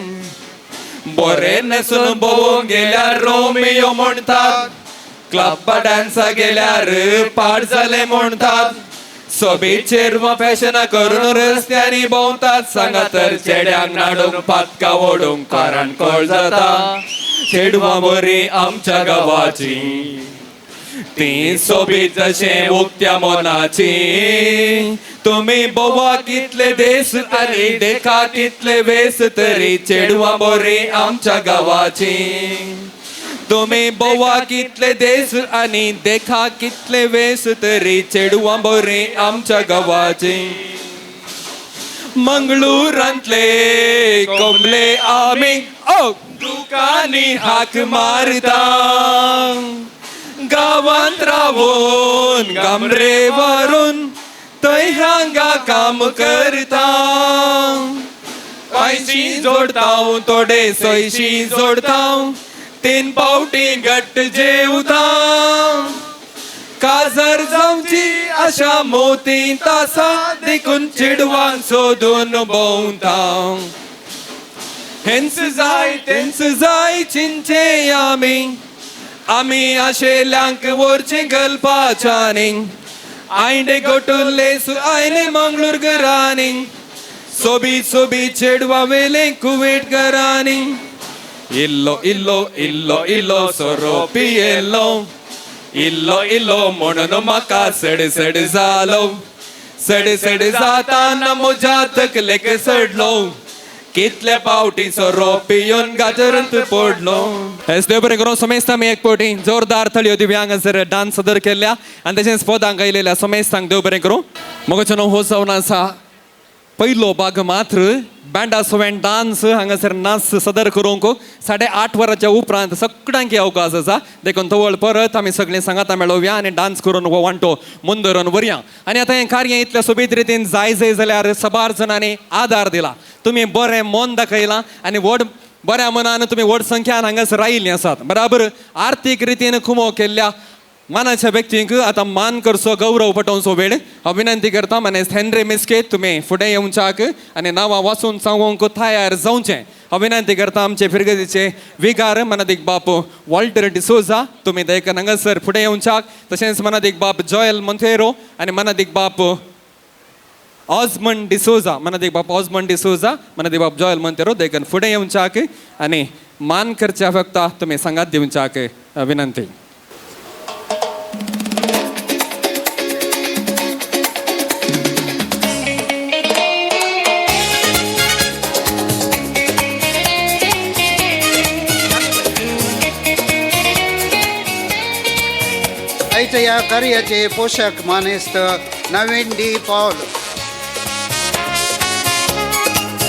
बरें न्हेसून भोंवूंक गेल्यार रोमियो म्हणटात क्लबा डान्सा गेल्यार पाड जाले म्हणटात सोबीत चेडवां फॅशनां करून रस्त्यांनी भोंवतात सांगा तर चेड्यांक नाडूंक पातकां ओडूंक कारण कोळ जाता चेडवां बरीं आमच्या गांवाची ती सोबीत जशें उक्त्या मनाची तुमी भोवा कितले देस आनी देखा कितले वेस तरी चेडवां बरीं आमच्या गांवाची तुमी भोवा कितले देस आनी देखा कितले वेस तरी चेडवां बरीं आमच्या गांवाची. मंगळूरांतले कोंबले आमी दुकानी हाक मारता गांवांत रावून गामरे व्हरून थंय हांगा काम करता पयशी जोडता थोडे सयशी जोडता तीन पावटी घट्ट जेवता काजर जावची आशा मोती तासा देखून चेडवांक सोदून भोंवता हेंच जाय तेंच जाय चिंचे आमी आमी आशेल्यांक व्हरचें गलपाच्यानी आयणे गोटुल्ले आयले मंगळूर घरांनी सोबीत सोबीत चेडवां वेले कुवेट घरांनी इल्लो इल्लो इल्लो इल्लो सोरो पियेलो इल्लो इल्लो म्हणून म्हाका सड सड जालो सड सड जाताना म्हज्या तकलेक सडलो कितले पावटी सोरो पियोन गाजरांत पडलो. एस देव बरें करूं. समेस्तां आमी एक पावटी जोरदार थळयो दिव्या हांगासर डान्स सदर केल्ल्या आनी तशेंच पदांक आयलेल्या समेस्तांक देव बरें करूं. मोगाचें हो जावन आसा पयलो भाग मात्र बँडा सवें डान्स हांगासर नाच सदर करूंक 8:30 वरांच्या उपरांत सगळ्यांक अवकाश आसा देखून तवळ परत आमी सगळीं सांगाता मेळोवया आनी डान्स करून हो वांटो मुंदरून व्हरया. आनी आतां हें कार्य इतल्या सोबीत रितीन जाय जाय जाल्यार सबार जाणांनी आदार दिला. तुमी बरें मन दाखयलां आनी व्हड बऱ्या मनान तुमी व्हड संख्यान हांगासर आयिल्लीं आसात. बराबर आर्थीक रितीन खुमो केल्ल्या मानाच्या व्यक्तींक आतां मान करचो गौरव पटोवचो वेळ. हांव विनंती करता मानेस्त हेनरी मिस्केत तुमी फुडें येवच्याक आनी नांवां वाचून सांगूंक तयार जावचें. हांव विनंती करता आमचे फिरगजीचे विगार मनादीक बाप वॉल्टर डिसोजा तुमी देखून हांगासर फुडें येवच्याक, तशेंच मनादीक बाप जॉयल मोंतेरो आनी मनादीक बाप ऑजमंड डिसोजा, मनादीक बाप ऑजमंड डिसोजा, मनादीक बाप जॉयल मोंतेरो देखून फुडें येवच्याक आनी मान करच्या फक्त तुमी सांगात दिवच्याक विनंती.
आयच्या ह्या कार्याचे पोशक मानेस्त नवीन डी पॉल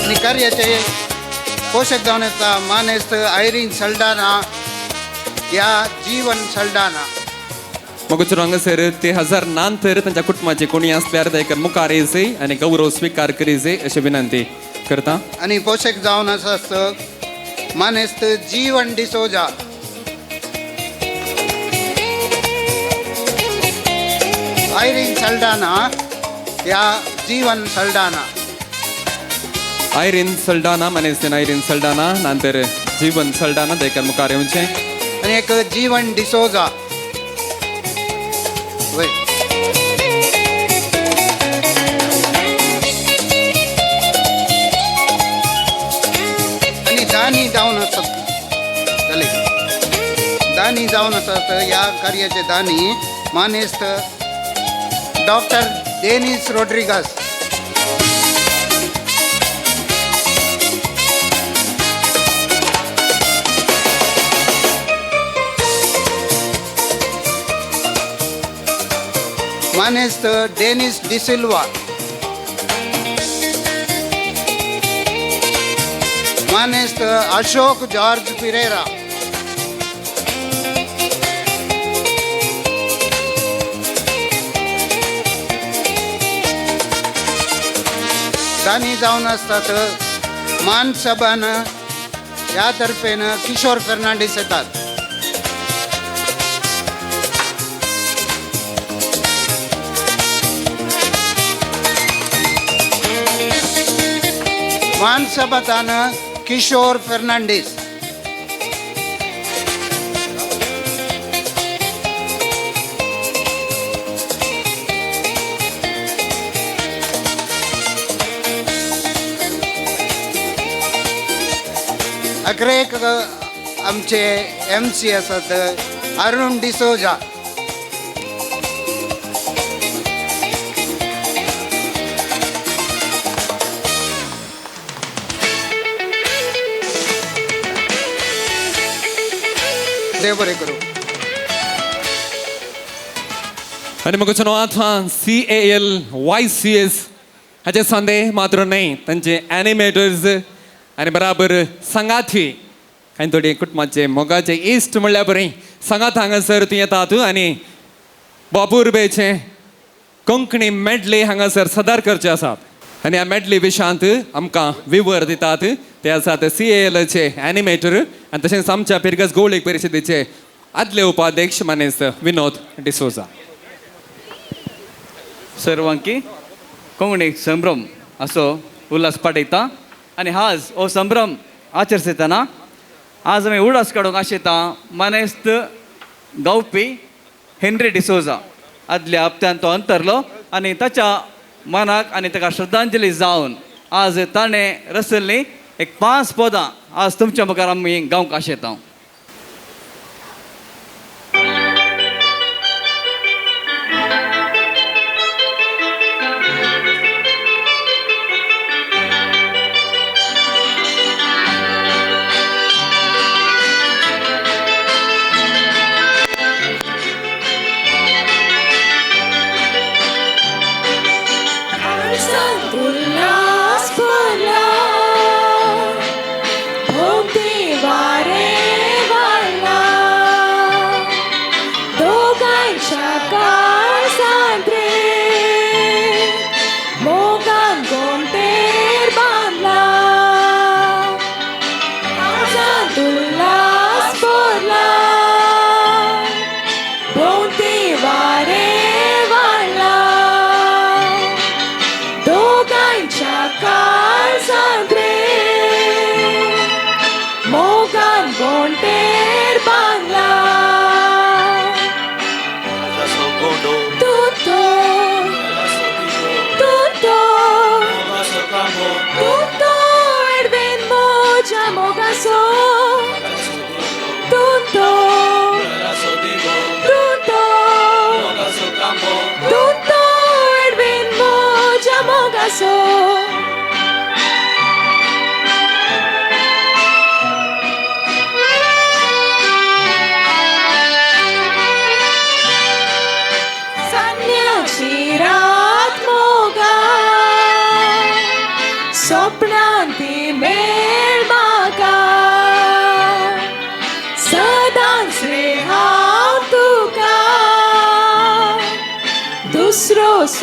आनी कार्याचे पोशक जावन आसा मानेस्त आयरीन सल्डाना ह्या जीवन सल्डाना.
मगचो हांगासर ते हजार नांतर तांच्या कुटुंबाचे कोणी आसल्यार ताका मुखार येयचे आनी गौरव स्विकार करीजे अशी विनंती करता.
आनी पोशक जावन आसा मानेस्त जीवन डिसोजा. आयरीन सल्डाना या जीवन सल्डाना.
आयरीन सल्डाना मानेस्त आयरीन सल्डाना नंतर जीवन सल्डाना देखून मुखार येवचें.
आनी एक जीवन डिसोजा. वय आनी दानी जावन आसात जालें दानी जावन आसात ह्या कार्याचे दानी मानेस्त डॉक्टर डेनिस रोड्रिगस. मानेस्त डेनिस डिसिल्वा. मानेस्त अशोक जॉर्ज पिरेरा. दानी जावन आसतात मानसभान ह्या तर्फेन किशोर फर्नांडीस येतात. मानसभातान किशोर फर्नांडीस. अकरेक आमचे एम सी आसात अरुण डिसोजा. देव बरें करूं.
आनी मग आतां CAL YCS हाचे सांदे मात्र न्हय तांचे एनिमेटर्स आनी बराबर सांगाती आनी थोडे कुटुंबाचे मोगाचे इश्ट म्हणल्यार बरें सांगात हांगासर ती येतात आनी बापूरबेचे कोंकणी मेडली हांगासर सदार करचे आसात आनी ह्या मेडली विशांत आमकां विवर दितात ते आसात CALचे एनिमेटर आनी तशेंच आमच्या पिरगस गोवळीक परिशदेचे आदले उपाध्यक्ष मानेस्त विनोद डिसोजा.
सर्वांकी कोंकणी संभ्रम असो उल्हास पाठयता आनी आज हो संभ्रम आचरसयतना आज आमी उडास काडूंक आशेता मानेस्त गावपी हेनरी डिसोजा आदल्या हप्त्यान तो अंतरलो आनी ताच्या मनाक आनी ताका श्रद्धांजली जावन आज ताणें रचल्लीं एक 5 पदां आज तुमच्या मुखार आमी गावंक आशेता.
Ulas por la, ponte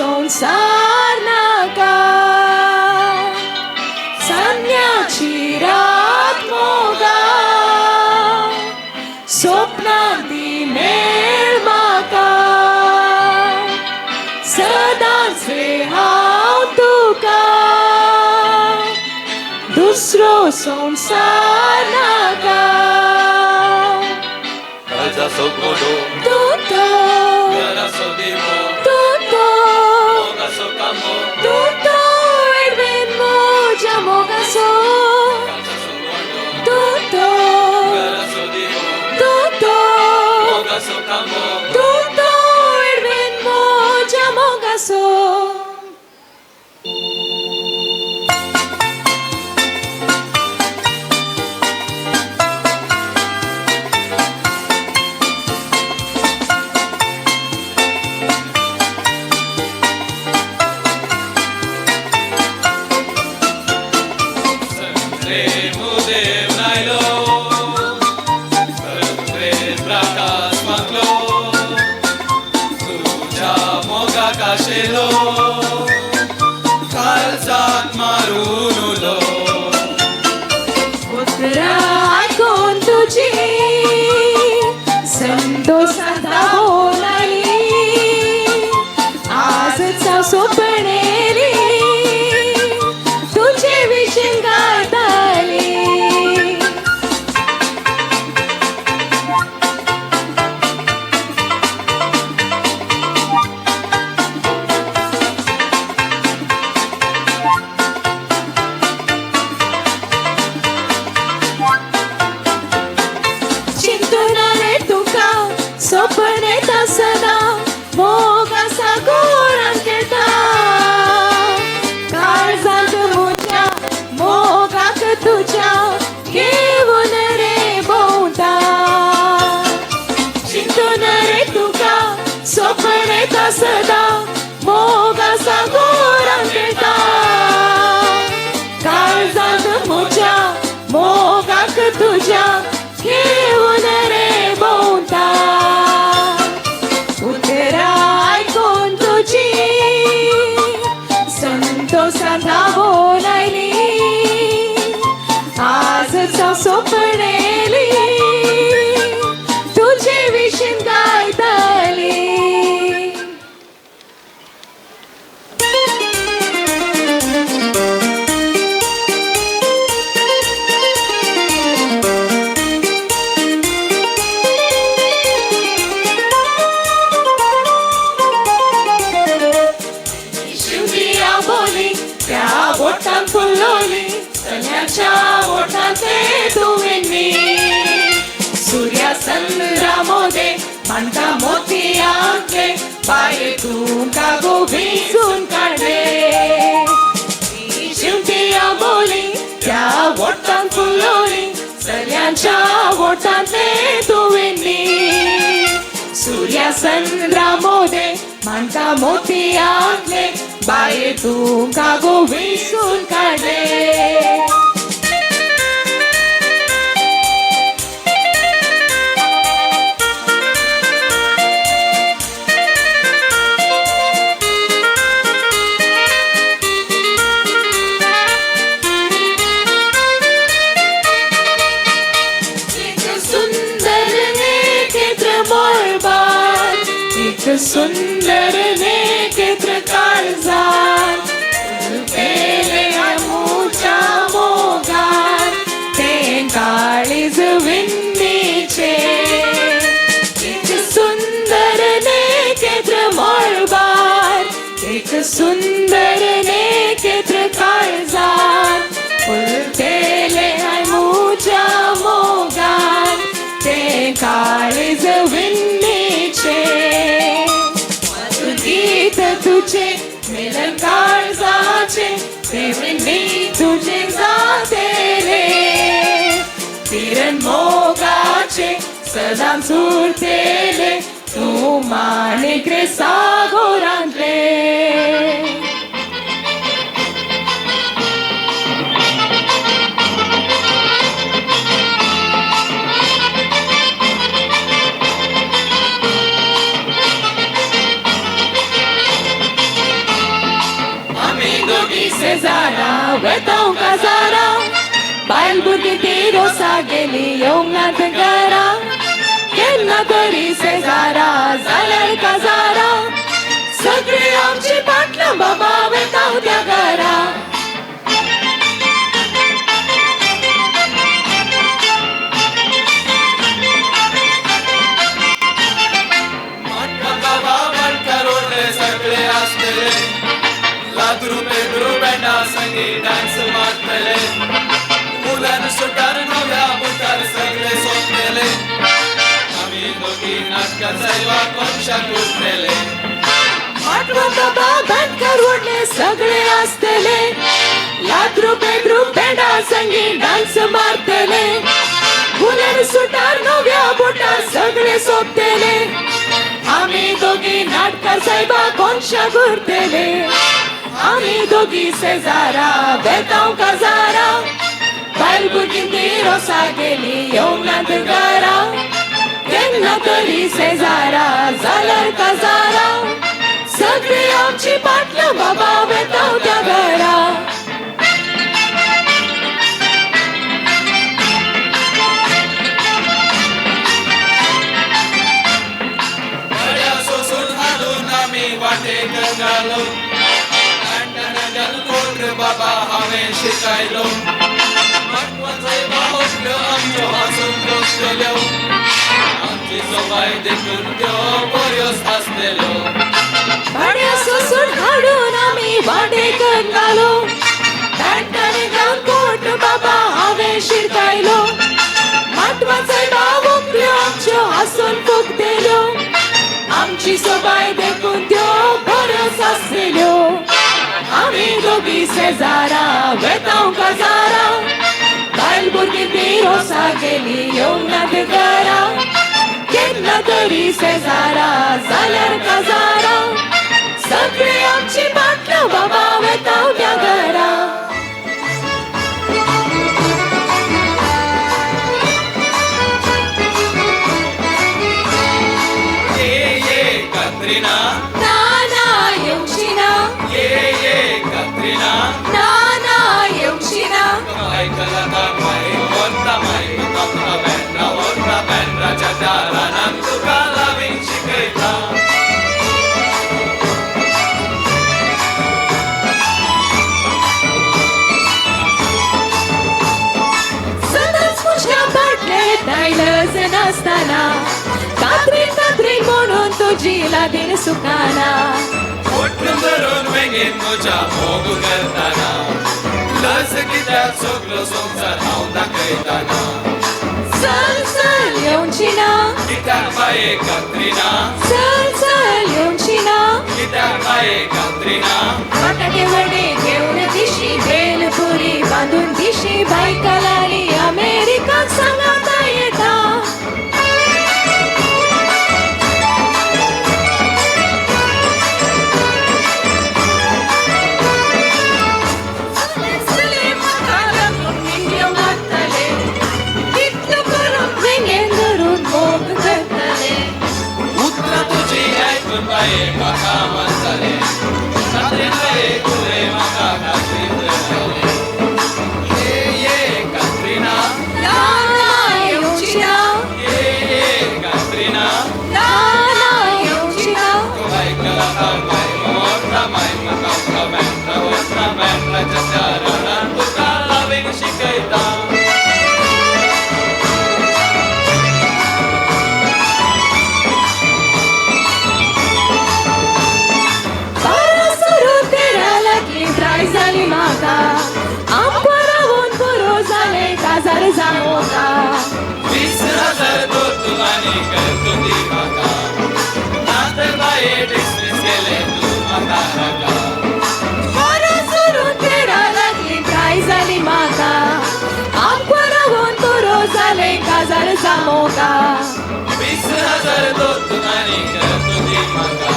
संवसार नाका चान्न्याची रात मोगा स्वप्नां ती मेळ म्हाका सदांच रे हांव तुका दुसरो संवसार नाका
काळजाचो गोडो
तूं तो
घराचो दिवो
तूं तो
मोगाचो कांबो
तूं तो एडवेन म्हज्या मोगाचो तूं तो
घराचो दिवो
तूं तो
मोगाचो कांबो
तूं तो एडवेन म्हज्या मोगाचो. आयकून तुजी संतोषान धांवून आयली आजच हांव सोंपणेली तुजे विशीं गायताली. चिंतून रे तुका सपन येता सदां मोगासा गोरान खेळटा काळजांत म्हज्या मोगाक तुज्या घेवन रे भोंवता. चिंतून रे तुका सपन येता सदां मोगासा गोरान खेळटा काळजांत म्हज्या मोगाक तुज्या घेवन रे भोंवता. उतरां आयकून तुजी संतोषान धांवून आयली आजच हांव सोंपणेली तुजे विशीं गायताली. शिवदिया बोली त्या बोटान फुलोली चल्याच्या बोटांतले तुवें न्ही सुर्या चंद्रा मोदे माणका मोतयांतले बाये तुका गो विंचून काडले. शिवदिया बोली त्या बोटान फुलोली चल्यांच्या बोटांतले तुवें न्ही सुर्या चंद्रा मोदे माणका मोतयांतले बाये तुका गो विंचून काडले. एक सुंदर नेकेत्र मळबार एक सुंदर नेकेत्र काळजार पेले आमच्या मोगार तें काळीज विन्नीचें. एक सुंदर नेकेत्र मळबार एक सुंदर नेकेत्र काळजार फुलतेले आमच्या मोगार तें काळीज विन्नीचें. गीत तुझे मिलन काळजाचें तें विन्नी तुजें जातेलें तिरण मोगाचें सदांच उरतेलें तूं माणिक रे सागोरांतलें. रोसा गेली येवंक नात घरा केन्ना तरी शेजारा जाल्यार काजारा सगळी आमची पाटलां बाबा वेता त्या घरा.
सगळे आसतले लाद्रू पेद्रू बँडा संगी डान्स मारतले मुलान सुटार नव्या बुटार सगळे सोंपतले आमी दोगी नाटकां सायबा कोनशाक उरतले.
माटवा बाबा बँडकार व्हडले सगळे आसतले लाद्रू पेद्रू बँडा संगी डान्स मारतले मुलान सुटार नव्या बुटार सगळे सोंपतले आमी दोगी नाटकां सायबा कोनशाक उरतले आमी दोगी शेजारा वेतांव काजारा बायल भुरगीं ती रोसा गेली येवंक नात घरा केन्ना तरी शेजारा जाल्यार काजारा सगळी आमची पाटलां बाबा वेतांव त्या घरा.
वाटेक घालो कोट बाबा हांवें शिकायलो माटवा सायबा होंकल्यो आमच्यो हांसून फुगतल्यो आमची सोबाय देखून त्यो बऱ्योच आसतल्यो.
भाड्या सोसून हाडून आमी वाटेक घालो पॅन्टान घालून कोट बाबा हांवें शिरकायलो माटवा सायबा होंकल्यो आमच्यो हांसून फुगतल्यो आमची सोबाय देखून त्यो बऱ्योच आसलेल्यो. आमी दोगी शेजारा वेतांव काजारा बायल भुरगीं ती रोसा गेली येवंक नात घरा केन्ना तरी शेजारा जाल्यार काजारा सगळी आमची पाटलां बाबा वेतांव त्या घरा.
कात्रिना
ना ना येवची ना
ये ये कात्रिना
ना ना येवची ना
आयकला माय व्हरता माय तुका बँड्रा व्हरता बँड्राच्या त्या रानान तुका लावींग शिकयता.
सदांच म्हज्या फाटले दायलज नासतना कात्रीन कात्रीन म्हणून तुजी लागीं सुकाना
पोटून धरून वेंगेन म्हज्या मोग करतना लज कित्याक सगलो संवसार हांव दाखयतना
चल चल येवची ना
कित्याक बाये कात्रिना
चल चल येवची ना
कित्याक बाये कात्रिना
बटाटे वडे घेवन दिशी बेलपुरी बांदून दिशी बायकलारी अमेरिकाक सांगाता येता.
बाये म्हाका मन जालें कात्रिना एक उलय म्हाका कात्रीन जालें ये ये कात्रिना
ना ना येवची ना
ये ये कात्रिना
ना ना येवची ना
आयकला माय व्हरता माय म्हाका तुका बँड्रा व्हरता बँड्राच्या त्या रानान तुका लावींग शिकयता.
जाली म्हाका आमकां रावून पुरो जालें काजार जावंका
20,000 दोर तूं आनी कर तूं दी म्हाका ना तर बाये डिसमीस केलें तूं म्हाका नाका.
बरो सोडून तेरा लागली प्राय जाली म्हाका आमकां रावून पुरो जालें काजार जावंका
20,000 दोर तूं आनी कर तूं दी म्हाका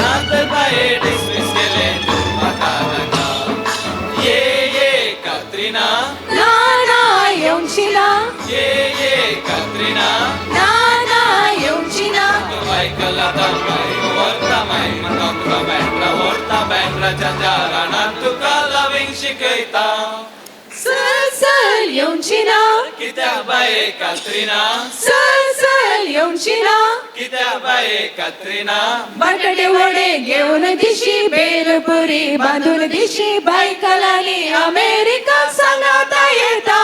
ना तर बाये डिसमीस केलें तूं म्हाका नाका. ये ये कात्रिना
ना ना येवची ना
ये ये कात्रिना
ना ना येवची ना
आयकला माय व्हरता माय म्हाका तुका बँड्रा व्हरता बँड्राच्या त्या रानान तुका लावींग शिकयता.
चल चल चल येवची ना
कित्याक बाये कात्रिना
चल चल येवची ना
कित्याक बाये कात्रिना
बटाटे वडे घेवन दिशी बेलपुरी बांदून दिशी बायकलांनी अमेरिका सांगाता येता.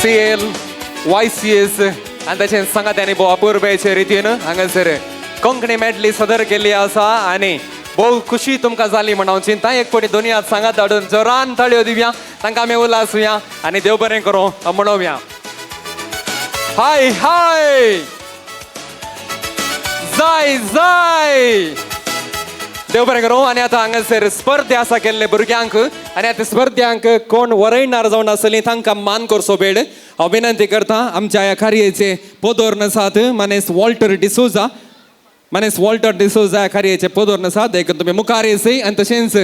CL YCS आनी ताचें सांगात्यांनी भोव अपुरबायचे रितीन हांगासर कोंकणी मॅडली सदर केल्ली आसा आनी भोव खुशी तुमकां जाली म्हण हांव चिंता. एक फावटी दोनी हात सांगात धाडून जोरान ताळयो दिवया, तांकां आमी उल्हासुया आनी देव बरें करूं म्हणोवया. हाय हाय जाय जाय देव बरें करूं. आनी आतां हांगासर स्पर्धे आसा केल्ले भुरग्यांक आनी आतां स्पर्ध्यांक कोण वरयणार जावन आसली तांकां मान करचो वेळ. हांव विनंती करता आमच्या ह्या कार्याचे पोदोर आसात मानेस वॉल्टर डिसोजा, मानेस वॉल्टर डिसोजा ह्या कार्याचे पोदोर आसात, देखून तुमी मुखार येसय. आनी तशेंच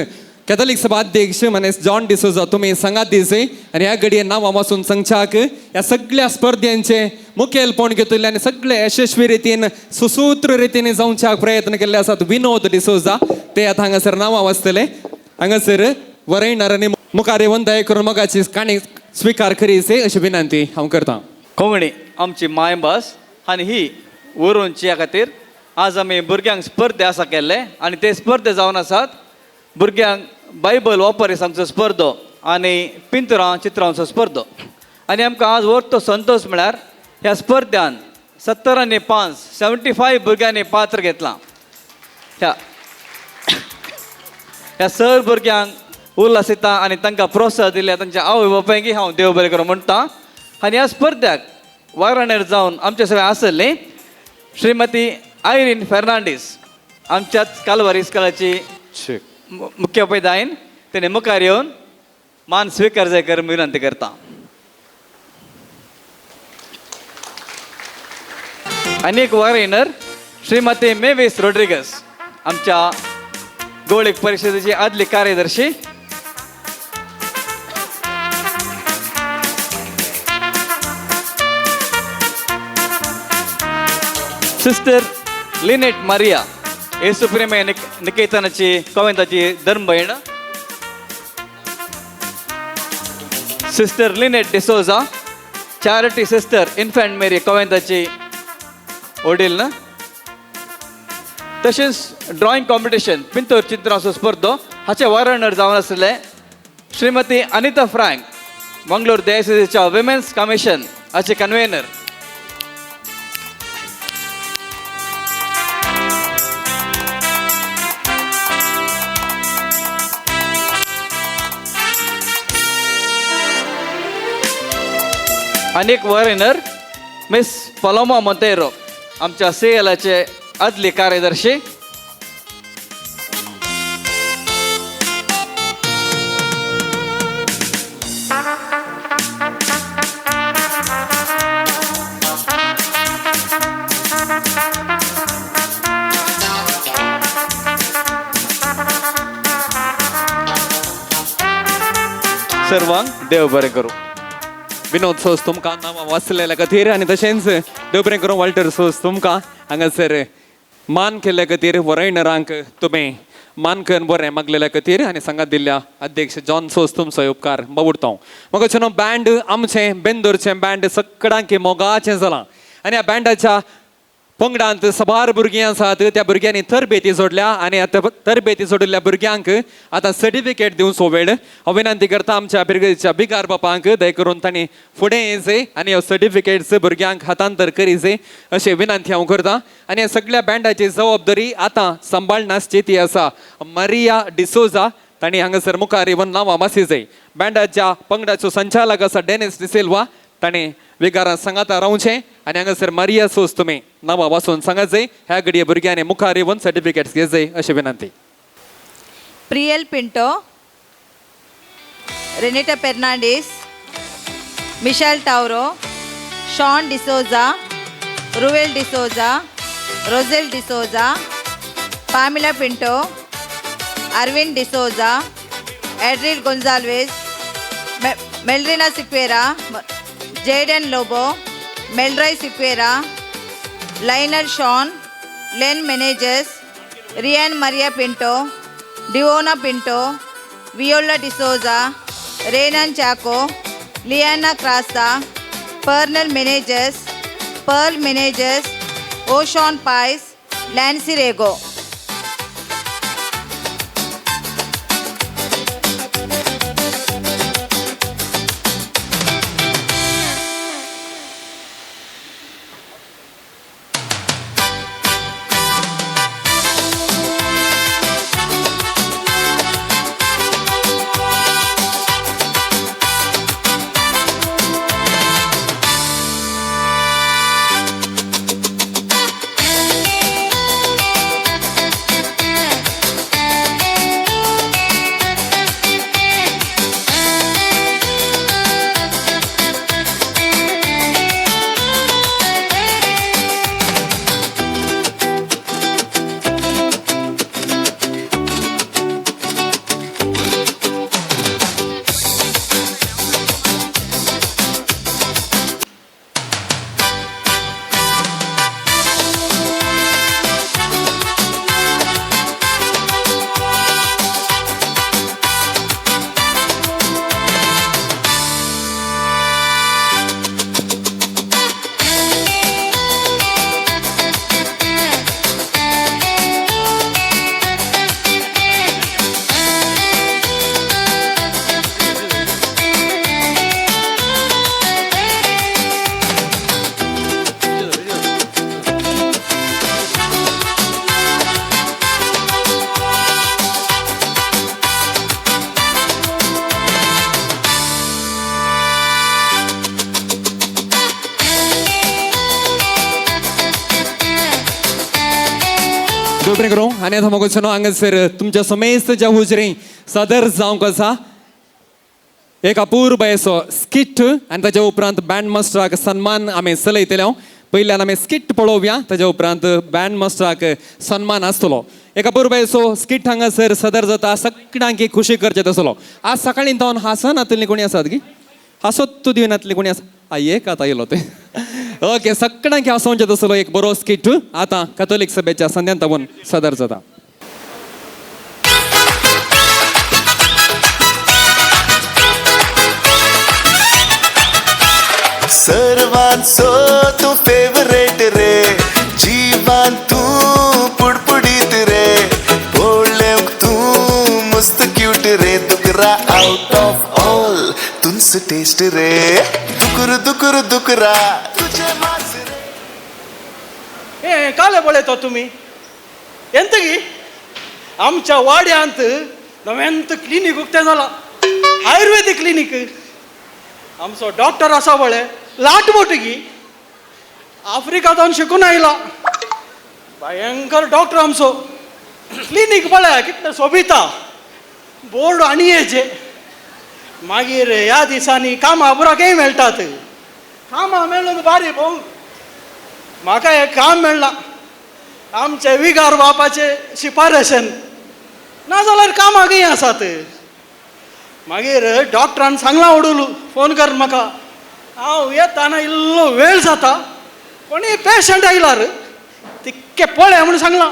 कॅथॉलीक सभा अध्यक्ष मानेस जॉन डिसोजा तुमी सांगात दिसय. आनी ह्या घडये नांवां वाचून सांगच्याक ह्या सगळ्या स्पर्ध्यांचे मुखेलपण घेतिल्ले आनी सगळे यशस्वी रितीन सुसूत्र रितीन जावच्याक प्रयत्न केल्ले आसात विनोद डिसोजा, ते आतां हांगासर नांवां वाचतले. हांगासर वरयणार आनी मुखार येवन दया करून मोगाची काणी स्विकार करीसे अशी विनंती हांव करतां.
कोंकणी आमची मायभास आनी ही उरोवची ह्या खातीर आज आमी भुरग्यांक स्पर्धे आसा केल्ले आनी ते स्पर्धे जावन आसात भुरग्यांक बायबल वापर आमचो स्पर्धो आनी पिंतुरां चित्रांचो स्पर्धो. आनी आमकां आज व्हडलो संतोश म्हळ्यार ह्या स्पर्ध्यान 70 आनी 5 75 भुरग्यांनी पात्र घेतलां. ह्या ह्या सर भुरग्यांक उल्हास येता आनी तांकां प्रोत्साहन दिल्या तांच्या आवय बापायक हांव देव बरें करूं म्हणटा. आनी ह्या स्पर्ध्याक वाराणेर जावन आमचे सगळे आसले श्रीमती आयरीन फेर्नांडीस आमच्याच कालवारी इस्कोलाची मुख्योपाध्यायन, तेणे मुखार येवन मान स्विकार जाय कर विनंती करता. आनी एक वारेनर श्रीमती मेवीस रोड्रिगस आमच्या गोळीक परिषदेची आदली कार्यदर्शी. सिस्टर लिनेट मारिया येसुप्रेमे निकेतनाची कॉवेंताची धर्मभयण. Sister Lynette D'Souza charity sister infant Mary कॉवेंताची वडील ना. तशेंच ड्रॉइंग कॉम्पिटिशन पिंतोर चित्रांचो स्पर्धो हाचे वारणर जावन आसले श्रीमती अनिता फ्रँक मंगलोर देसाच्या विमेन्स कमिशन हाचे कन्व्हेनर. आनी एक वरेनर मिस पलोमा मोंतेरो आमच्या CLAचे आदली कार्यदर्शी. सर्वांक देव बरें करूं.
विनोद सोस तुमकां नांवां वाचलेल्या खातीर आनी तशेंच देव बरें करूं वॉल्टर सोस तुमकां हांगासर मान केल्ल्या खातीर वरयणारांक तुमी मान करून बरें मागलेल्या खातीर आनी सांगात दिल्ल्या अध्यक्ष जॉन सोस तुमचो उपकार बाबुडतो. मगाचें न्हू बँड आमचें बेंदूरचें बँड सगळ्यांक मोगाचें जालां आनी ह्या बँडाच्या पंगडांत सबार भुरगीं आसात, त्या भुरग्यांनी तरबेती जोडल्या आनी आतां तरबेती जोडिल्ल्या भुरग्यांक आतां सर्टिफिकेट दिवचो वेळ. हांव विनंती करता आमच्या बिरगेच्या बिगार बापांक दया करून तांणी फुडें येयचे आनी ह्यो सर्टिफिकेट्स भुरग्यांक हातांतर करीचे अशें विनंती हांव करता. आनी ह्या सगळ्या बँडाची जबाबदारी आतां सांबाळनासची ती आसा मारिया डिसोजा, तांणी हांगासर मुखार येवन नांवां मासीजय. बँडाच्या पंगडाचो संचालक आसा डेनिस डिसिल्वा, ताणें विगारां सांगाता रावचें आनी हांगासर मारिया सोस तुमी नांवां वाचून सांगात ह्या घडये भुरग्यांनी मुखार येवन सर्टिफिकेट्स घेवचे अशी विनंती.
Priyal Pinto, Renita Fernandes, Michelle Tauro, Sean D'Souza, Ruel D'Souza, Rosel D'Souza, Pamela Pinto, Arvind D'Souza, Adril Gonsalves, Melrina Sequeira, Jayden Lobo, Melroy Sequeira, Lionel Shawn, Len Menezes, Riyan Maria Pinto, Divona Pinto, Viola D'Souza, Renan Chacko, Liana Crasta, Pernal Menezes, Pearl Menezes, Oshan Pais, Lancy Rego.
करूं आनी आतां मोगोचो हांगासर तुमच्या समेस्त ज्या हुजरी सदर जावंक आसा एक अपूर्व असो स्किट आनी ताच्या उपरांत बँड मास्टराक सन्मान आमी चलयतले. पयल्यान आमी स्किट पळोवया, ताच्या उपरांत बँड मास्टराक सन्मान आसतलो. एक अपूर्व असो स्किट हांगासर सदर जाता, सगळ्यांक खुशी करचें तसलो. आज सकाळीं जावन हांसनातली कोणी आसात की हांसत दिवनातली कोणी आसा? एक आतां येयलो ते. ओके, सगळ्यांक हांसोवचें तसलो एक बरो स्किट आतां कथोलीक सभेच्या संध्यान तावून सदर जाता.
सर्वांचो तूं फेवरेट रे, जिवान तूं पुडपुडीत रे, पळोवंक तूं मस्त क्यूट रे, दुकरा आउट ऑफ ऑल तुंच टेस्ट रे, दुकुर दुकुर दुकरा तुझे मास रे.
ए काले पळयता तुमी एंतगी आमच्या वाड्यांत नव्यांत क्लिनीक उक्तें जालां, आयुर्वेदीक क्लिनीक. आमचो डॉक्टर आसा पळय लाट बोटगी आफ्रिका जावन शिकून आयला, भयंकर डॉक्टर आमचो. क्लिनीक पळय कितलें सोबिता, बोर्ड आनी येचे. मागीर ह्या दिसांनी कामां पुराकय मेळटात, कामां मेळून बारी भोंवूंक. म्हाका हें काम मेळ्ळां आमचे विगार बापाचे शिफारशन, नाजाल्यार कामां खंय आसात. मागीर डॉक्टरान सांगलां उडुलू फोन कर म्हाका, हांव येताना इल्लो वेळ जाता, कोणी पेशंट आयलार तिक्के पळय म्हूण सांगलां.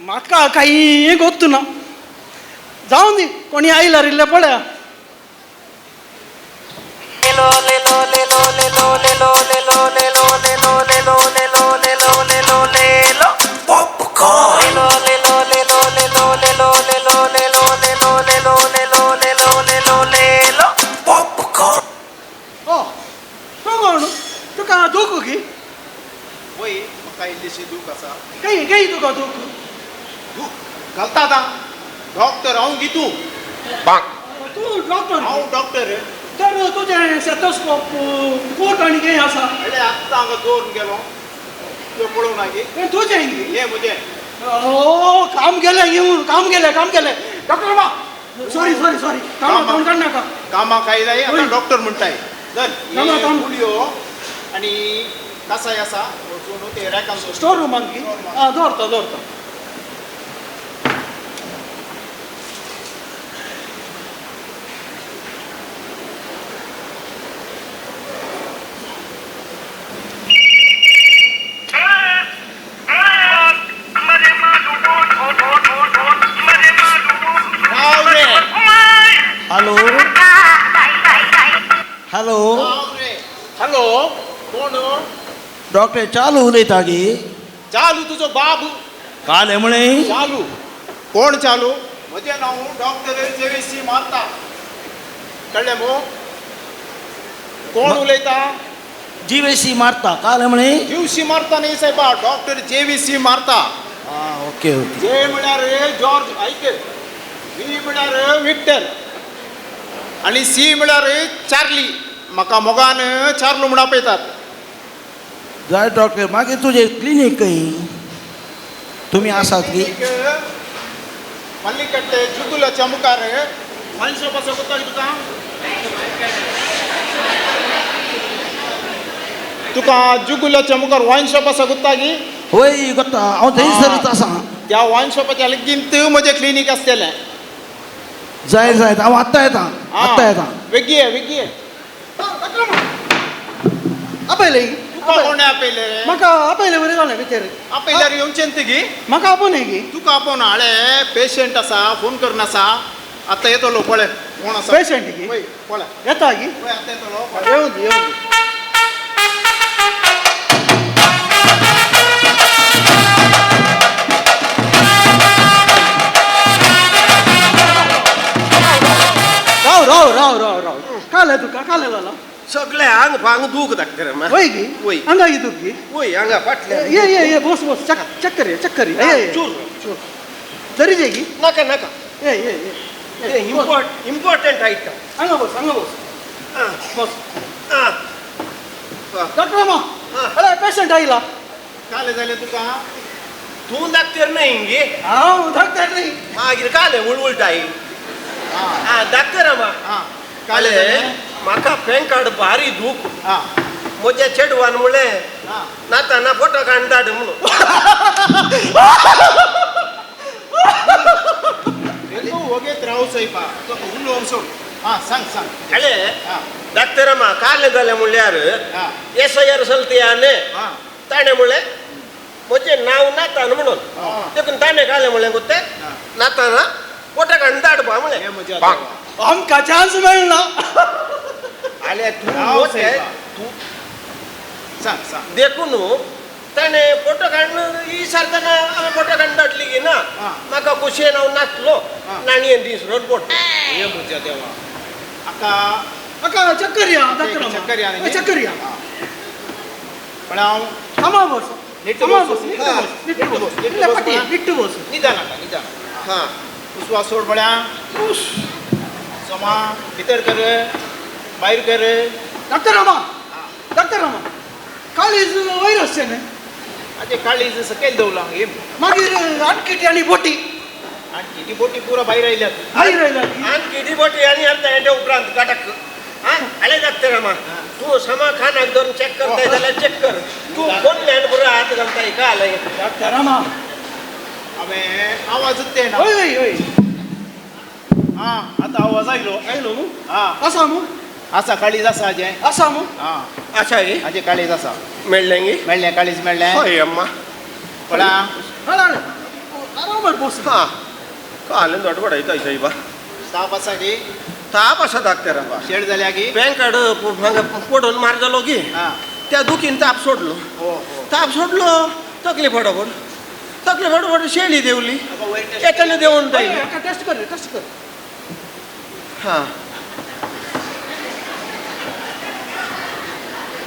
म्हाका कांय गोत्तू ना, जावं दी कोणी आयलार इल्लें पळया. तुका दूख की?
वय म्हाका इल्लीशी दूख आसा.
खंय खंय तुका दूख?
दूख घालता आतां डॉक्टर हांव गी तूं?
तूं डॉक्टर?
हांव डॉक्टर.
तर तुजें स्टेथोस्कोप कोट आनी कितें आसा?
अरे आत्तां हांगा दवरून गेलो, तुवें पळोवंक ना गी?
हें तुजें गी?
हें म्हजें.
ओ काम गेलें घेवन, काम गेलें, काम गेलें डॉक्टर बा. सॉरी सॉरी सॉरी, कामां तोंड काडनाका.
कामाक आयलाय आतां डॉक्टर म्हणटाय. धर
काम
गुळयो आनी कासाय आसा वचून ते रॅकान
स्टोर रुमान की आं दवरता दवरता.
डॉक्टर चालू उलयता गी?
चालू तुजो बाब
काले म्हळें
चालू. कोण चालू? म्हजें नांव डॉक्टर जेवीसी मारता. कळ्ळें मू? कोण उलयता?
जीवीसी मारता. काले म्हळें
जीवसी मारता न्ही सायबा, डॉक्टर जेवीसी मारता.
आं ओके ओके.
जे म्हळ्यार जॉर्ज, आयक, व्ही म्हळ्यार विक्टर आनी सी म्हळ्यार चार्ली. म्हाका मोगान चार्लू म्हूण आपयतात.
जाय डॉक्टर, मागीर तुजें क्लिनीक खंय? तुमी आसात की?
मल्लिकट्टे जुगुलाच्या मुखार वायन शॉप आसा, कोत्ता तुका? तुका जुगुलाच्या मुखार वायन शॉप आसा कोत्ता गी?
वय कोत्ता, हांव थंयसरच आसा.
त्या वायन शॉपाच्या लागींत म्हजें क्लिनीक आसतलें.
जाय जाय, हांव आत्तां येता, आत्तां येता.
वेगीं ये, वेगीं ये.
आपयलें
तुका कोणें आपयलें रे?
म्हाका आपयलें बरें जालें भितर.
आपयल्यार येवचें न्ही गी?
म्हाका आपोवं न्ही गी?
तुका आपोवन हाडे, पेशंट आसा, फोन करून आसा, आतां येतलो पळय कोण आसा.
पेशंट गी?
वय पळय
येता गी?
वय आतां येतलो पळय.
येवं दी, येवं दी. राव राव राव राव राव, काले तुका काले जालां?
सगळे आंग फांग दूख डॉक्टर.
वय गी?
वय.
हांगा ही दूख गी?
वय हांगा फाटल्या.
ये ये ये, बोस बोस, चक्कर ये, चक्कर ये. ये
चूर चूर
तरी जे गी?
नाका नाका.
ये ये ये
इम्पॉर्टंट आयटम.
हांगा बस, हांगा बस, बस. डॉक्टर अम्मा, अरे पेशंट आयला.
काले जालें तुका?
तूं डॉक्टर न्ही गे?
हांव डॉक्टर न्ही.
मागीर काले उळउळटाय. आं डॉक्टर अम्मा, काले म्हाका पॅन कार्ड भारी दूख. म्हज्या चेडवान म्हणलें नाताना फोटो काडून धाड म्हणून.
वगेत राव सायबा, तुका उलोवंक सोड. आं सांग सांग.
अळे डॉक्टर अम्मा, काले जालें म्हणल्यार एस I R चलती ताणें म्हणलें म्हजें नांव नातान म्हणून, देखून ताणें कालें म्हणलें गोते नाताना फोटो काडून धाड बा म्हणलें.
आमकां चान्स मेळना.
आले तूं तूं
सांग सांग.
देखून ताणें फोटो काडून ही सारतना हांवें फोटो काडून धाडली की ना, म्हाका खुशयेन हांव नाचलो, नाणयेन दीस रोड बोट.
हे म्हज्या देवा, आका
आका चक्कर या डॉक्टर,
चक्कर या,
चक्कर या.
पण हांव
आमा बस, आमा बस, निट्टू बस, निट्टू बस, निट्टू बस.
निदान आका, निदान. हां उस्वास सोड बळ्या, समा भितर कर, भायर कर.
डॉक्टर अम्मा, डॉक्टर अम्मा, काळीज वयर आसचें न्ही?
आजे काळीज सकयल दवरलां हे.
मागीर आणकिटी आनी बोटी,
आणकिटी बोटी पुरा भायर आयल्यात,
भायर आयल्यात.
आणकिटी बोटी आनी आतां हेच्या उपरांत काटक. आं आले डॉक्टर अम्मा, तूं समा खानाक धरून चॅक करताय जाल्यार चॅक कर. तूं कोणल्यान पुरा हात घालताय का आले
डॉक्टर अम्मा?
हांवें आवाजूच ते ना.
हय हय हय.
आं आतां आवाज आयलो,
आयलो न्हू?
आं
आसा न्हू?
आसा, काळीज आसा हाजें.
आसा न्हू?
आं
आसा गे
हाजें काळीज आसा.
मेळ्ळें गे?
मेळ्ळें, काळीज मेळ्ळें.
हय अम्मा.
पळा
आरामार बस.
हां कालें दोड बडयता सायबा.
ताप आसा गे?
ताप आसा डॉक्टर अम्मा.
शेड जाल्या गे?
पॅन कार्ड हांगा पडून मार जालो गे, त्या दुखीन ताप सोडलो. ताप सोडलो, तकली फटाफट, तकली फटाफट शेळी देंवली, येतले देंवून
टेस्ट कर, टेस्ट कर.
हां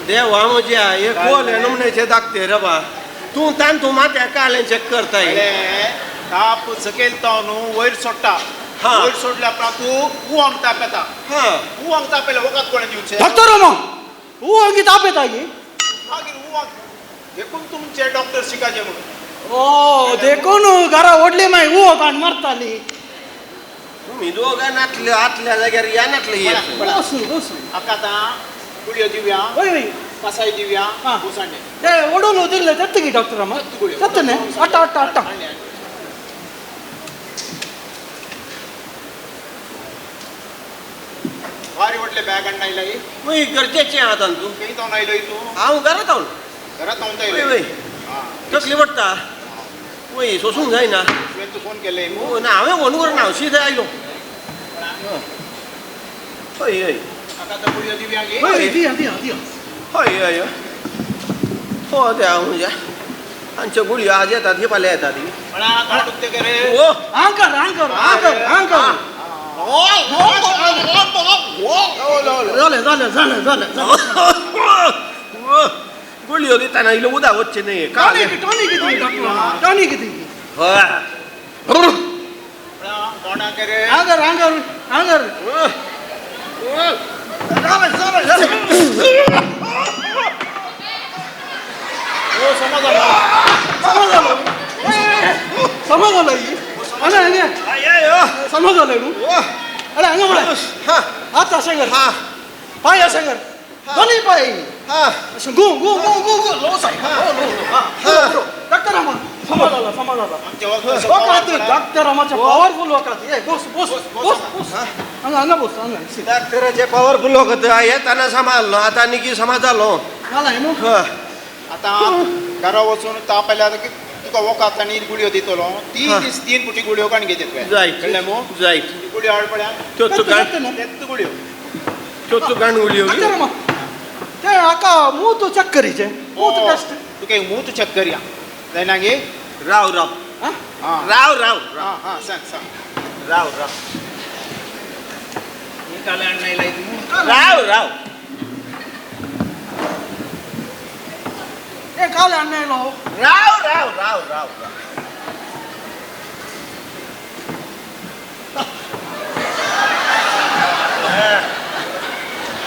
देवा म्हज्या, हे कोल नमण्याचे दाखते रे बा. तूं तांतू माथ्या कालें चॅक करताय.
ताप सकयल तो न्हू वयर सोडटा, वयर सोडल्या उपरांत तूं उवांक ताप येता. उवांक ताप येयल्यार वखद कोणें दिवचें?
डॉक्टर अम्मा, उवांक ताप येता गे?
मागीर उवांक देखून तुमचे डॉक्टर शिकाचे म्हणून.
ओ देखून घरा व्हडली मागीर उवो काण मारताली.
तुमी दोगां नातले आतल्या जाग्यार या नातले.
बस बस.
आका आतां गुळयो दिवया,
वय वय,
कसाय दिवया, बोसांडे
ते ओडोलो दिल्ले तेत्त गी डॉक्टर अम्मा? तेत्त न्ही? आट्टा आट्टा आट्टा.
भारी व्हडले बॅग हाडून आयला
वय, गरजेचें आतां तूं
खंय जावन आयलो तूं?
हांव घरांत हांव,
घरांत हांव.
वय वय, तकली पडटा वय, सोसूंक जायना.
तुवें तूं फोन केलें?
ना हांवें फोन करून हांव सीधा आयलो. हय हय.
आतां गुळयो दिवया गे?
हय दिया दिया दिया.
हय हय. हो देवा म्हज्या आमच्यो गुळयो आज येतात ही फाल्यां येतात ही. ओ
आंकर आंकर आंकर आंकर झालं झालं झालं झालं.
गुळयो दिताना इल्लो उदक वचचें न्ही.
टॉनिक टॉनिक दी डॉक्टर, टॉनिक दी. आंगर आंगर आंगर. झालं झालं झालं. समज झालं अरे हांगा समज झालं न्हू. अरे हांगा पळय हात अशें कर, पांय अशें कर, दोनूय पांय अशें गो गो गो गो गो लो सायब लो लो. डॉक्टर आमा समज झालं समज झालं. वखद डॉक्टर आमाचें पावरफूल वखद. ये बोस बोस बोस बोस हांगा हांगा बोस हांगा.
डॉक्टराचें पावरफूल वखद येताना सांबाळ्ळो आतां आनी कितें समज जालो
जालां न्हू.
आतां घरा वचून ताप आयल्यार तुका वखद आनी गुळयो दितलो. 3 दीस 3 पुटी गुळयो काडून घेत तुवें. कळ्ळें मू?
जायत
गुळयो हाड पळया.
त्यो
गुळयो
त्यो गाण गुळयो
ते आका मूत चेक करीचे. मूत टेस्ट
तुका मूत चेक करया जायना गे.
राव राव राव राव
हां सांग सांग.
राव राव राव राव
ए काल आणलो.
राव राव राव राव राव.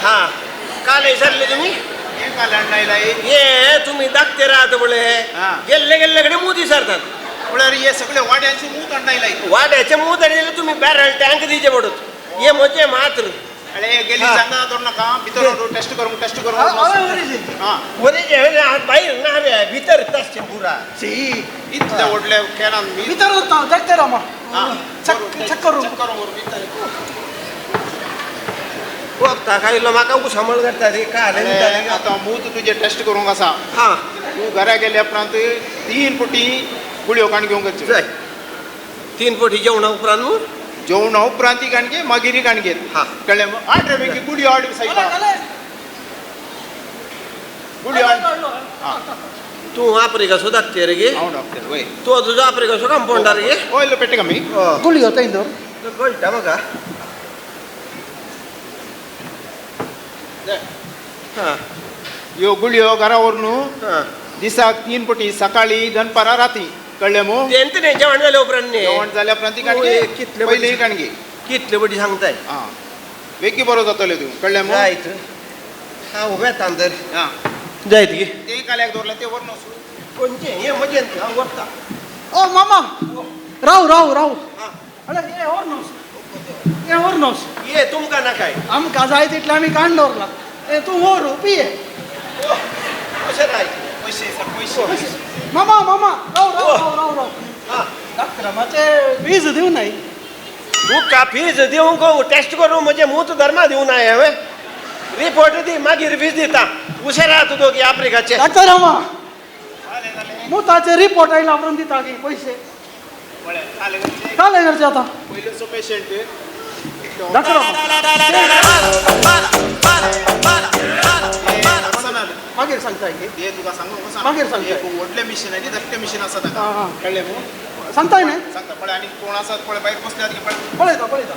हा काल विसरले तुम्ही?
काल आणला
ये तुम्ही दाखते राहत बोले गेल्ले गेल्ले कडे मूत विसरतात.
म्हळ्यार हे सगळे वाड्यांचे मूत आणला.
वाड्याचे मूत आणले तुम्ही बॅरल टँक दिचे पडत हे म्हजे मात्र.
अरे गेली सांगा दोन नका भितर टेस्ट करून टेस्ट करून
वरीचे भायर ना रे भितर तशें पुरा
सी
इतले व्हडले कॅनान
भितर उरता डॉक्टर आमा चेक करून
वखदां खायलो म्हाका सांबाळ करता रे. काय
आतां मूत तुजें टेस्ट करूंक आसा.
हां
तूं घरा गेल्या उपरांत 3 पुटी गुळयो काडून घेवंक करच्यो.
जाय 3 पुटी जेवणा उपरांत न्हू.
जेवणा उपरांत ती काडून घे मागीर काडून घे. कळ्ळें? हाड रे बेगीन गुळयो हाड सायबा. गुळयो हाड.
तूं आफ्रिका सुद्दां रे गे.
हांव डॉक्टर वय.
तूं तुजो आफ्रिका कंपाउंडर गे.
वय इल्लो पेटे कमी
गुळयो थंय दवर.
कळटा म्हाका.
ह्यो गुळयो घरा व्हरून दिसाक 3 पुटी सकाळी दनपारां राती. कळ्ळें मू?
तेंच जेवण जाल्या उपरांत न्ही.
जेवण जाल्या उपरांत ती काडून घे.
कितले
पयलीं काडून घे.
कितले पटी सांगताय.
आं बेगीन बरो जातलो तूं. कळ्ळें मू?
जायत हांव वेता तर.
आं
जायत गे.
तें काल्याक दवरलें तें व्हरून वचूं.
खंयचें हें म्हजें हांव व्हरता.
ओ मामा राव राव राव. अरे हें व्हरून वच हें व्हरून वच.
ये तुमकां नाकाय.
आमकां जाय तितलें आमी काडून दवरलां. तूं व्हर पिये.
अशें जाय
पयशे पयशे.
मामा मामा राव राव राव राव राव. डॉक्टर मातशें फीज दिवं नाय.
तुका फीज दिवंक टेस्ट करूं म्हजें मूत धर्मा दिवं नाय हांवें. रिपोर्ट दी मागीर फीज दिता. हुशार आहा तूं दोगी आफ्रिकाचे.
डॉक्टर आमा मुताचे रिपोर्ट आयला उपरांत दिता गे पयशे. कालें करचें आतां.
पयलींचो पेशंट
डॉक्टर मागीर सांगता
ते तुका सांगू
मागीर सांगता.
व्हडलें मिशीन आनी धाकटें मिशीन आसा ताका. कळ्ळें मू?
सांगताय न्ही.
सांगता पळय. आनी कोण आसा पळय भायर बसल्यात की पळय.
पळयता पळयता.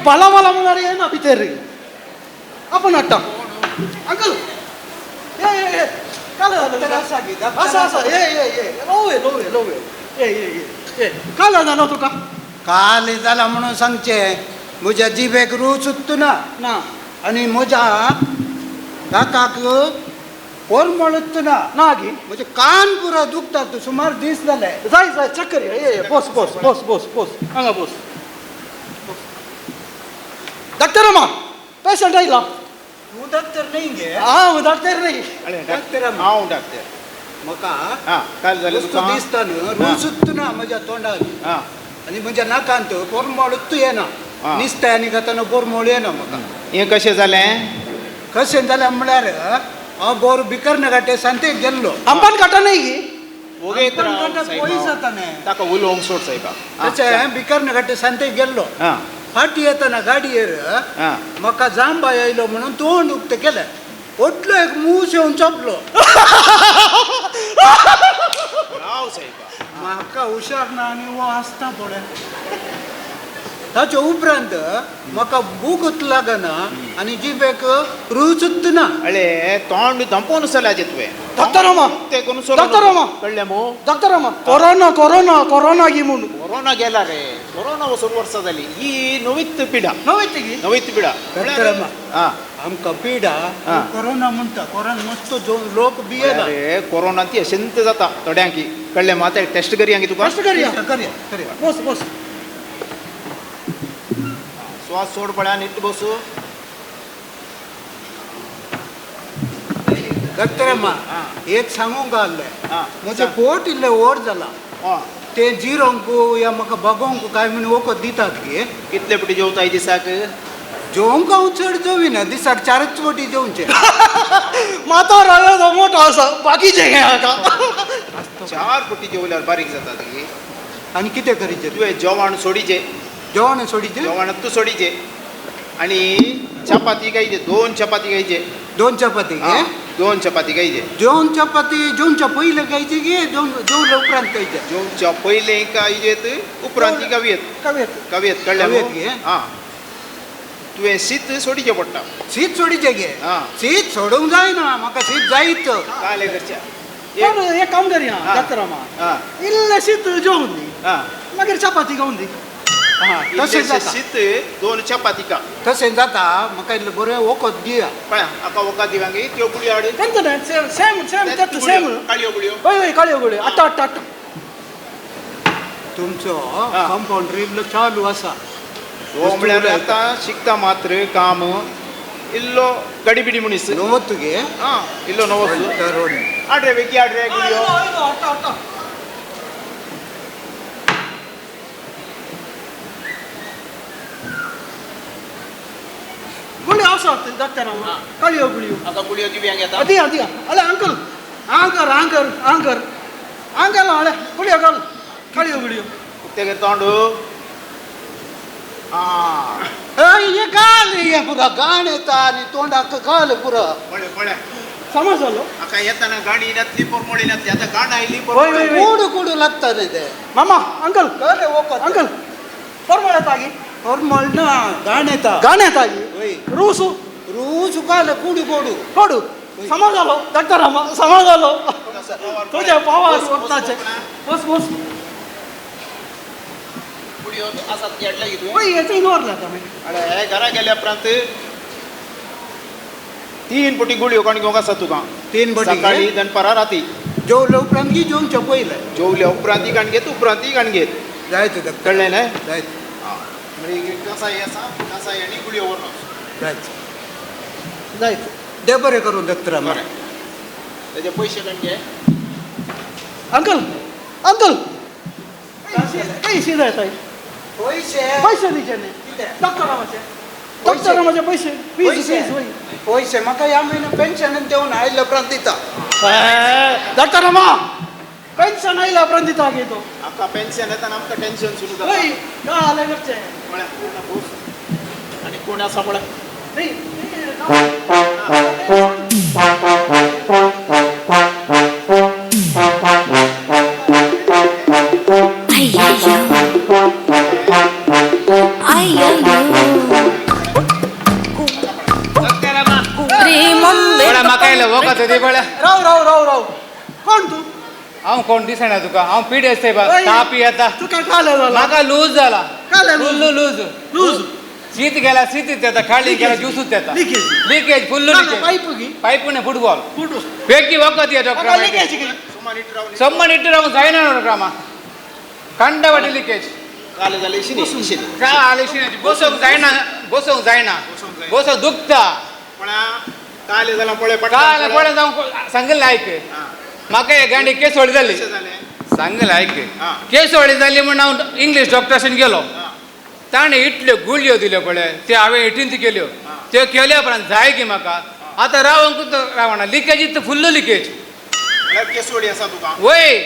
बाला बाला म्हळ्यार येना भितर आपूण हाडटा. अंकल ये ये काल जालो आसा आसा ये ये ये लो ये लो ये लो ये ये ये काल जालो तुका.
काल जाला म्हणून सांगचें म्हज्या जिबेक रूच उत्तू ना
ना
आनी म्हज्या नाकाक कोरमळ उत्तू ना
ना गी.
म्हजे कान पुरो दुखतात सुमार दीस जाले.
जाय जाय चक्कर ये बोस बोस बोस बोस बोस हांगा बोस. डॉक्टर अम्मा पेशंट आयला.
तूं डॉक्टर न्ही गे?
हांव डॉक्टर न्ही.
डॉक्टर
हांव डॉक्टर.
म्हाका
काल जालें
वस्तू दिसता न्हू रूच उत्तू ना म्हज्या तोंडाक आनी म्हज्या नाकांत कोरमळ उत्तू येना. निसताय आनी खातना कोरमळ येना म्हाका.
हें कशें जालें?
कशें जालें म्हळ्यार हांव बोर बिकर्ण घाटे सांतेक गेल्लो.
अंबन घाटा न्ही गी?
ताका उलोवंक सोड साहेबा.
तशें बिकरनघाटे सांते गेल्लो फाटी येतना गाडयेर म्हाका जांबा आयलो म्हणून तोंड उक्तें केलें व्हडलो एक मूस येवन चोपलो. म्हाका हुशार ना आनी हो आसता पळय. ताचे उपरांत म्हाका भूकच लागना आनी जिबेक रुचूच ना.
अळे तोंड दंपोवन चल्याचें तुवें.
डॉक्टरामा डॉक्टरामा
कळ्ळें मू?
डॉक्टरामा कोरोना कोरोना कोरोना गी म्हूण
कोरोना गेला रे. कोरोना वचून वर्सां जाली. ही नवीत पिडा.
नवीत गी
नवीत पिडा.
डॉक्टरामा आमकां पिडा कोरोना म्हणटा. कोरोना मस्त लोक भियेला
रे. कोरोना ती अशेंत जाता थोड्यांकी. कळ्ळें मू? आतां टेस्ट करया गी तुका.
टेस्ट करया करया करया. बस बस
श्वास सोड पळया नीट बसू.
डॉक्टरामा एक सांगूंक आहलें म्हजें पोट इल्लें व्हड जालां तें जिरोंक या म्हाका बगोवंक काय म्हूण वखद दितात गे.
कितले पटी जेवताय दिसाक?
जेवंक हांव चड जेविना दिसाक 4 पटी जेवचें.
मातो राव मोटो आसा बाकीचें हें हाका.
4 पटी जेवल्यार बारीक जाता ती.
आनी कितें करीचें?
तुवें जेवण सोडीचें.
जेवण सोडीचें?
जेवण तूं सोडीचें आनी चपाती खायचे. 2 चपाती खायचे.
2 चपाती?
2 चपाती खायचे.
2 चपाती जेवच्या पयलें खायची की जेवल्या उपरांत खायचे?
जेवच्या पयलें खायचेत उपरांत खावयेत. खावयेत. कळ्ळें? आं तुवें शीत सोडीचें पडटा.
शीत सोडीचें गे? शीत सोडूंक जायना म्हाका. शीत जायत.
कालें करचें.
एक काम करया डॉक्टरामा इल्लें शीत जेवून दी मागीर चपाती खावन दी.
तशें जाता.
शीत 2 चपाती का.
तशें जाता. म्हाका इल्लें बरें वखद दिया.
पळय हाका वखद दिवंक त्यो गुळयो हाड.
सेम सेम सेम सेम
काळयो गुळयो.
हय हय काळयो गुळयो. आतां आतां आतां
तुमचो कंपाउंडर इल्लो चालू आसा.
हो म्हळ्यार आतां शिकता मात्र काम इल्लो गडिबिडी मनीस
नवो तुगे.
आं इल्लो नवो. हाड रे बेगी हाड रे गुळयो.
गुळयो आसात डॉक्टरामा काळयो गुळयो.
आतां गुळयो दिवया घेता.
दिया दिया. अले अंकल आंकर आंकर आंकर आंकल अळे गुळयो घाल काळयो गुळयो.
उक्तें कर तोंड.
हे घाल हे पुरा गाण येता आनी तोंडाक घाल पुरा.
पळय पळय
समज जालो.
आका येताना गाणी नातली पोरमोळी नातली आतां गाण आयली.
कोडू कोडू लागता रे ते.
मामा अंकल अंकल पोरमोळ येता गी?
पोरमोळ ना गाण येता.
गाण येता गी? रूस रूस
घाल कोडू कोडू
कोडू. समज जालो डॉक्टरामा समज जालो. तुझ्या पावार वखदाचे. बस बस
अरे घरा गेल्या उपरांत 3 पटी गुळयो काण घेवंक आसा तुका.
3 पटी
सकाळी दनपारा राती.
जेवल्या उपरांत की जेवच्या पयलें?
जेवल्या उपरांत काण घेत उपरांत काण घेत.
जायत
कळ्ळें न्हय?
जायत.
मागीर कसाय आसा कसाय आनी गुळयो व्हरून
जायत जायत. देव बरें करूं डॉक्टरामा.
बरें तेजे पयशे काण घे.
अंकल अंकल पयशे जाय.
पैसे
पैसे दिवचे न्ही डॉक्टरामाचे. डॉक्टरामाचे पैसे
पैसे पैसे म्हाका ह्या म्हयन्या पेन्शन देवन आयल्या उपरांत दिता.
डॉक्टरामा पेन्शन आयल्या उपरांत दिता गे तो.
आमकां पेन्शन येता आमकां टेन्शन सुरू जाता.
हय कालें करचें
पळय पूर्ण बोस आनी कोण आसा पळय.
राव राव राव राव कोण तूं?
हांव कोण दिसना तुका? हांव पिडेस्त सायबा. ताप येता
तुका. कालें जाला
म्हाका लूज जाला.
Full loose loose.
शीत गेला शीत येता खाली गेला ज्यूसूच येता. Leakage full leakage.
पायप गी?
पायप न्ही फुटबॉल. बेगी वखद या डॉक्टर. सोम्मा निट्ट रावूंक जायना डॉक्टरामा. कंडावाटी लिकेज.
कालें जालें
कालें बसोवंक जायना. बसोवंक जायना. बसोवंक दुखता.
कालें जालां पळय.
कालें पळय जावं सांगलें आयक. म्हाका हे गांडी केसोळी जाली. सांगलें आयक. केसोळी जाली म्हूण हांव इंग्लीश डॉक्टरान गेलो. ताणें इतल्यो गुळयो दिल्यो पळय त्यो हांवें इटींत केल्यो. त्यो केल्या उपरांत जाय की म्हाका आतां रावंकूच रावना. लिकेज इतली फुल्ल लिकेज.
केसोळी आसा तुका?
वय.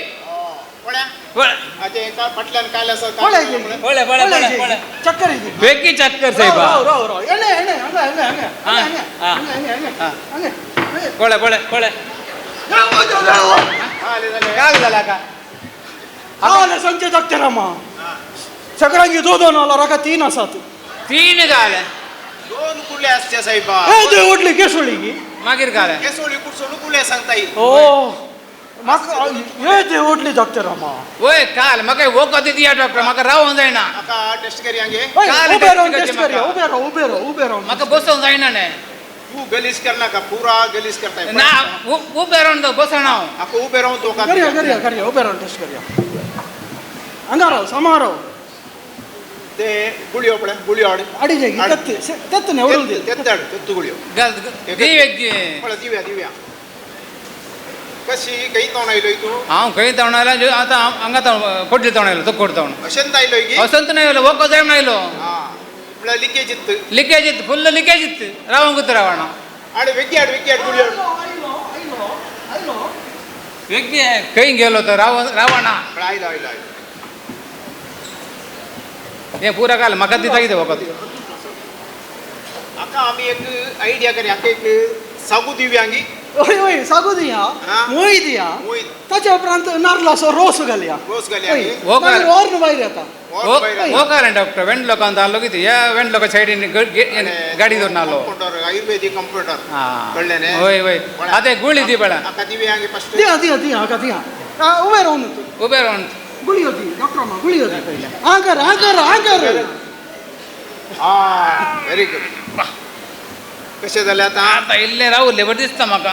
ते फाटल्यान काल आसा.
पळय पळय पळय पळय चक्कर येते.
बेगी चक्कर साहेबा.
राव राव राव एणे एणे हांगा हांगा हांगा हांगा हांगा हांगा
पळय पळय पळय. काय झाला का?
हांव सांगचे डॉक्टर अम्मा सगळ्यांकी दोन दोन आला राका तीन आसात.
तीन घाले
दोन कुडले आसचे साहेबा.
ए ते ओडली केसोळी की
मागीर घाले
केसोळी कुडसोळी कुडले सांगता येईल.
ओ म्हाका हे ते ओडली डॉक्टर अम्मा.
वय काल म्हाका वखद दिया डॉक्टर म्हाका रावोंक जायना.
म्हाका टेस्ट करया गे.
उबे रावन टेस्ट करया. उबे राव उबे राव उबे राव.
म्हाका बसोंक जायना न्ही.
तू गलीस करनाका पुरा गलीस करताय
ना. उबे रावन तो बसना हांव.
आका उबे रावन तो
करया करया करया उबे रावन टेस्ट करया. हांगा राव सामा राव.
ते गुळयो पळय गुळयो हाड.
हाडी जाय तेत्त तेत्त न्ही ओडून दी.
तेत्त हाड तेत्त गुळयो
दिवे
पळय दिव्या दिव्या कशी खंय तोण आयलोय तूं?
हांव खंय तोण आयलो आतां हांगा कोटली तोण आयलो तो कोट तोण.
अशेंच आयलोय की?
अशेंच नाही आयलो वखद जाय म्हण आयलो.
म्हळ्यार लिकेज इत्त.
लिकेज इत्त फुल्ल लिकेज इत्त रावंक रावण.
हाड वेगी हाड वेगी हाड गुळयो.
वेगी खंय गेलो तो रावणा.
आयलो आयलो आयलो.
हे पुरा काल म्हाका दिता कितें वखद.
आका आमी एक आयडिया करया. आका एक सागू दिवया गी.
हय हय सागू दिया मोय दिया ताच्या उपरांत नारलाचो रोस घालया.
रोस घालया.
वॉर्न भायर येता.
हो कारण डॉक्टर वेंडलोकांत आलो कितें ह्या वेंडलोका सायडीन गाडी धरून आलो.
आयुर्वेदीक कंप्युटर कळ्ळें न्ही.
हय हय आतां गुळी दी पळय.
आका दिवया गी फस्ट.
दिया दिया दिया आका दिया. उबे रावन तूं.
उबे रावन.
गुळयो दी डॉक्टर अम्मा गुळयो दी पयलें. आं कर आं कर आं कर.
आं व्हेरी गुड. कशें जालें आतां?
आतां इल्लें रावलें बरें दिसता म्हाका.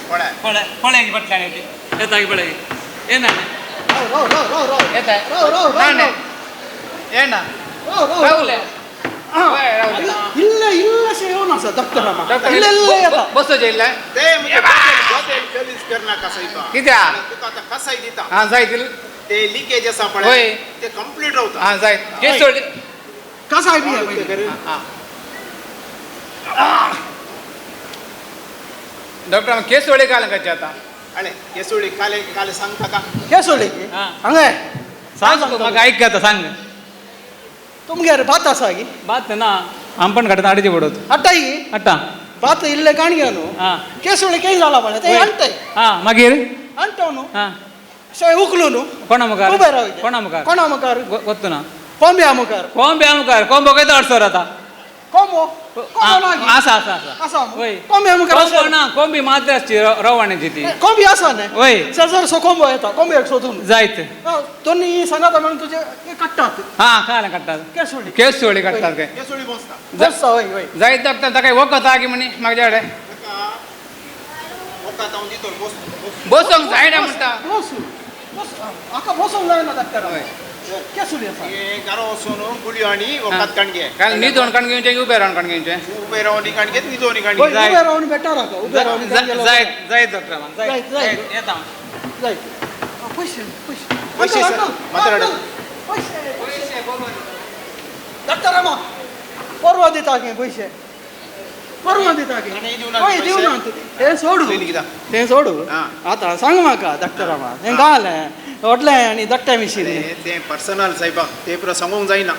पळय
पळय पळय फाटल्यान येता पळय येना.
राव राव राव राव
येता
राव राव
ना येना रावलें.
इल्लें इल्लेशें येवन आसा डॉक्टर अम्मा. इल्लें इल्लें येता.
बसोचें इल्लें.
ते गलीज करनाका सायबा.
कित्याक?
तुका आतां कसाय दिता.
आं जायत
ते लिकेज आसा पळय ते कंप्लीट रावता.
आं जायत केसोळी
कसाय बी.
डॉक्टर केसोळी घाल कशें आतां?
आले केसोळी काले काले सांगता का?
केसोळी हांगा
सांग म्हाका आयक आतां सांग.
तुमगेर भात आसा गी?
भात ना आमपण काडटा हाडची पडत.
हाडटाय गी?
हाडटा.
भात इल्लें काणग्या न्हू केसोळी कें जाला पळय तें हाडटाय.
आं मागीर
हाडटा न्हू अशें उखलू न्हू.
कोणा मुखार?
उबें राव.
कोणा मुखार?
कोणा मुखार?
गोत्तू ना.
कोंब्या मुखार.
कोंब्या मुखार. कोंबो खंय हाडसर आतां?
कोंबो
आसा आसा
आसा. कोंब्या मुखार
कोंबो ना. कोंबी मात्र आसची रवाण्याची ती.
कोंबी आसा न्ही.
वय
शेजारचो कोंबो येता कोंबयेक सोदून
जायत
दोनी सांगाता म्हणून तुजे काडटात.
हां काल काडटात
केसोळी.
केसोळी काडटात काय?
केसोळी बसता
बसता. वय वय
जायत डॉक्टर ताका वखद आहा की म्हणी म्हाज्या कडेन
वखद हांव दितलो.
बसोंक जायना म्हणटा.
आका बसोंक जायना डॉक्टर. केसोळी आसा
घरा वचून गुळयो आनी वखद काडगे.
काल न्हिदोन काडून घेवचें की उबें रावन काडून घेवचें?
उबें रावन काडगे न्हिदोन काडगे.
उबें रावन बेटर आसा. उबें रावन
जायत जायत डॉक्टर
जायत जायत
येता
जायत. पयशे पयशे
पयशे मात्र
पयशे पयशे डॉक्टर अम्मा परवा दिता गे पयशे परवा दिता गे. हय दिवना तें सोडू तें सोडू. आतां सांग म्हाका डॉक्टर अम्मा तें घालें व्हडलें आनी धाकटें मिशीन
तें पर्सनल सायबा तें पुरो सांगूंक जायना.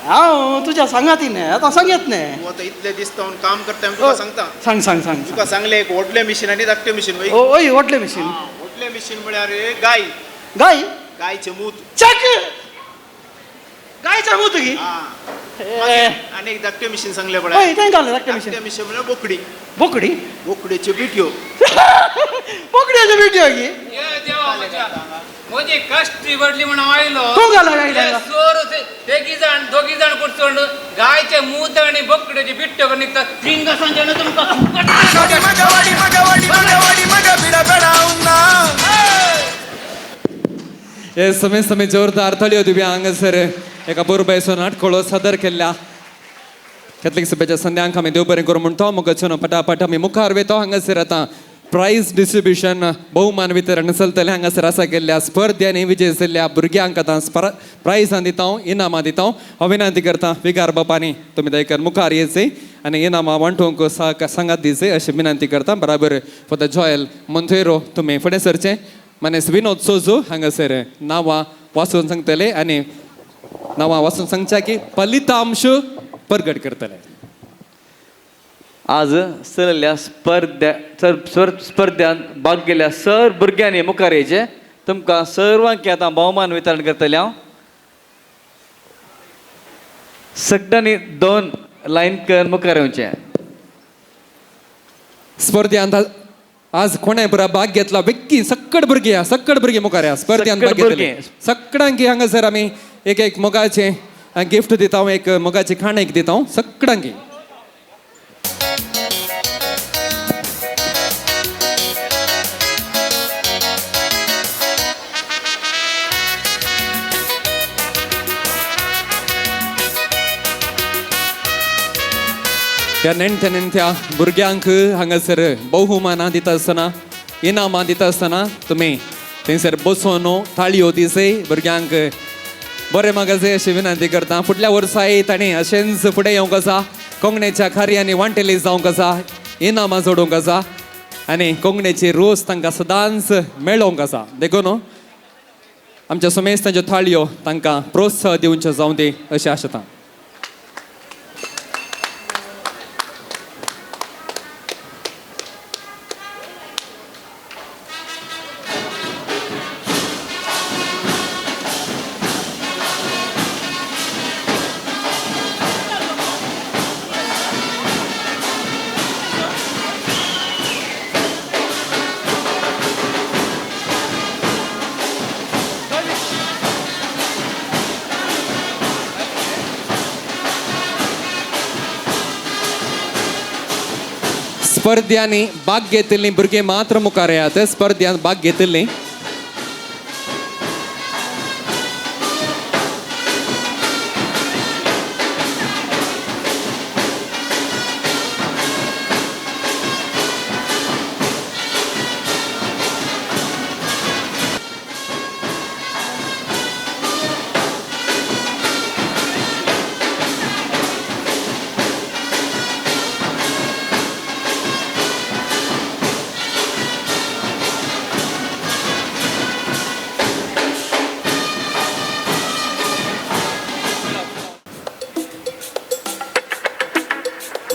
हांव तुज्या सांगाती न्ही आतां सांगत न्ही.
तूं आतां इतले दीस जावन काम करता तुका सांगता.
सांग सांग सांग.
तुका सांगलें एक व्हडलें मिशीन आनी धाकटें मिशीन.
हय व्हडलें मिशीन.
व्हडलें मिशीन म्हळ्यार गाय.
गाय?
गायचें मूत.
चक गायचें मूत गी.
आनी एक धाकटें मिशीन सांगलें पळय.
हय तें घालें धाकटें मिशीन.
धाकटें मिशीन म्हळ्यार बोकडी.
बोकडी?
बोकडेच्यो बिटयो.
बोकड्याच्यो बिटयो गी?
म्हजी कश्टी पडली म्हणून आयलो.
तूं घाला
सोर तेगी जाण दोगी जाण कुडचोंड गायचे मूत आनी बोकड्याची बिट्ट्यो निघता थिंगा सांगचे तुमकां.
हे समय समय जोरदार ताळयो दिवया हांगासर एका बोरबायचो नाटकळो सादर केल्ल्या कॅथलीक सभेच्या संध्यांक आमी देव बरें करूं म्हणतो. मुगचो पटापट आमी मुखार वेतो. हांगासर आतां प्रायज डिस्ट्रिब्युशन बहुमान वितरण चलतलें. हांगासर आसा केल्ल्या स्पर्ध्यांनी विजय जाल्ल्या भुरग्यांक आतां प्रायजां दिता, इनामां दिता. हांव विनंती करता विगार बापांनी तुमी दयकर मुखार येचे आनी इनामां वांटूंक सांगात दिवचे अशें विनंती करता. बराबर फादर जॉयल मोंतेरो तुमी फुडें सरचें. मानेस विनोद सोजो हांगासर नांवां वाचून सांगतले आनी नांवां वाचून सांगच्या की फलितांश परगट करतले.
आज चलल्या स्पर्ध्यान भाग गेल्या सर भुरग्यांनी मुखार येयचे. तुमकां सर्वांक आतां भोवमान वितरण करतले हांव. सगळ्यांनी 2 लायन कर मुखार येवचें.
स्पर्ध्यांत आज कोणें पुरा भाग घेतला बेगीन सक्कड भुरगीं आहा, सक्कड भुरगीं मुखार या स्पर्ध्यांत भाग घेतले सक्कडांक हांगासर आमी एक एक मोगाचें गिफ्ट दिता, एक मोगाची खाणेक दिता सक्कडांक. ह्या नेणत्या नेणत्या भुरग्यांक हांगासर बहुमानां दिता आसतना इनामां दिता आसतना तुमी थंयसर बसोन ताळयो दिसय भुरग्यांक बरें मागासे अशी विनंती करता. फुडल्या वर्साय तांणी अशेंच फुडें येवंक आसा, कोंकणीच्या कार्यांनी वांटेली जावंक आसा, इनामां जोडूंक आसा आनी कोंकणीची रोस तांकां सदांच मेळोवंक आसा. देखून आमच्या समेस्तांच्यो थाळयो तांकां प्रोत्साहन दिवचें जावं दी अशें आशता. स्पर्ध्यांनी भाग घेतिल्लीं भुरगीं मात्र मुखार येयात. स्पर्ध्यांत भाग घेतिल्लीं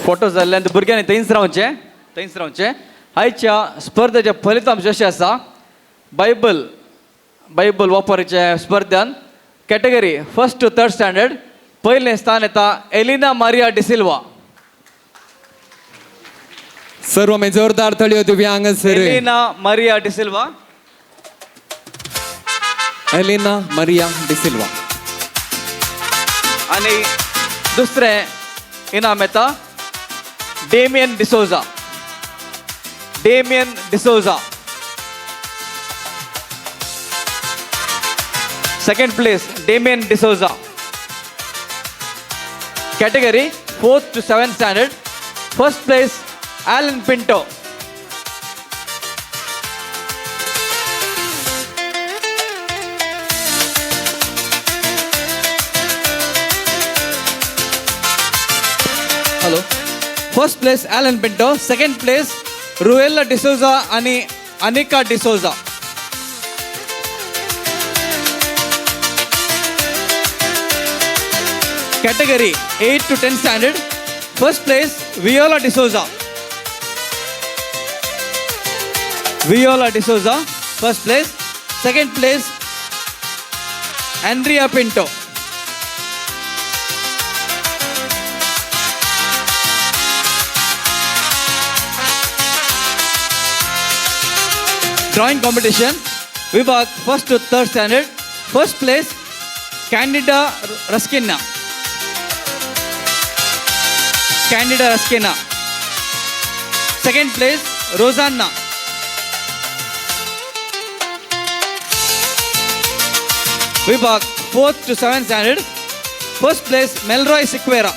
फोटो जाल्ले आनी भुरग्यांनी थंयच रावचें, थंयच रावचें. आयच्या स्पर्धेचे फलितांश अशें आसा. बायबल बायबल वापरच्या स्पर्ध्यान category first to third standard पयलें स्थान येता एलिना मारिया डिसिल्वा.
सर्व में जोरदार ताळयो दिवया हांगासर.
एलिना मारिया डिसिल्वा.
एलिना मारिया डिसिल्वा.
आनी दुसरें इनाम येता Damian D'Souza. Damian D'Souza. Second place Damian D'Souza. Category 4th to 7th standard. First place Alan Pinto. Hello. First place Alan Pinto, second place Ruella D'Souza आणि Anika D'Souza. Category 8 to 10 standard. First place Viola D'Souza. Viola D'Souza first place. Second place Andrea Pinto. Drawing competition विभाग 1st to 3rd standard. First place Candida Rasquinha. Candida Rasquinha. Second place Rosanna. विभाग 4th to 7th standard. First place Melroy Sequeira.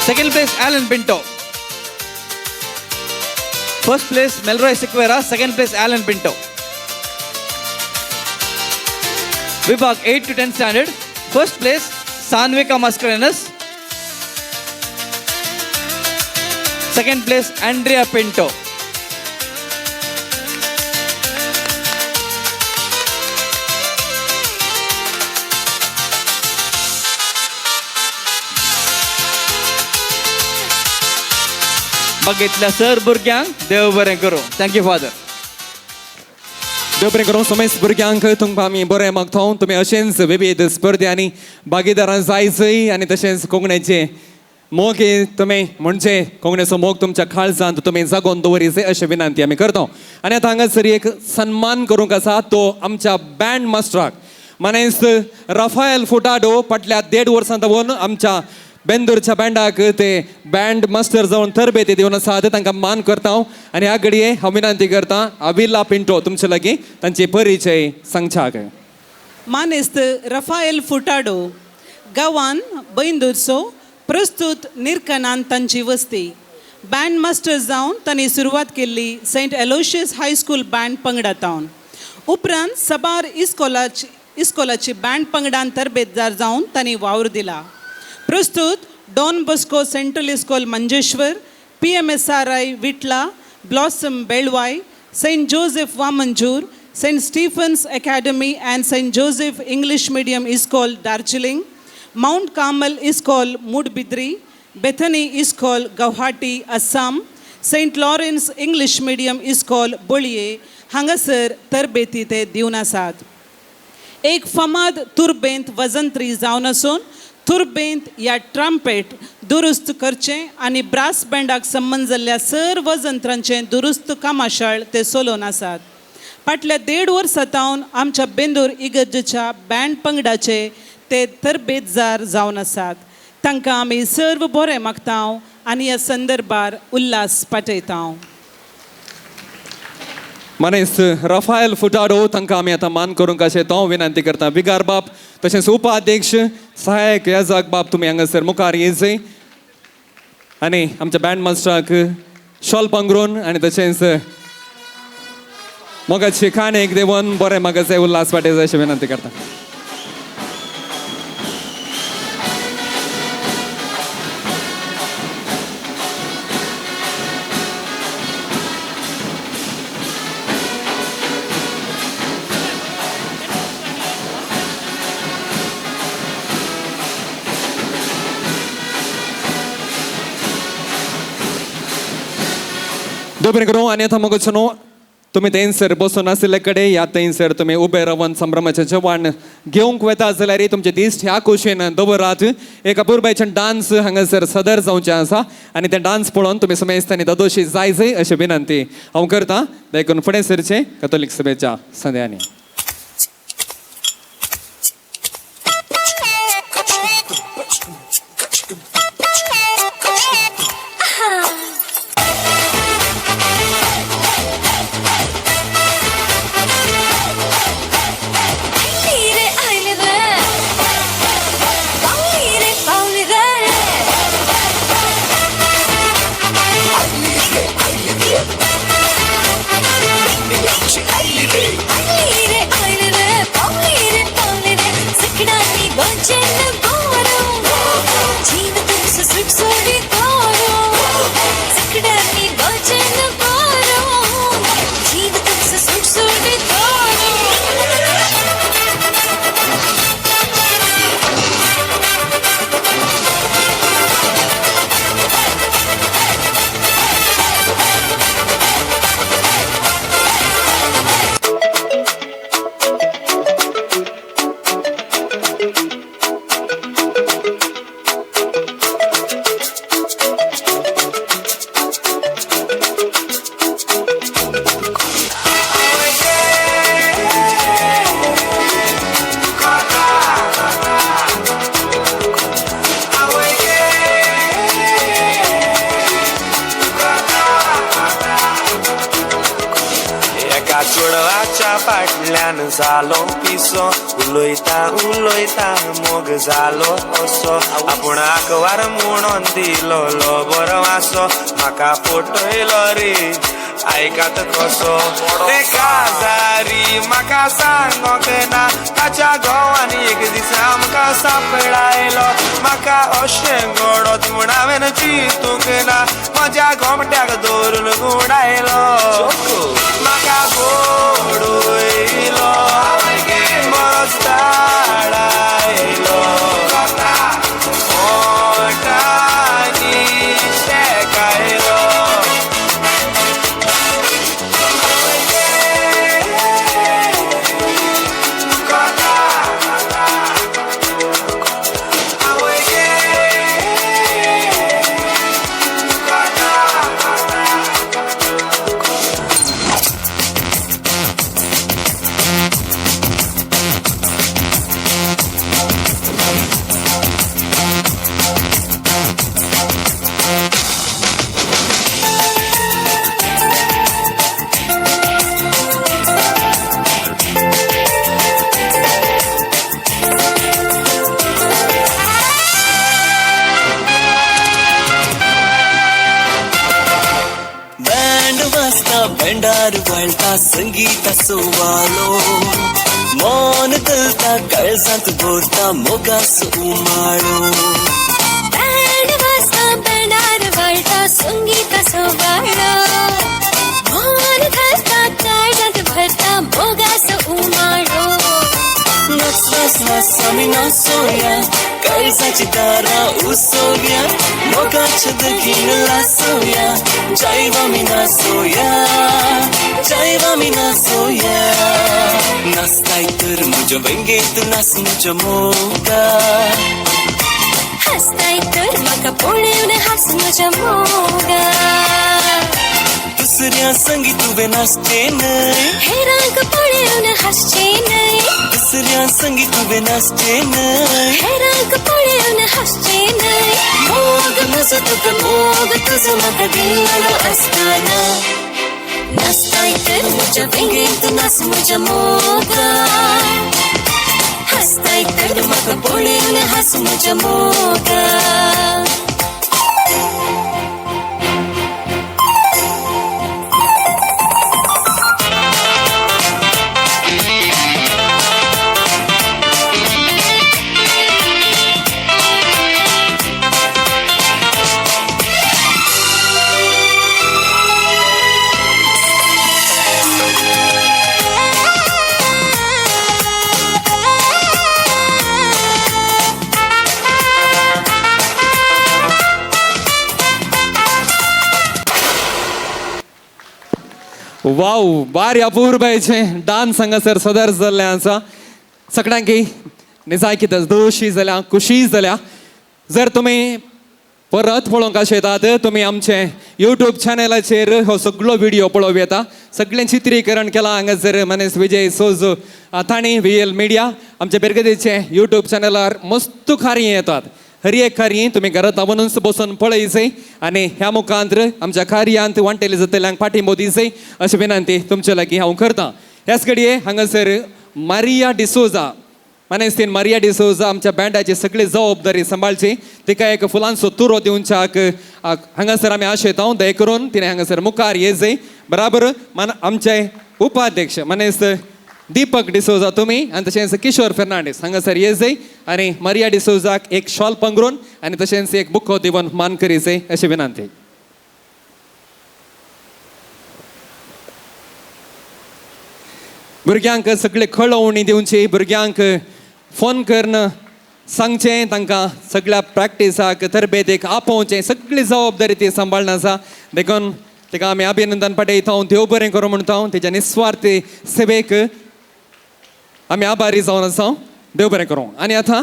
Second place Alan Pinto. First place Melroy Sequeira. Second place Alan Pinto. विभाग 8 to 10 standard. First place Sanvika Mascarenhas. Second place Andrea Pinto. बघितल्या सर भुरग्यांक देव बरें करूं. Thank you father.
देव बरें करूं समेस्त भुरग्यांक. तुमकां आमी बरें मागता. तुमी अशेंच विविध स्पर्ध्यांनी भागीदारां जायजय आनी तशेंच कोंकणीचे मोग तुमी म्हणजे कोंकणीचो मोग तुमच्या काळजांत तुमी जागोवन दवरीचे अशें विनंती आमी करता. आनी आतां हांगासर एक सन्मान करूंक आसा तो आमच्या बँड मास्टराक मानेस्त राफायल फुटाडो. फाटल्या 1.5 वर्सां दवरून आमच्या बेंदूरच्या बँडाक ते बँड मास्टर जावन तरबेती दिवन आसात. तांकां मान करता हांव आनी ह्या घडये हांव विनंती करता अविला पिंटो तुमचे लागीं तांचे परिचय सांगच्याक.
मानेस्त रफायल फुटाडो गांवान बैंदूरचो प्रस्तूत निरकनान तांची वस्ती. बँड मास्टर जावन तांणी सुरवात केल्ली सेंट एलोशियस हायस्कूल बँड पंगडांत. उपरांत साबार इस्कोलाची बँड पंगडान तरबेतदार जावन तांणी वावर दिला. प्रस्तुत Don Bosco central school Manjeshwar, PMSRI Vitla, Blossom Belvai, Saint Joseph Vamanjoor, Saint Stephen's Academy and Saint Joseph English medium school Darjeeling, Mount Carmel school Moodbidri, Bethany school Guwahati Assam, Saint Lawrence English medium school Baliem हांगासर तरबेती ते दिवन आसात. एक फामाद तुर्बेंत वजंत्री जावन आसून तुर्बेंत या ट्रम्पेट दुरुस्त करचें आनी ब्रास बँडाक संबंद जाल्ल्या सर्व वजंत्रांचें दुरुस्त कामाशाळ ते चलोवन आसात. फाटल्या 1.5 वर्सां सावन आमच्या बेंदूर इगर्जेच्या बँड पंगडाचे ते तरबेतदार जावन आसात. तांकां आमी सर्व बरें मागता आनी ह्या संदर्भार उल्हास पाठयता.
मानेस्त रफायल फुटाडो तांकां आमी आतां मान करूंक अशें तो विनंती करता. विगार बाब तशेंच उपाध्यक्ष सहायक याजाक बाब तुमी हांगासर मुखार येयजय आनी आमच्या बँड मास्टराक शॉल पांगरून आनी तशेंच मोगाची काणयेक देवन बरें मागाचे उल्हास वाटेचे अशें विनंती करता. देव बरें करूं. आनी आतां मगो न्हू तुमी थंयसर बसून आशिल्ले कडेन ह्या थंयसर तुमी उबे रावन संभ्रमाचें जेवण घेवंक वता जाल्यार तुमचे दिश्ट ह्या कुशीन दवरात. एक अपुरबायचें डांस हांगासर सदर जावचें आसा आनी तें डांस पळोवन तुमी समेस्त आनी दादोशी जाय जाय अशें विनंती हांव करता. देखून फुडें सरचें कथोलीक सभेच्या संद्यांनी.
जालो पिसो उलयता उलयता मोग जालो असो आपूण आकवार म्हणून दिलो बरो आसो म्हाका फटयलो रे आयकात कसो ते काजारी म्हाका सांगोंक ना ताच्या घोवान एक दीस आमकां सांपडायलो म्हाका अशें घडत म्हूण हांवें चिंतूंक ना. म्हज्या गोमट्याक दवरून गुंडायलो म्हाका गोडयलो बरोच ताळायलो ओंठांनी शेकायलो.
बेंडार वळटा संगीता सुवालो मौन चलता काळजांत भरता मोगासो उमाळो.
बँड वाजता बेंडार वळटा संगीता सुवाळो मौन घालता काळजांत भरता मोगासो उमाळो.
नाच नाच नाच आमी नाचोया काळजाची दारां उसोवया मोगाचें दगीन लासोया जायव आमी नाचोया जायव आमी नाचोया. नाचताय तर म्हज्या वेंगेंत नाच म्हज्या मोगा
हसताय तर म्हाका पळोवन हास म्हज्या मोगा.
दुसऱ्या संगी तुवें नाचचें न्हय
हेरांक पळोवन हासचें न्हय
दुसऱ्या संगी तुवें नाचचें न्हय
हेरांक पळोवन हासचें न्हय.
मोग म्हजो तुका मोग तुजो म्हाका दिल्लो आसतना
नाचताय तर म्हज्या वेंगेंत नाच म्हज्या मोगा हसताय तर म्हाका पळोवन हास म्हज्या मोगा.
वाव, बारी अपूर्बायचे डान्स हांगासर सदर जाल्लें आसा. सगळ्यांकी निजायकी दोशी जाल्या, खुशी जाल्या. जर तुमी परत पळोवंक आशेतात तुमी आमचे यूट्यूब चॅनलाचेर हो सगळो व्हिडियो पळोवं येता. सगळें चित्रीकरण केलां हांगासर मनीस विजय सोजो तांणी व्ही एल मिडिया आमच्या बेरगदेचे यूट्यूब चॅनलार मस्त कार्य येतात. हर एक कार्य तुमी घरांत वनूच बसून पळयचें आनी ह्या मुखांत आमच्या कार्यांत वांटेले जातल्यांक पाठिंबो दिवचें अशी विनंती तुमचे लागीं हांव करतां. ह्याच घडये हांगासर मारिया डिसोजा मानेस्तीन मारिया डिसोजा आमच्या बँडाची सगळी जबाबदारी सांबाळची. तिका एक फुलांचो तुरो दिवच्याक हांगासर आमी आशेता. दया करून तिणें हांगासर मुखार येजय. बराबर मान आमचे उपाध्यक्ष मानेस्त दीपक डिसोजा तुमी आनी तशेंच किशोर फेर्नांडीस हांगासर येजय आनी मारिया डिसोजाक एक शॉल पंगरून आनी तशेंच एक बुको दिवन मान करीजय अशी विनंती. भुरग्यांक सगळे कळोवणी दिवची, भुरग्यांक फोन करून सांगचें, तांकां सगळ्या प्रॅक्टिसाक तरबेतीक आपोवचें, सगळी जबाबदारी ती सांबाळना आसा. देखून ताका आमी अभिनंदन पाठयता, देव बरें करूं म्हणटा. तेच्या निस्वार्थी सेवेक आमी आभारी जावन आसा. देव बरें करूं. आनी आतां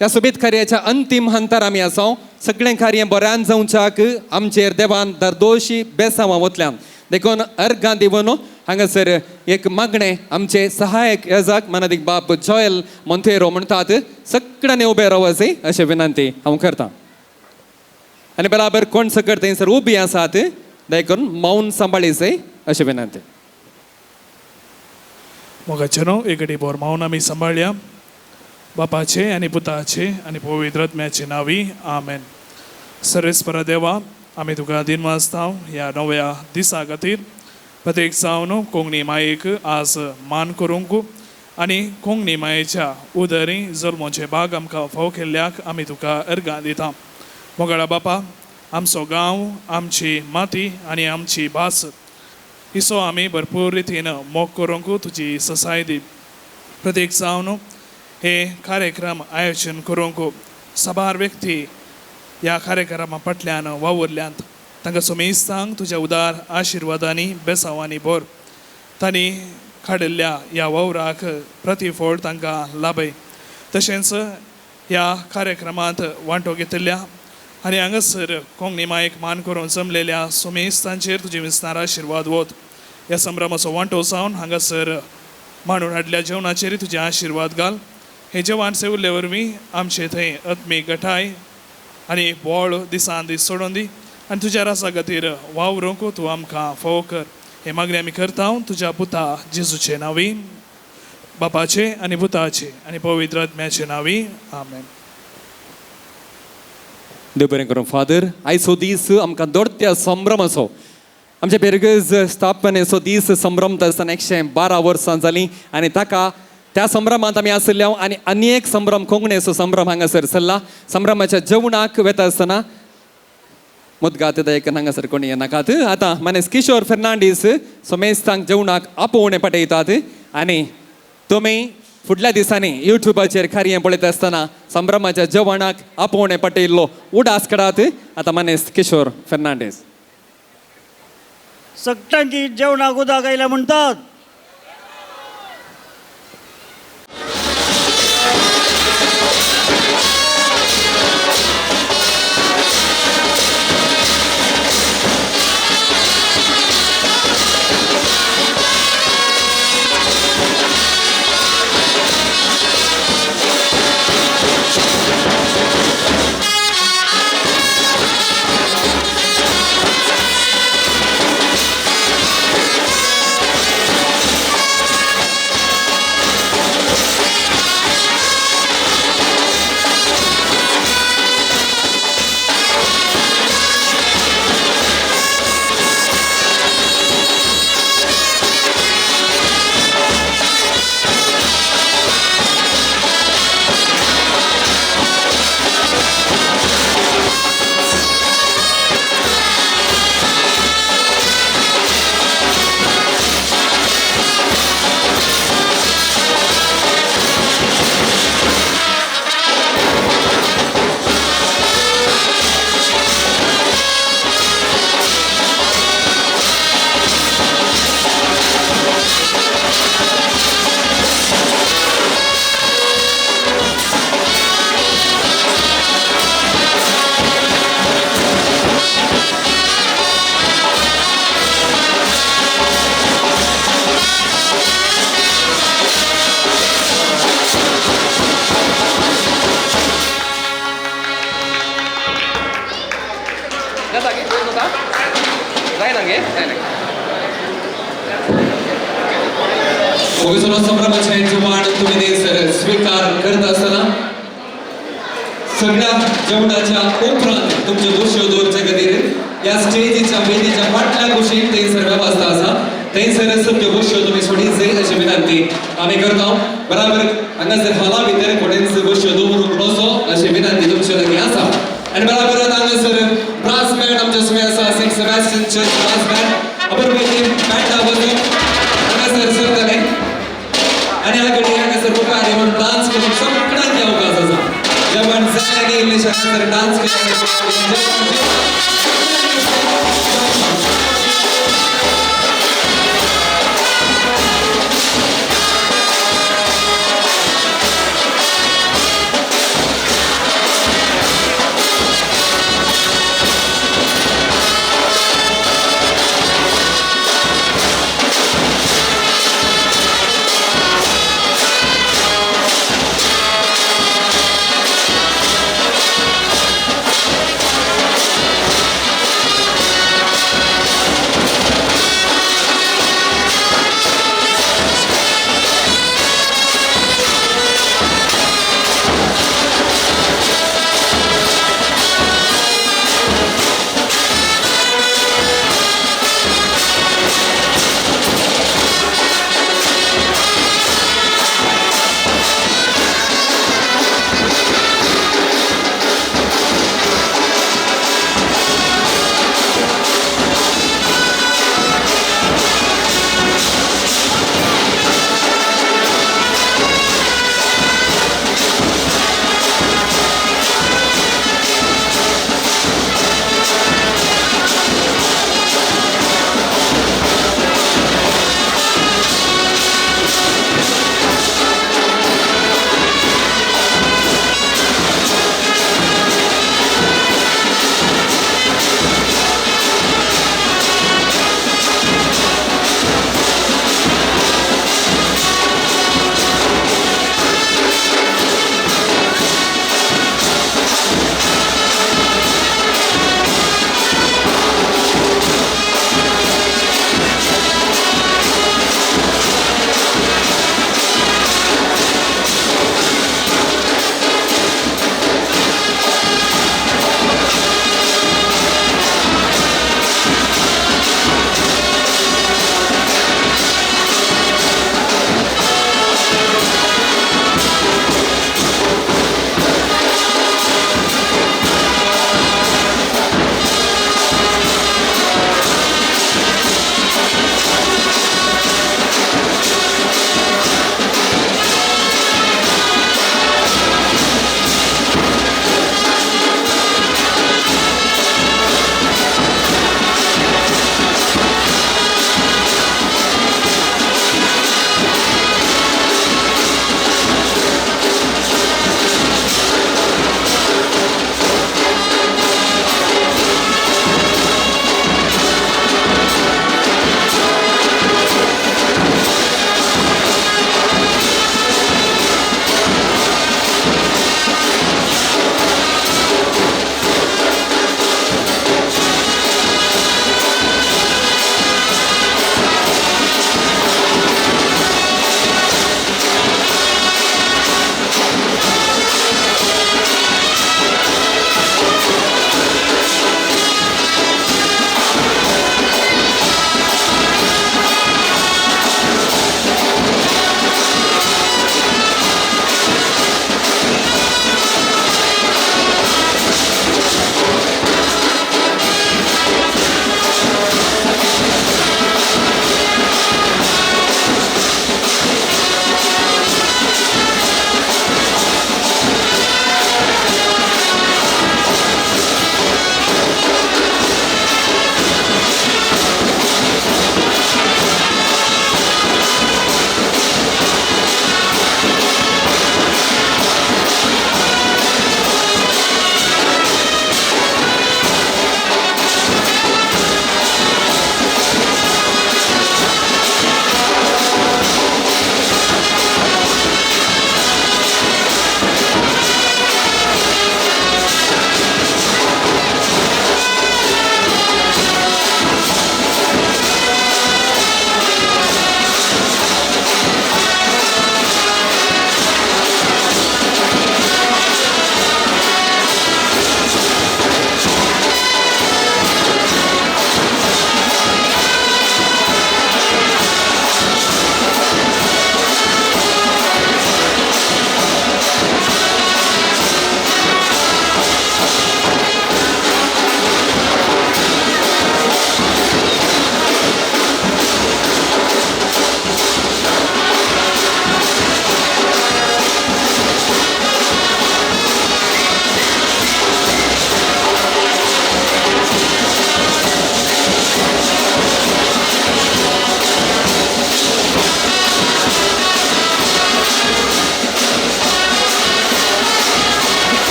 ह्या सोबीत कार्याच्या अंतीम हंतार आमी आसा. सगळें कार्य बऱ्यान जावच्याक आमचेर देवान दरदोशी बेसांवां वतल्यान देखून अर्गां दिवन हांगासर एक मागणें आमचे सहायक याजक मानादीक बाब जॉयल मोंतेरो म्हणटात सगळ्यांनी उबे रावचें अशें विनंती हांव करतां. आनी बराबर कोण सकट थंयसर उबी आसात दया करून मौन सांबाळीचें अशें विनंती.
मोगाचेनो एक बोर मौन आमी सांबाळया. बापाचे आनी पुताचे आनी पवित्र आत्म्याचे नांवी आमेन. सर्वेस्परा देवा, आमी तुका दिनवासता ह्या नव्या दिसा खातीर. प्रत्येक जावन कोंकणी मायेक आज मान करूंक आनी कोंकणी मायेच्या उदरी जल्मोचे भाग आमकां फाव केल्ल्याक आमी तुका अर्गां दिता. मोगाळा बापा, आमचो गांव, आमची माती आनी आमची भास हिचो आमी भरपूर रितीन मोग करूंक तुजी ससाय दी. प्रत्येक जावन हे कार्यक्रम आयोजन करूंक साबार व्यक्ती ह्या कार्यक्रमा फाटल्यान वावुरल्यांत. तांकां सुमेस्तांक तुज्या उदार आशिर्वादांनी बेसांवांनी भर. तांणी काडिल्ल्या ह्या वावराक प्रतिफळ तांकां लाभय. तशेंच ह्या कार्यक्रमांत वांटो घेतिल्ल्या आनी हांगासर कोंकणी मायेक मान करून जमलेल्या सुमेस्तांचेर तुजे विस्तार आशिर्वाद वत. ह्या संभ्रमाचो वांटो जावन हांगासर मांडून हाडल्या जेवणाचेर तुजे आशिर्वाद घाल. हे जेवण सेवल्ले वरवीं आमचे थंय आत्मीक गठाय आनी बोळ दिसान दीस सोडून दी आनी तुज्या रासा खातीर वावरूंक तूं आमकां फावो कर. हे मागणें आमी करता तुज्या पुता जेजूचे नांवी, बापाचे आनी पुताचे आनी पवित्र आत्म्याचे नांवी, आमेन.
देव बरें करूं फादर. आयचो दीस आमकां दोडत्या संभ्रमाचो, आमच्या पेरगज स्थापनेचो दीस संभ्रमता आसतना 112 वर्सां जालीं आनी ताका त्या संभ्रमांत आमी आशिल्ले आनी आनी एक संभ्रम कोंकणीचो संभ्रम हांगासर चल्ला. संभ्रमाच्या जेवणाक वेता आसतना मुदगात एक हांगासर कोणी येनाकात. आतां मानेस किशोर फेर्नांडीस सोमेस्तांक जेवणाक आपोवणें पाठयतात आनी तुमी फुडल्या दिसांनी युट्यूबाचेर कार्य पळयता आसतना संभ्रमाच्या जेवणाक आपोवणें पाठयल्लो उडास काडात. आतां मानेस किशोर फेर्नांडीस.
सगळ्यांची जेवणाक उदक आयल्या म्हणटात.
स्वीकार करता आसतना सगळ्या जेवणाच्या उपरांत तुमच्यो गोश्यो दवरचे खातीर ह्या स्टेजीच्या वेदीच्या फाटल्या कुशीक थंयसर वेवस्था आसा, थंयसरच तुमच्यो गोश्यो तुमी सोडीत जाय अशी विनंती आमी करता. बराबर हांगासर हॉला भितर कोणेच गोश्यो दवरूंक नजो अशी विनंती तुमचे लागीं आसा. आनी बराबर हांगासर ब्रास बँड आमच्या सुमे आसा, Saint Sebastian church brass band अबरबती बँडा वचून हांगासर सरतलें आनी ह्या घडये हांगासर मुखार येवन डान्स करूंक सगळ्यांक अवकाश आसा. जेवण जालें की इल्लेशें हांगासर डान्स केलें.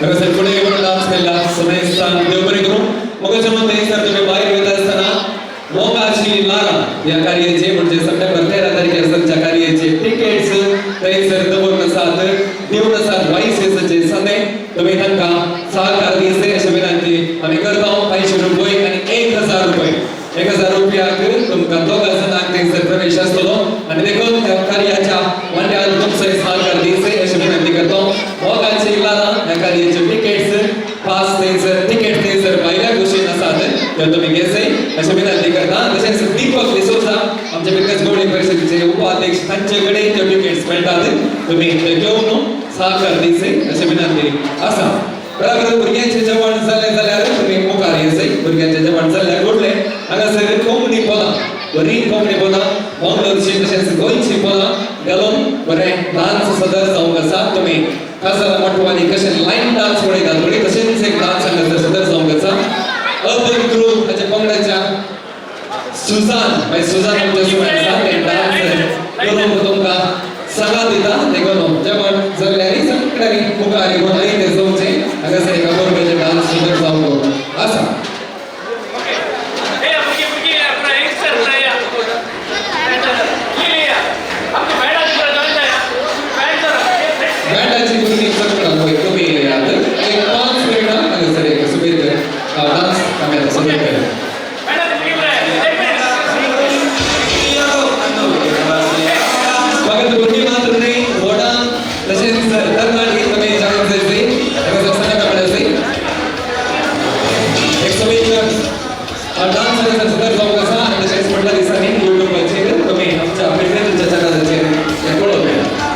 हांगासर फुडें येवन डान्स केल्ल्या समेस्तांक देव बरें करूं. मगाच्या मदीं सर तुमी भायर वयता आसतना मोगाची लारा ह्या कार्याचे म्हणजे सप्टेंबर 13 तारखेर आसच्या कार्याचे टिकेट्स थंयसर दवरून आसात, दिवन आसात वायसेसाचे संदे तुमी तांकां सहकार दिवचे अशें विनंती आमी करता. 500 रुपये आनी 1000 रुपये, 1000 रुपयाक तुमकां दोगां जाणांक थंयसर प्रवेश आसतलो आनी देखून त्या कार्याच्या वांट्यान तुमचो सहकार दिवचे अशें विनंती करता. मोगाची लारा ह्या कार्याचे टिकेट्स पास थंयसर टिकेट थंयसर भायल्या गोशेन आसात त्यो तुमी घेवचे अशें विनंती करता. तशेंच दीपक डिसोजा आमचे विकास गोवणी परिशदेचे उपाध्यक्ष तांचे कडेन त्यो टिकेट्स मेळटात, तुमी ते घेवन सहकार दिवचे अशें विनंती आसा. बराबर भुरग्यांचें जेवण जालें जाल्यार तुमी मुखार येवचे. भुरग्यांचें जेवण जाल्यार घडलें हांगासर कोंकणी पदां, बरी कोंकणी पदां मंगळूरची तशेंच गोंयची पदां घालून बरें डान्स सदर जावंक आसा. तुमी काजारा मटवानी कशें लायन डान्स पळयतात पळय तशेंच एक डान्स हांगासर सदर जावंक आसा. अर्बन ग्रुप हाच्या पंगडाच्या सुजान मागीर सुजान आमच्या सुमान आसा ते डान्स करूंक तुमकां सगळा दिता. देखून जेवण जाल्ल्यानी सगळ्यांनी मुखार येवन आनी ते जावचें हांगासर एक अबरपेचे डान्स सदर जावंक आसा. बँडाची भुरगीं सगळ्यांक पळय तुमी येयात एक 5 मिनटां हांगासर एक सुबेद डान्स आमी सदर केला. फक्त भुरगीं मात्र न्हय, व्हडां तशेंच तरणाटीं तुमी जॉयन जायचे हांगासर सांगात मेळचे. एक सुबेद डान्स हांगासर सदर जावंक आसा आनी तशेंच फुडल्या दिसांनी युट्यूबाचेर तुमी आमच्या फिटनेसच्या चॅनलाचेर हें पळोवंक मेळटा.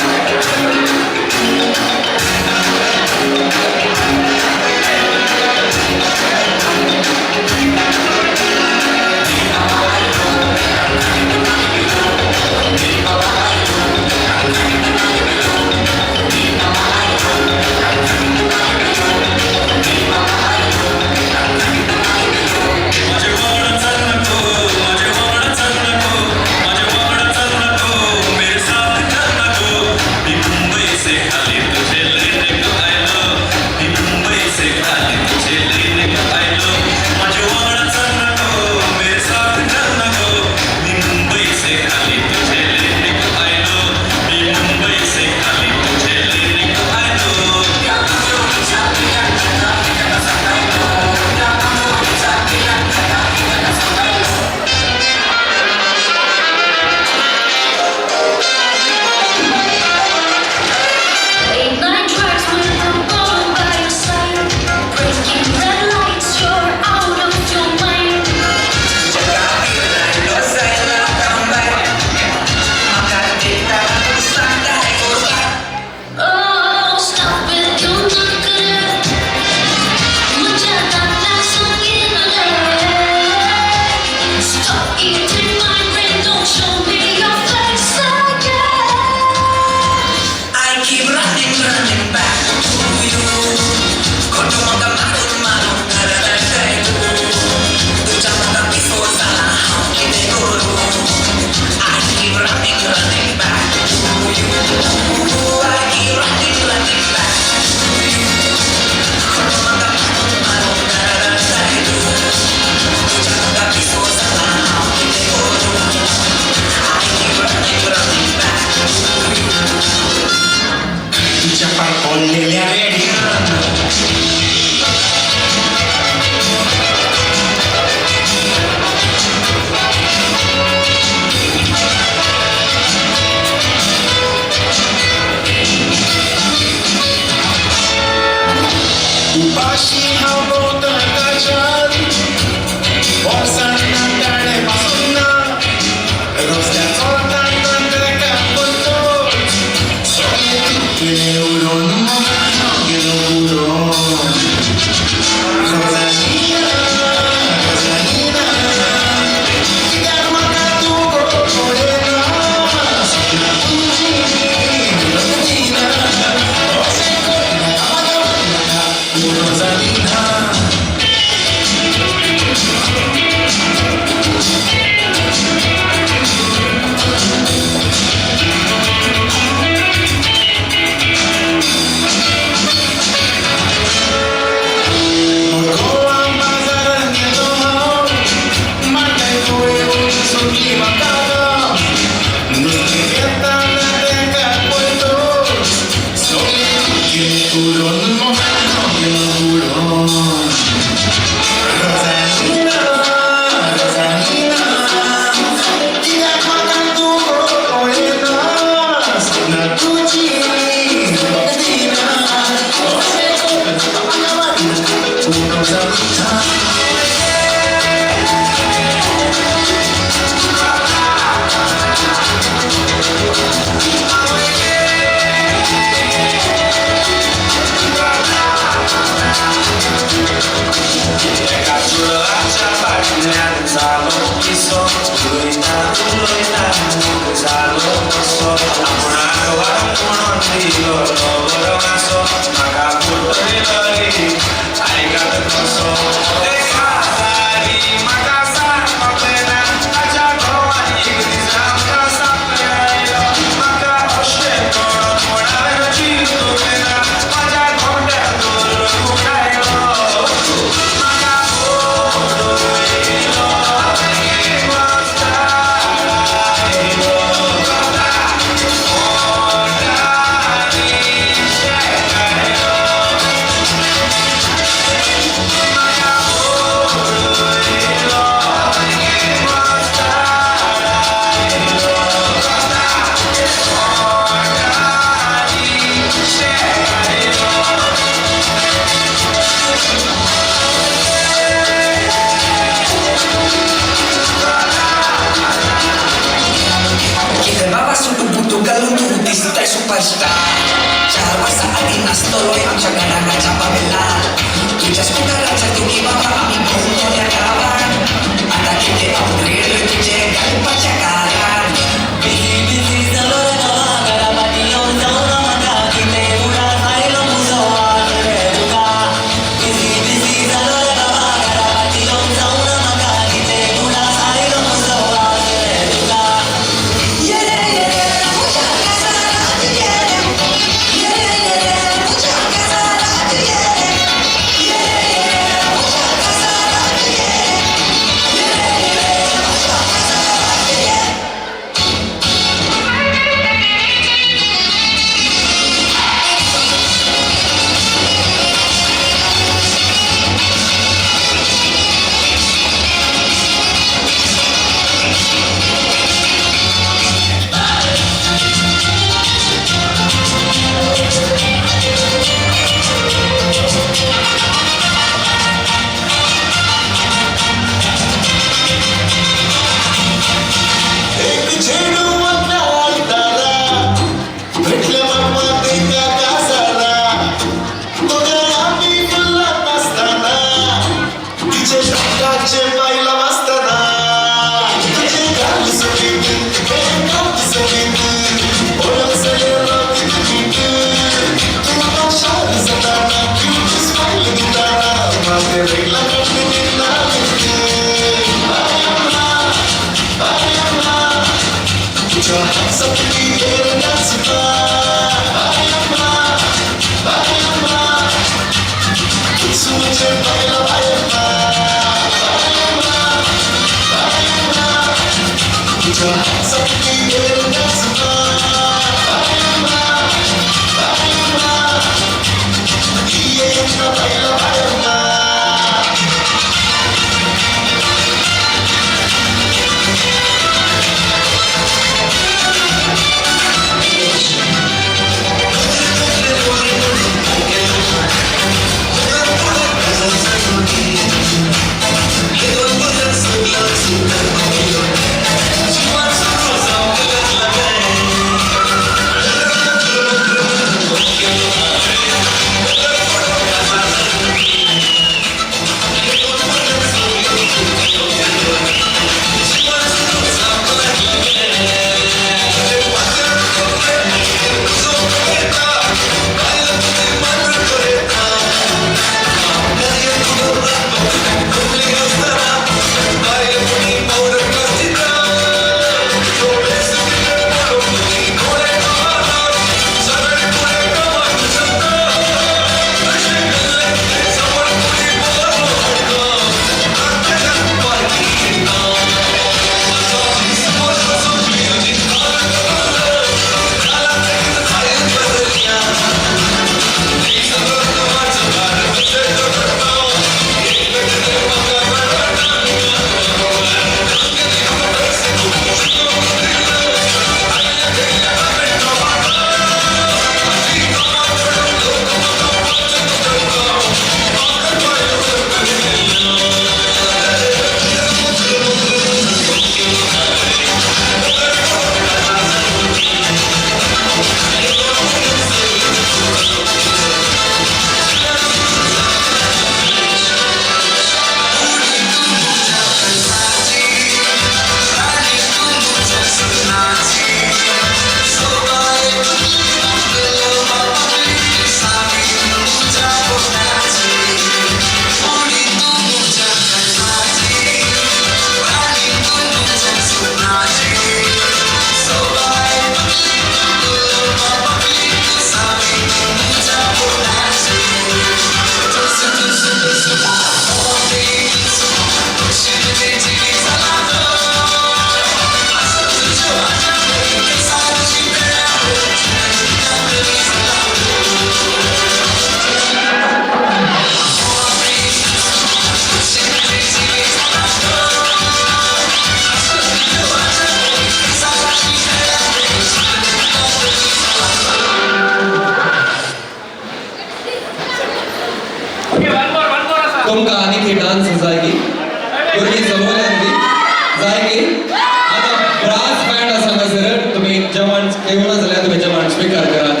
आतां ब्रास बँड आसा हांगासर. तुमी जेवण घेवना जाल्यार तुमी जेवण स्विकार करात.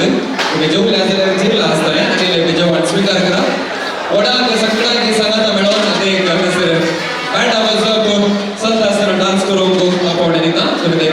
तुमी जेवल्या जाल्यार जिरला आसतलें आनी जेवण स्विकार करात. वडाक सगळ्यांक सांगाता मेळोन आतां एक हांगासर बँडा वाजोवप चलता आसतना डान्स करूंक आपोवणें दिता. तुमी ते